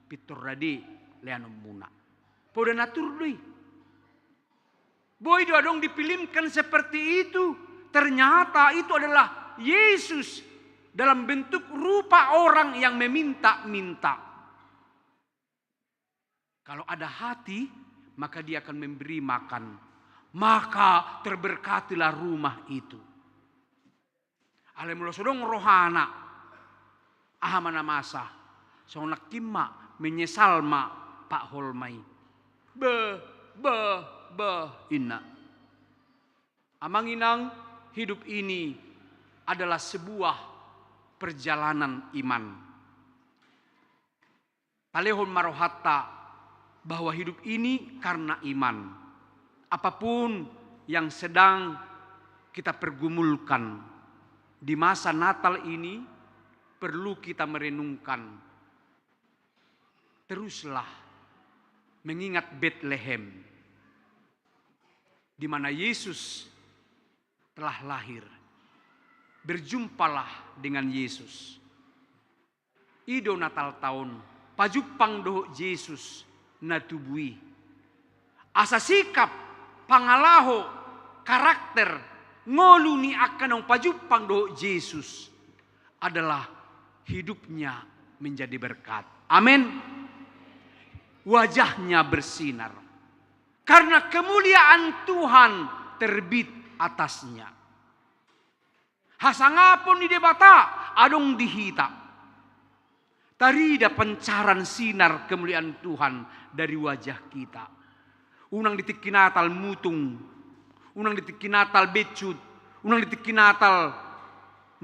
pintor rade leanonmuna. Poda na tur do i. Boi do adong difilmkan seperti itu. Ternyata itu adalah Yesus dalam bentuk rupa orang yang meminta-minta. Kalau ada hati, maka dia akan memberi makan. Maka terberkatilah rumah itu. Alai molo so adong rohana, aha ma na masa? Songon nangkin ma, menyesal ma Pak Holma i. Beh, beh, beh, ninna. Amang inang, hidup ini adalah sebuah perjalanan iman. Talehon ma rohanta bahwa hidup ini karena iman. Apapun yang sedang kita pergumulkan di masa Natal ini, perlu kita merenungkan. Teruslah mengingat Betlehem, di mana Yesus telah lahir. Berjumpalah dengan Yesus. I do Natalta on, pajumpang dohot Jesus na tubu i. Asa sikap, pangalaho, karakter, ngolu ni angka naung pajumpang dohot Jesus adalah hidupnya menjadi berkat. Amin. Wajahnya bersinar. Karena kemuliaan Tuhan terbit atasnya. Hasangapon ni Debata adong di hita. Tarida pancaran sinar kemuliaan Tuhan dari wajah kita. Unang di tingki Natal mutung, unang di tingki Natal becut, unang di tingki Natal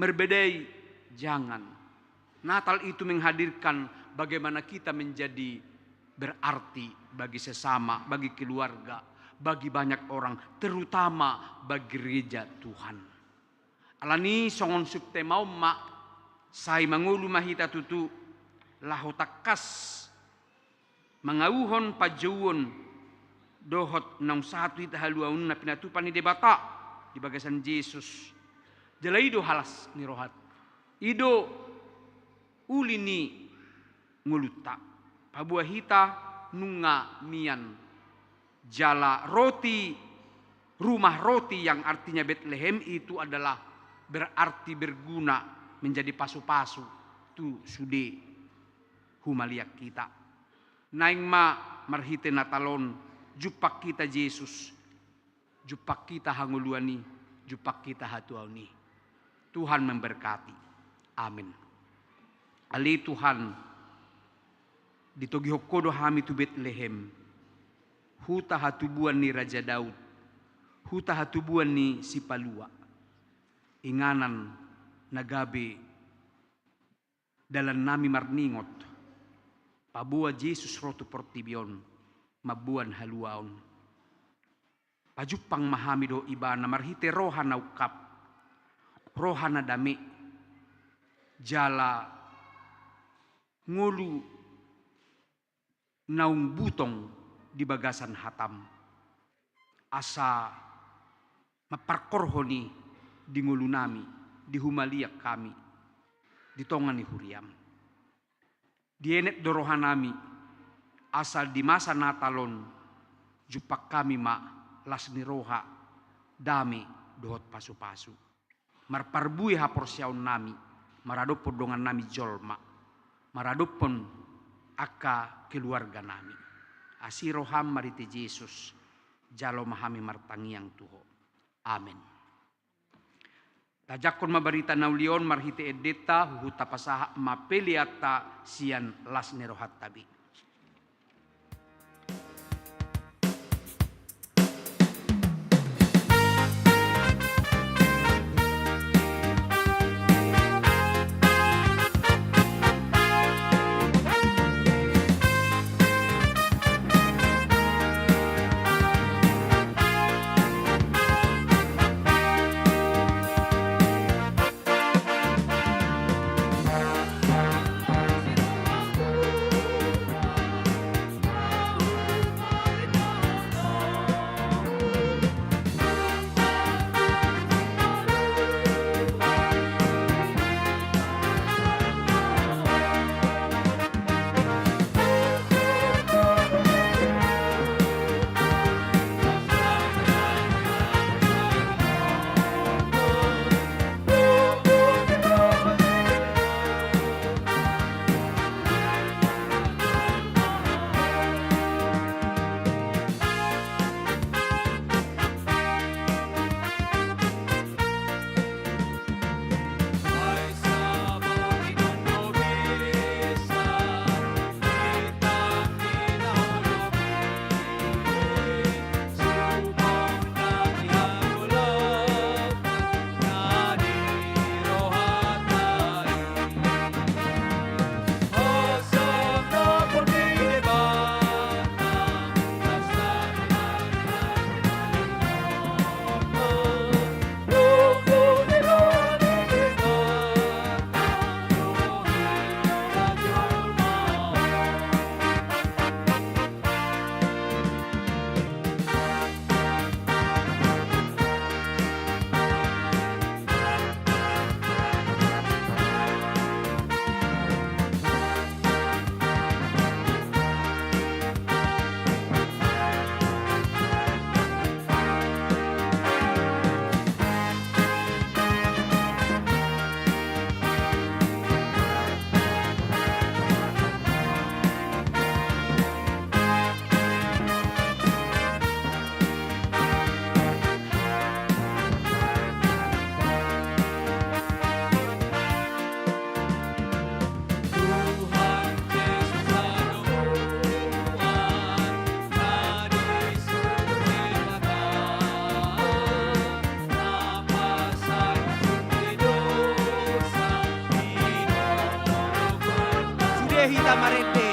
merbedai, jangan. Natal itu menghadirkan bagaimana kita menjadi berarti bagi sesama, bagi keluarga, bagi banyak orang, terutama bagi gereja Tuhan. Alani songon subtema on ma, sai mangolu ma hita tutu, laho tangkas mangauhon panjouon dohot naung sahat tu hita haluaon na pinatupa ni Debata di bagasan Jesus. Jala i do halas ni rohanta. I do uli ni ngolunta. Paboa hita nunga mian. Jala roti, rumah roti yang artinya Betlehem itu adalah berarti berguna, menjadi pasu-pasu tu sude humaliang hita. Naeng ma marhite Natal on, jumpang hita Jesus, jumpang hita hangoluan i, jumpang hita hatuaon i. Tuhan memberkati. Amin. Ale Tuhan, ditogihon Ho do hami tu Betlehem, huta hatubuan ni Raja Daud, huta hatubuan ni Sipalua. Inganan na gabe dalan nami marningot, paboa Jesus ro tu portibi on, mamboan haluaon. Pajumpang ma hami dohot Ibana marhite roha na ungkap, roha na dame, jala ngolu naung butong di bagasan hataM. Asa mamparkorhon i di ngolu nami, di humaliang hami, di tonga ni huriaM. Dienet do roha nami, asa di masa Natal on, jumpang hami ma las ni roha, dame dohot pasu-pasu. Marparbue haporseaon nami, maradophon dongan nami jolma, maradophon angka keluarga nami. Asi rohaM marhite Jesus, jalo ma hami martangiang tu Ho. Amen. Tajangkon ma barita na uli on marhite endenta, huhut tapasahat ma peleanta sian las ni rohanta be. Sude hita marende.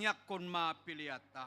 Tangiangkon ma peleanta.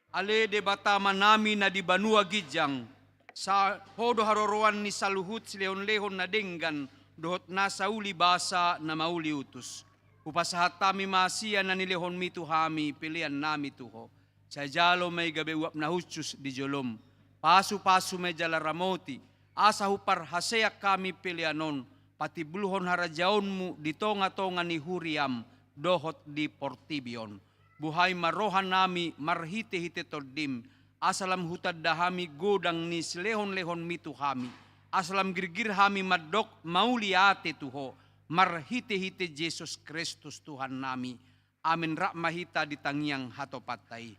Ale Debata Amanami na di banua ginjang, sa Ho do haroroan ni saluhut silehonlehon na denggan dohot nasa uli basa na mauli utus. Hupasahat hami ma sian na nilehonmi tu hami peleannami tu Ho. Sai jalo ma i gabe uap na hushus di jolom. Pasupasu ma i jala ramoti, asa huparhaseang hami pelean on patimbulhon harajaonmu di tongatonga ni huriam dohot di portibi on. Buhai ma rohanami marhitehite Tondim, asa lam hutanda hami godang ni silehonlehonmi tu hami, asa lam girgir hami mandok mauliate tu Ho, marhitehite Jesus Kristus Tuhannami. Amen. Rap ma hita di tangiang hatopanta i.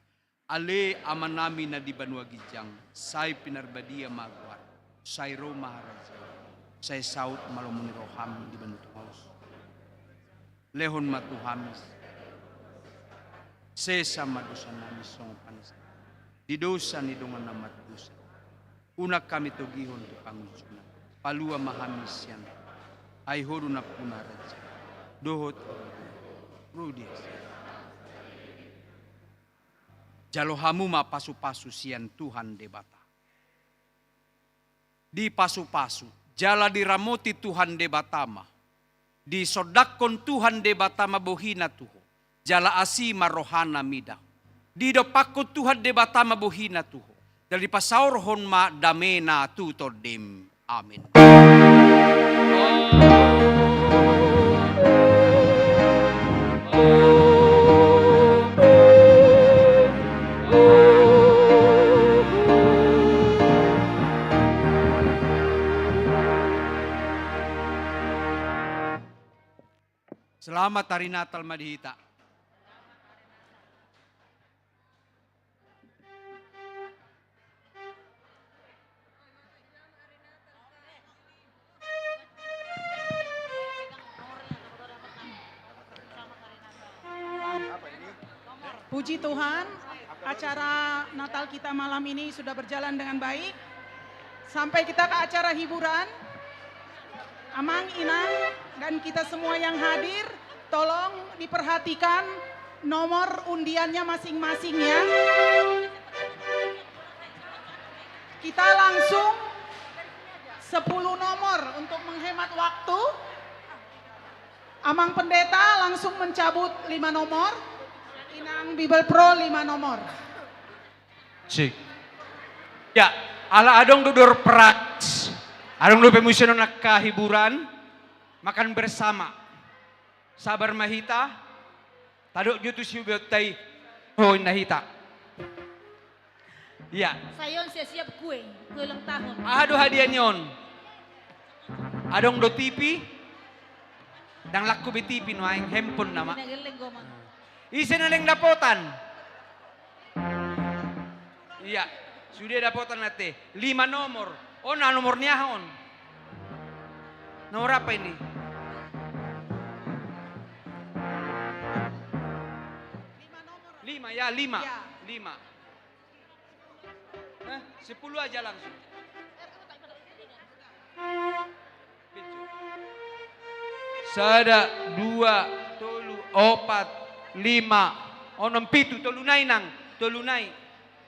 Ale Amanami na di banua ginjang, sai pinarbadia ma goar, sai ro ma harajaon, sai saut ma lomo ni roham di banua tonga on. Lehon ma tu hami, sesa ma dosanami songon panesanna di dosa ni dongan na mardosa. Unang hami togihon tu pangunjunan, palua ma hami sian, ai Ho do nampuna harajaon dohot hagogoon, ro di asi. Jalo hamu ma pasupasu sian Tuhan Debata. Dipasupasu jala diramoti Tuhan Debata ma. Disondangkon Tuhan Debata ma bohina tu ho, jala asi ma rohana mida. Didompakkon Tuhan Debata ma bohina tu ho, jala dipasaorhon ma damena tu tondim. Amin. Selamat Hari Natal ma di hita. Puji Tuhan, acara Natal kita malam ini sudah berjalan dengan baik. Sampai kita ke acara hiburan. Amang, Inang, dan kita semua yang hadir, tolong diperhatikan nomor undiannya masing-masing, ya. Kita langsung sepuluh nomor untuk menghemat waktu. Amang Pendeta langsung mencabut lima nomor, Inang Bibelvrouw lima nomor. Sik. Ya, ala adong do door prize, adong do pe muse non angka hiburan, makan bersama. Sabar ma hita, tadok jo tu siubeonta i, ho inna hita. Iya. Sai on siap-siap kue, kue ulang tahun. Aha do hadiah ni on? Adong do T V? Ndang laku be T V nuaeng, handphone nama. Ise na leleng dapotan? Iya, sude dapotan ate. Lima nomor. On na nomor ni aha on? Nomor apa ini? Lima, ya, lima. Iya. Lima. Hah? Sepuluh aja langsung. Sada, dua, tolu, opat, lima, onom, pitu, tolu nai nang, tolu nai,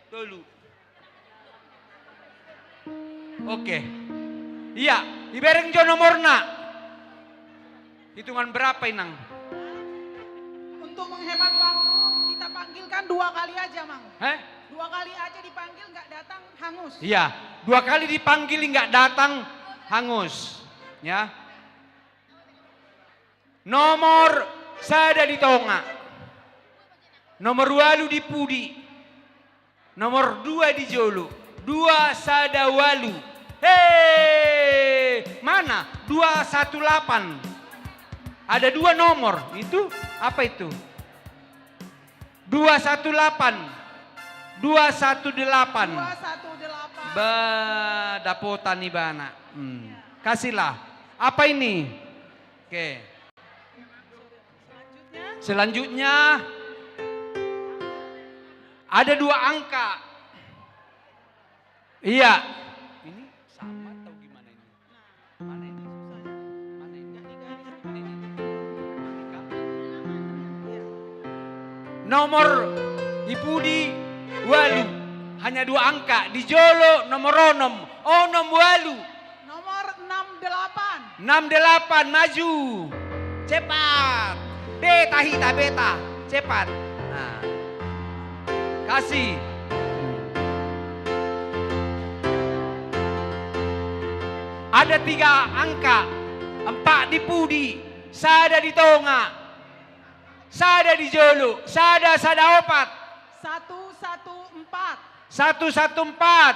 tolu. Oke. Iya, ibereng jo nomorna. Hitungan berapa, Inang? Untuk menghemat waktu, kita panggilkan dua kali aja, Mang. Heh? Dua kali aja dipanggil, nggak datang, hangus. Iya, dua kali dipanggil, nggak datang, hangus. Ya. Nomor sada di tonga. Nomor ualu di pudi. Nomor dua di jolo. Dua sada ualu. Hei, mana? Dua satu delapan. Ada dua nomor. Itu apa itu? Dua satu delapan. Dua satu delapan. Dua satu delapan. Ba, dapotan ibana. Hmm. Kasihlah. Apa ini? Oke. Selanjutnya, ada dua angka. Iya. Ini sama atau gimana ini? Mana ini? Mana ini? Ini, ini. Nomor di pudi ualu. Hanya dua angka. Di jolo nomor onom. Onom ualu. Nomor enam delapan. Enam delapan, maju. Cepat. Beta hita, beta. Cepat. Nah. Kasih. Ada tiga angka. Empat di pudi, sada di tonga, sada di jolo, sada, sada opat. Satu satu empat. Satu satu empat.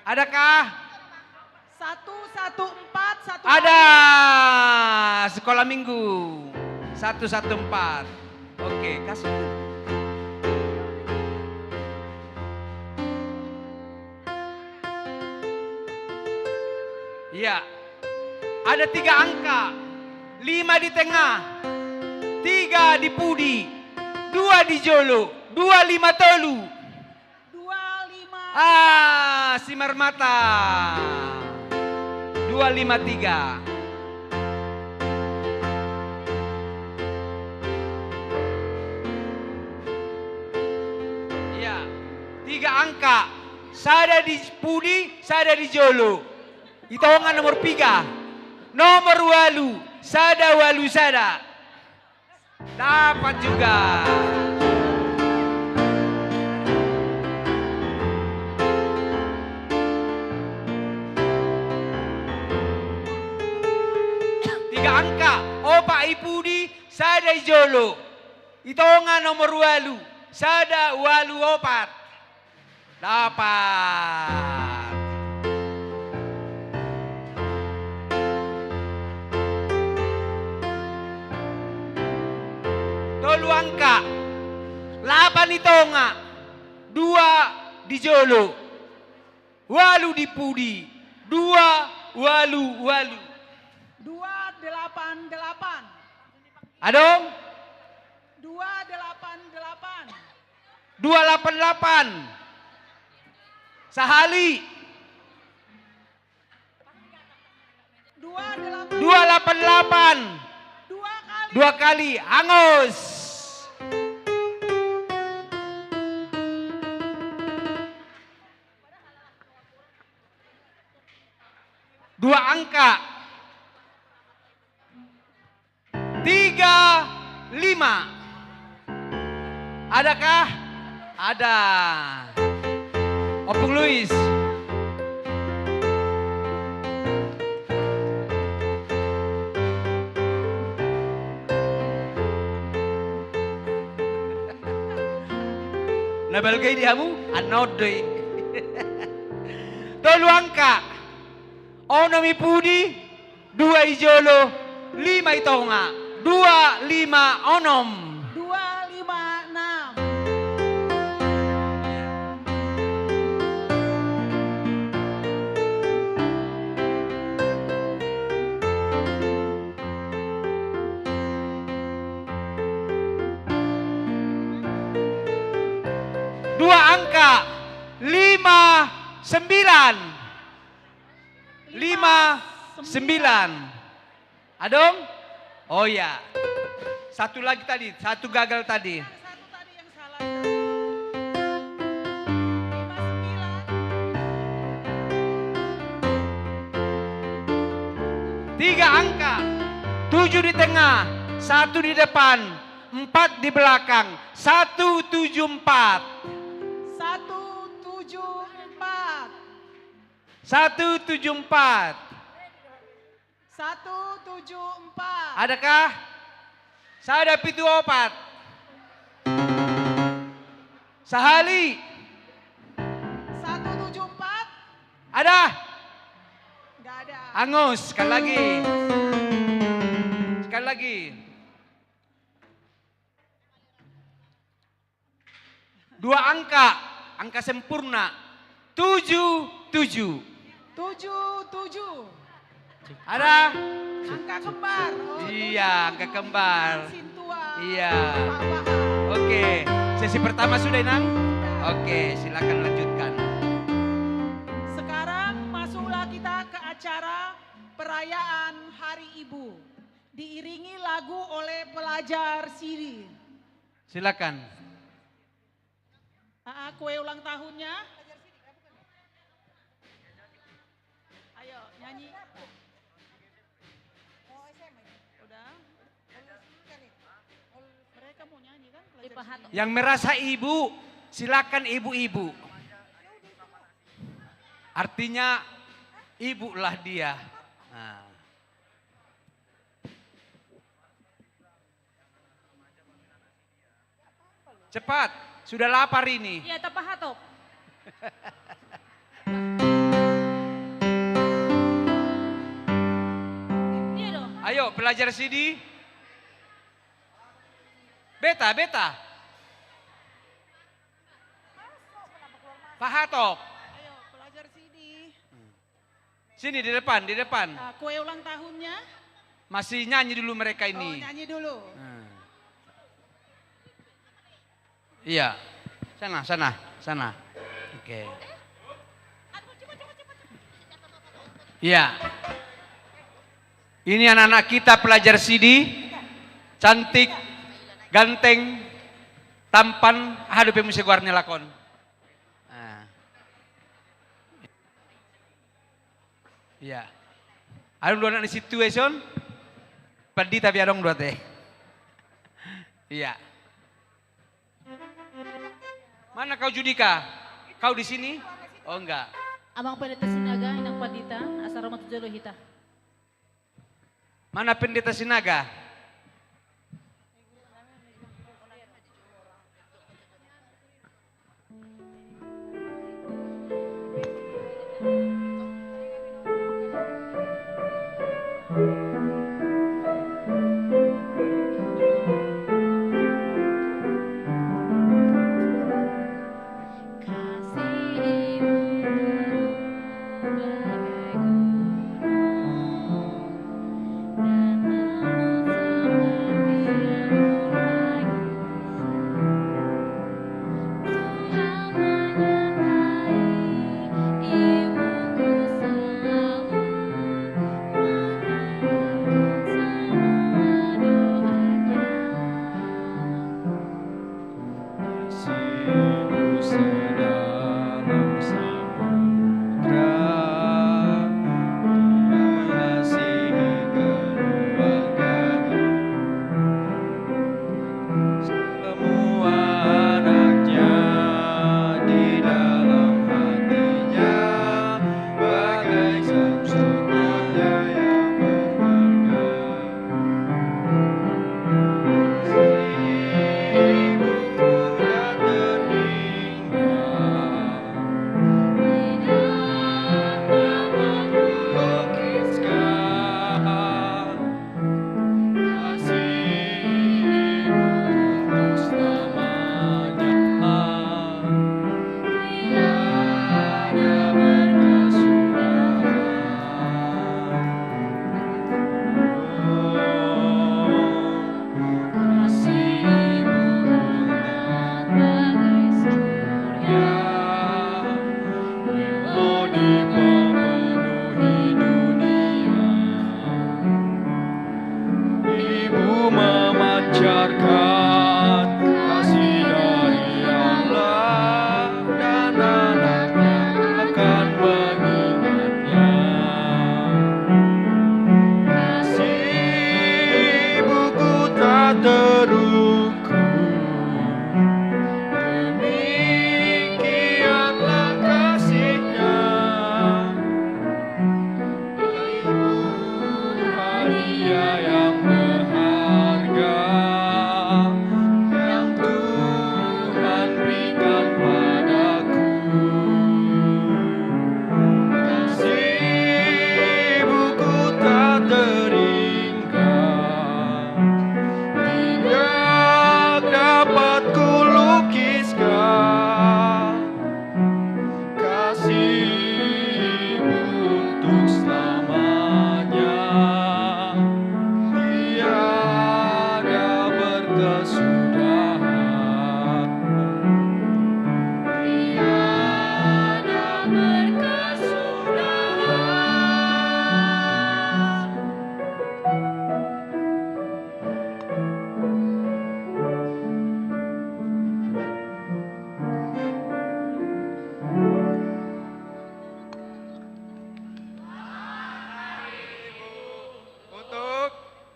Adakah? Satu satu empat, satu. Ada. Sekolah minggu. Satu satu empat. Oke, kasih. Iya. Ada tiga angka. Lima di tengah. Tiga di pudi. Dua di jolo. Dua lima tolu. Dua lima. Ah, Simarmata. Dua lima tiga. Iya. Tiga angka. Sada di pudi, sada di jolo. Di tonga nomor piga. Nomor ualu. Sada ualu sada. Dapat juga. Tiga angka, opat i pudi, sada i jolo. I tonga nomor ualu, sada ualu opat. Dapat. Tolu angka. Lapan i tonga. Dua di jolo. Ualu di pudi. Dua, ualu, ualu. Dua delapan delapan. Adong? Dua delapan delapan. Dua lapan lapan. Sahali. Dua delapan. Dua lapan lapan. Dua kali. Dua kali. Angus. Dua angka. Tiga lima. Adakah? Ada. Ompung Luis. Na balga i di hamu, annon do i. Tolu angka. Onom i pudi, dua i jolo, lima i tonga. Dua lima onom. Dua lima enam. Dua angka, lima sembilan. Lima sembilan. Adong? Oh iya. Satu lagi tadi, satu gagal tadi. Satu tadi yang salah. Lima sembilan. Tiga angka. Tujuh di tengah, satu di depan, empat di belakang. Satu tujuh empat. Satu tujuh empat. Satu tujuh empat. Satu tujuh empat. Adakah? Sada pitu opat. Sahali. Satu tujuh empat. Ada? Nggak ada. Angus, sekali lagi. Sekali lagi. Dua angka, angka sempurna. Tujuh tujuh. Tujuh tujuh. Ada? Angka kembar. Oh, iya, tujuh tujuh. Angka kembar. Sintua. Iya. Pak Wahab. Oke, sesi pertama sudah, Inang? Sudah. Oke, silakan lanjutkan. Sekarang masuklah kita ke acara perayaan Hari Ibu. Diiringi lagu oleh pelajar siri. Silakan. Ah, ah, kue ulang tahunnya. Ayo, nyanyi. Udah. Mereka mau nyanyi kan, pelajar seni. Yang merasa ibu, silakan ibu-ibu. Artinya, ibulah dia. Nah. Cepat, sudah lapar ini. Iya, tapahatop. Iya dong. Ayo, pelajar sidi. Beta, beta. Pahatop. Ayo, pelajar sidi. Sini, di depan, di depan. Ah, kue ulang tahunnya. Masih nyanyi dulu mereka ini. Oh, nyanyi dulu. Hmm. Iya. Sana, sana, sana. Oke. Iya. Ini anak-anak kita pelajar sidi. Cantik, ganteng, tampan. Aha dope muse goarna, lakon. Nah. Iya. Adong do anak ni sintua i son? Pandita pe adong do ate. Iya. Mana kau, Judika? Kau di sini? Oh, enggak. Amang Pendeta Sinaga, Inang Pandita, asa ro ma tu jolo hita. Mana Pendeta Sinaga?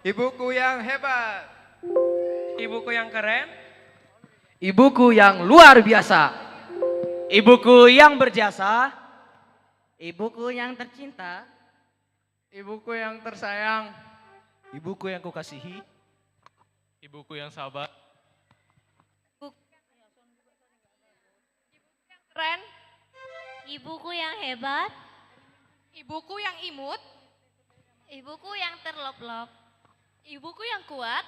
Ibuku yang hebat. Ibuku yang keren. Ibuku yang luar biasa. Ibuku yang berjasa. Ibuku yang tercinta. Ibuku yang tersayang. Ibuku yang kukasihi. Ibuku yang sabar. Keren. Ibuku yang hebat. Ibuku yang imut. Ibuku yang terloblok. Ibuku yang kuat.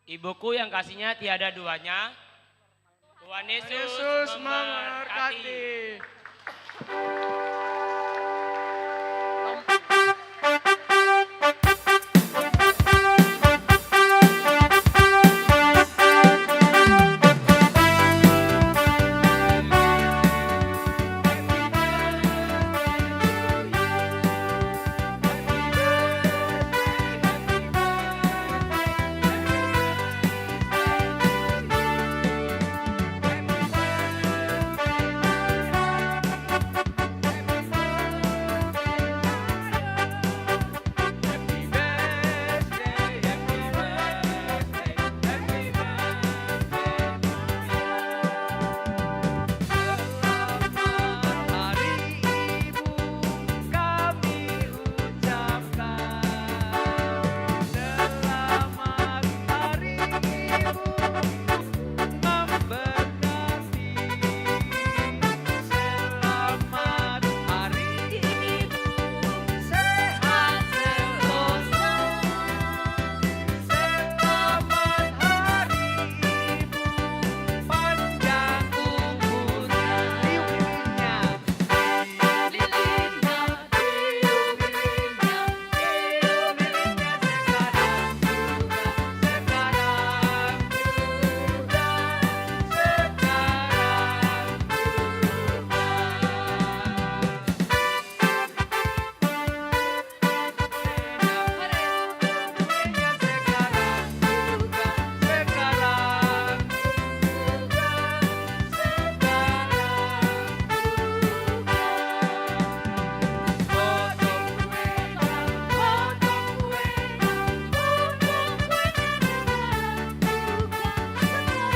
Ibuku yang kasihnya tiada duanya. Tuhan Yesus memberkati.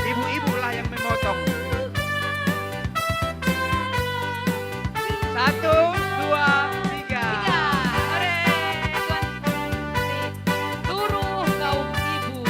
Ibu-ibu lah yang memotong. Satu, dua, tiga. Tiga. Ore, Tuan Gubernur, seluruh kaum ibu.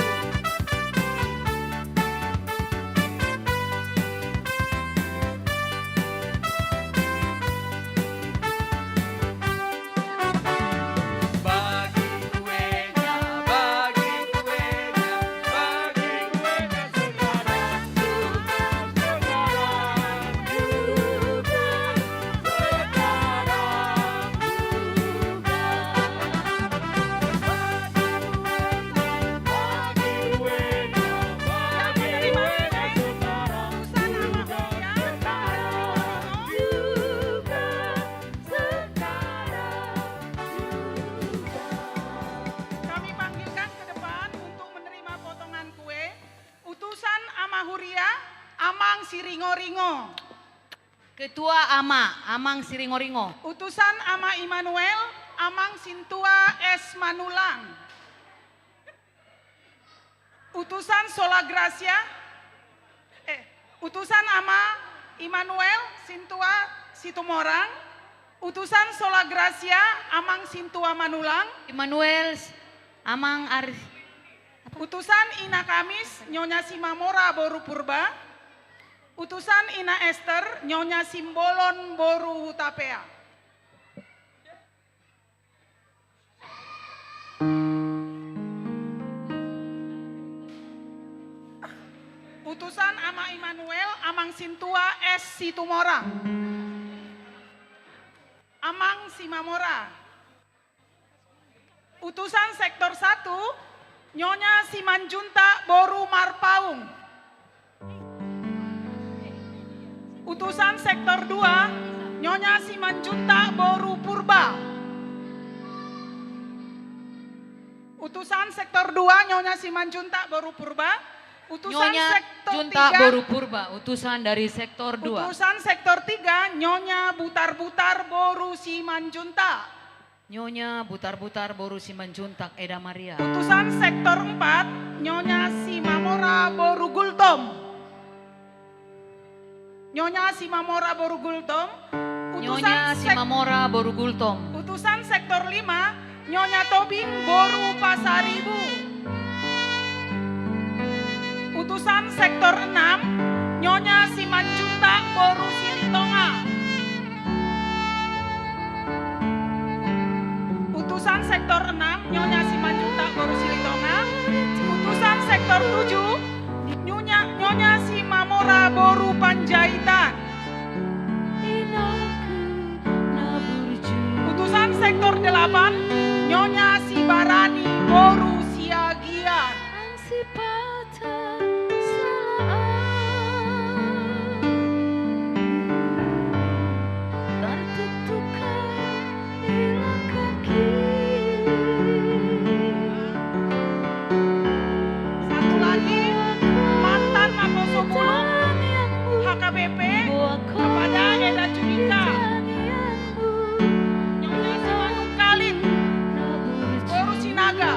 Kami panggilkan ke depan untuk menerima potongan kue, utusan Ama Huria, Amang Siringo-ringo. Ketua Ama, Amang Siringo-ringo. Utusan Ama Immanuel, Amang Sintua S Manulang. Utusan Sola Gratia, eh, utusan Ama Immanuel Sintua Situmorang. Utusan Sola Gratia, Amang Sintua Manulang. Immanuel, Amang Ar- Utusan Ina Kamis, Nyonya Simamora boru Purba. Utusan Ina Ester, Nyonya Simbolon boru Hutapea. Utusan Ama Immanuel, Amang Sintua S Situmorang. Amang Simamora. Utusan sektor satu, Nyonya Simanjuntak boru Marpaung. Utusan sektor dua, Nyonya Simanjuntak boru Purba. Utusan sektor dua, Nyonya Simanjuntak boru Purba. Utusan Nyonya sektor Juntak tiga, boru Purba, utusan dari sektor dua. Utusan sektor tiga, Nyonya Butar-butar boru Simanjuntak. Nyonya Butar-butar boru Simanjuntak, Eda Maria. Utusan sektor empat, Nyonya Simamora boru Gultom. Nyonya Simamora boru Gultom. Utusan Nyonya sek- Simamora boru Gultom. Utusan sektor lima, Nyonya Tobing boru Pasaribu. Utusan sektor enam, Nyonya Simanjuntak boru Silitonga. Utusan sektor enam, Nyonya Simanjuntak boru Silitonga. Utusan sektor tujuh, Nyonya, Nyonya Simamora boru Panjaitan. Utusan sektor delapan, Nyonya Sibarani boru Siagian. Satu lagi, mantan Naposo Bulung, H K B P, kepada Eda Judika. Nyonya Simanungkalit boru Sinaga.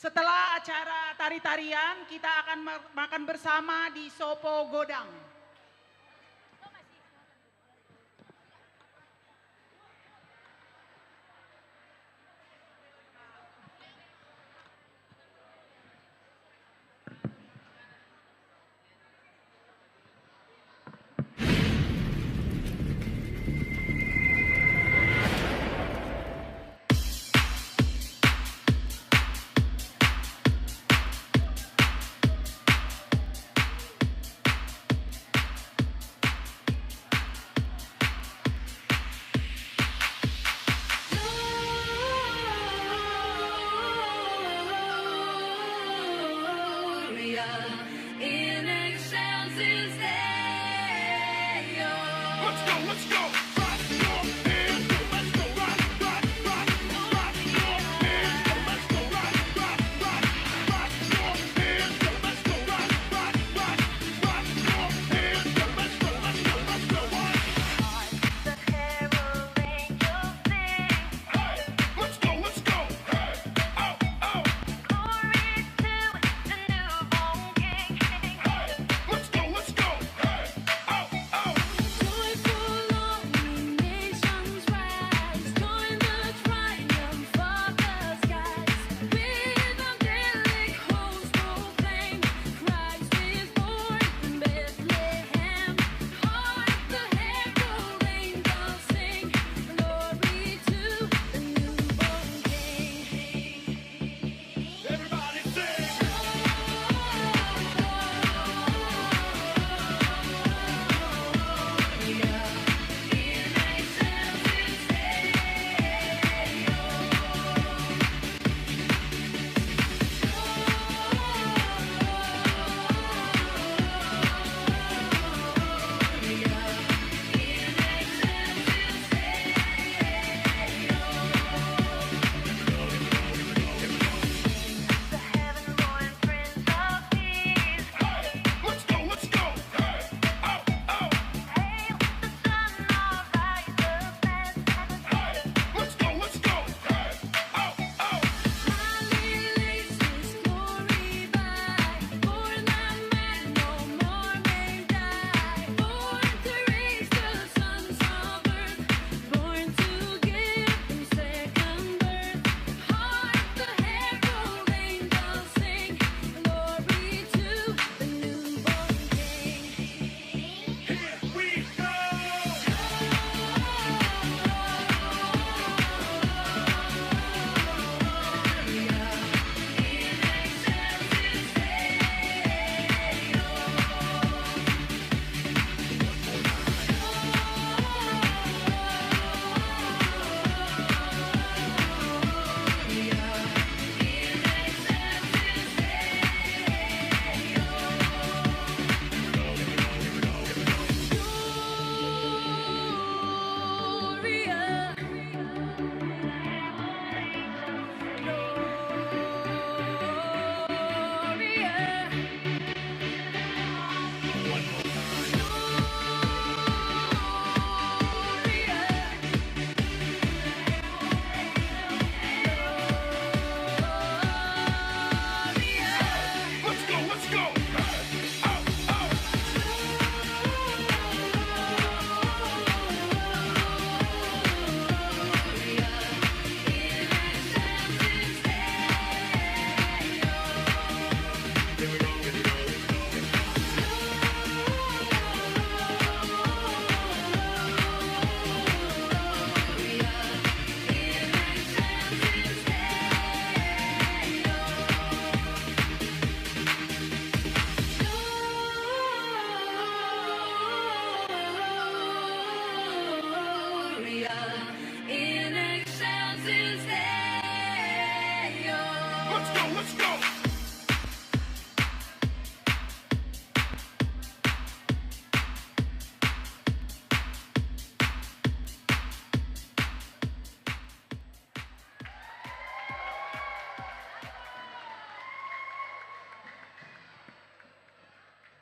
Setelah acara tari-tarian, kita akan ma-, makan bersama di Sopo Godang.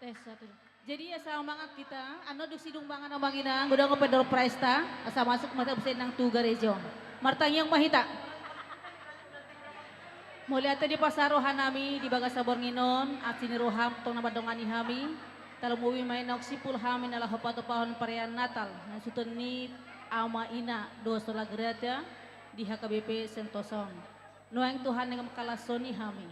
Tes satu. Jadi asa mangan hita, annon dung sidung mangan, amang inang, godang open door prize ta, asa masuk ma hita muse nang tu gareja on. Martangiang ma hita. Mauliate di pasa roha nami di bagasan borngin on, asi ni roham tong na mandongani hami. Tarlumobi ma i naung simpul hami na laho patupahon perayaan Natal na susuton ni ama ina dohot sola grata di H K B P Sentosa on. Nuaeng Tuhan naeng mangkalashon i hami,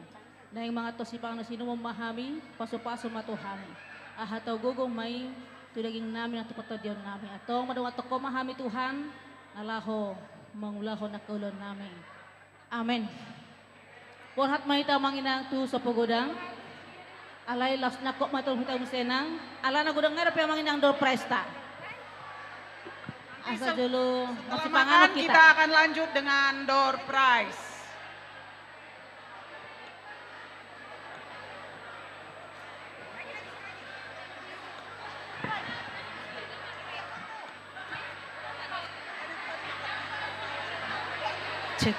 naeng mangantusi panganon sinumon ma hami, pasupasu ma tu hami. Aha tau gogo ma i tu daging nami nang tu partondion nami. Antong mandongani Ho ma hami Tuhan, na laho mangulahon angka ulaon nami. Amen. Borhat ma hita Amang Inang tu sompo godang. Alai laos nangkok ma tong hita muse Inang. Alana godang ngai dope Amang Inang door prize ta. Asa jolo masipanganon hita. Kita akan lanjut dengan door prize. Cek.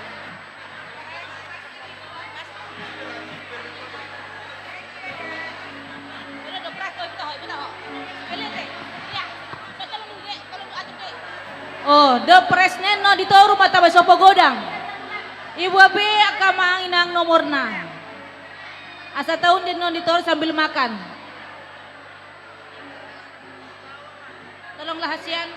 O, door prize na annon di toru ma taba sompo godang. Iboan be angka Amang Inang nomorna. Asa taon di annon di toru sambil makan. Tolonglah hasian.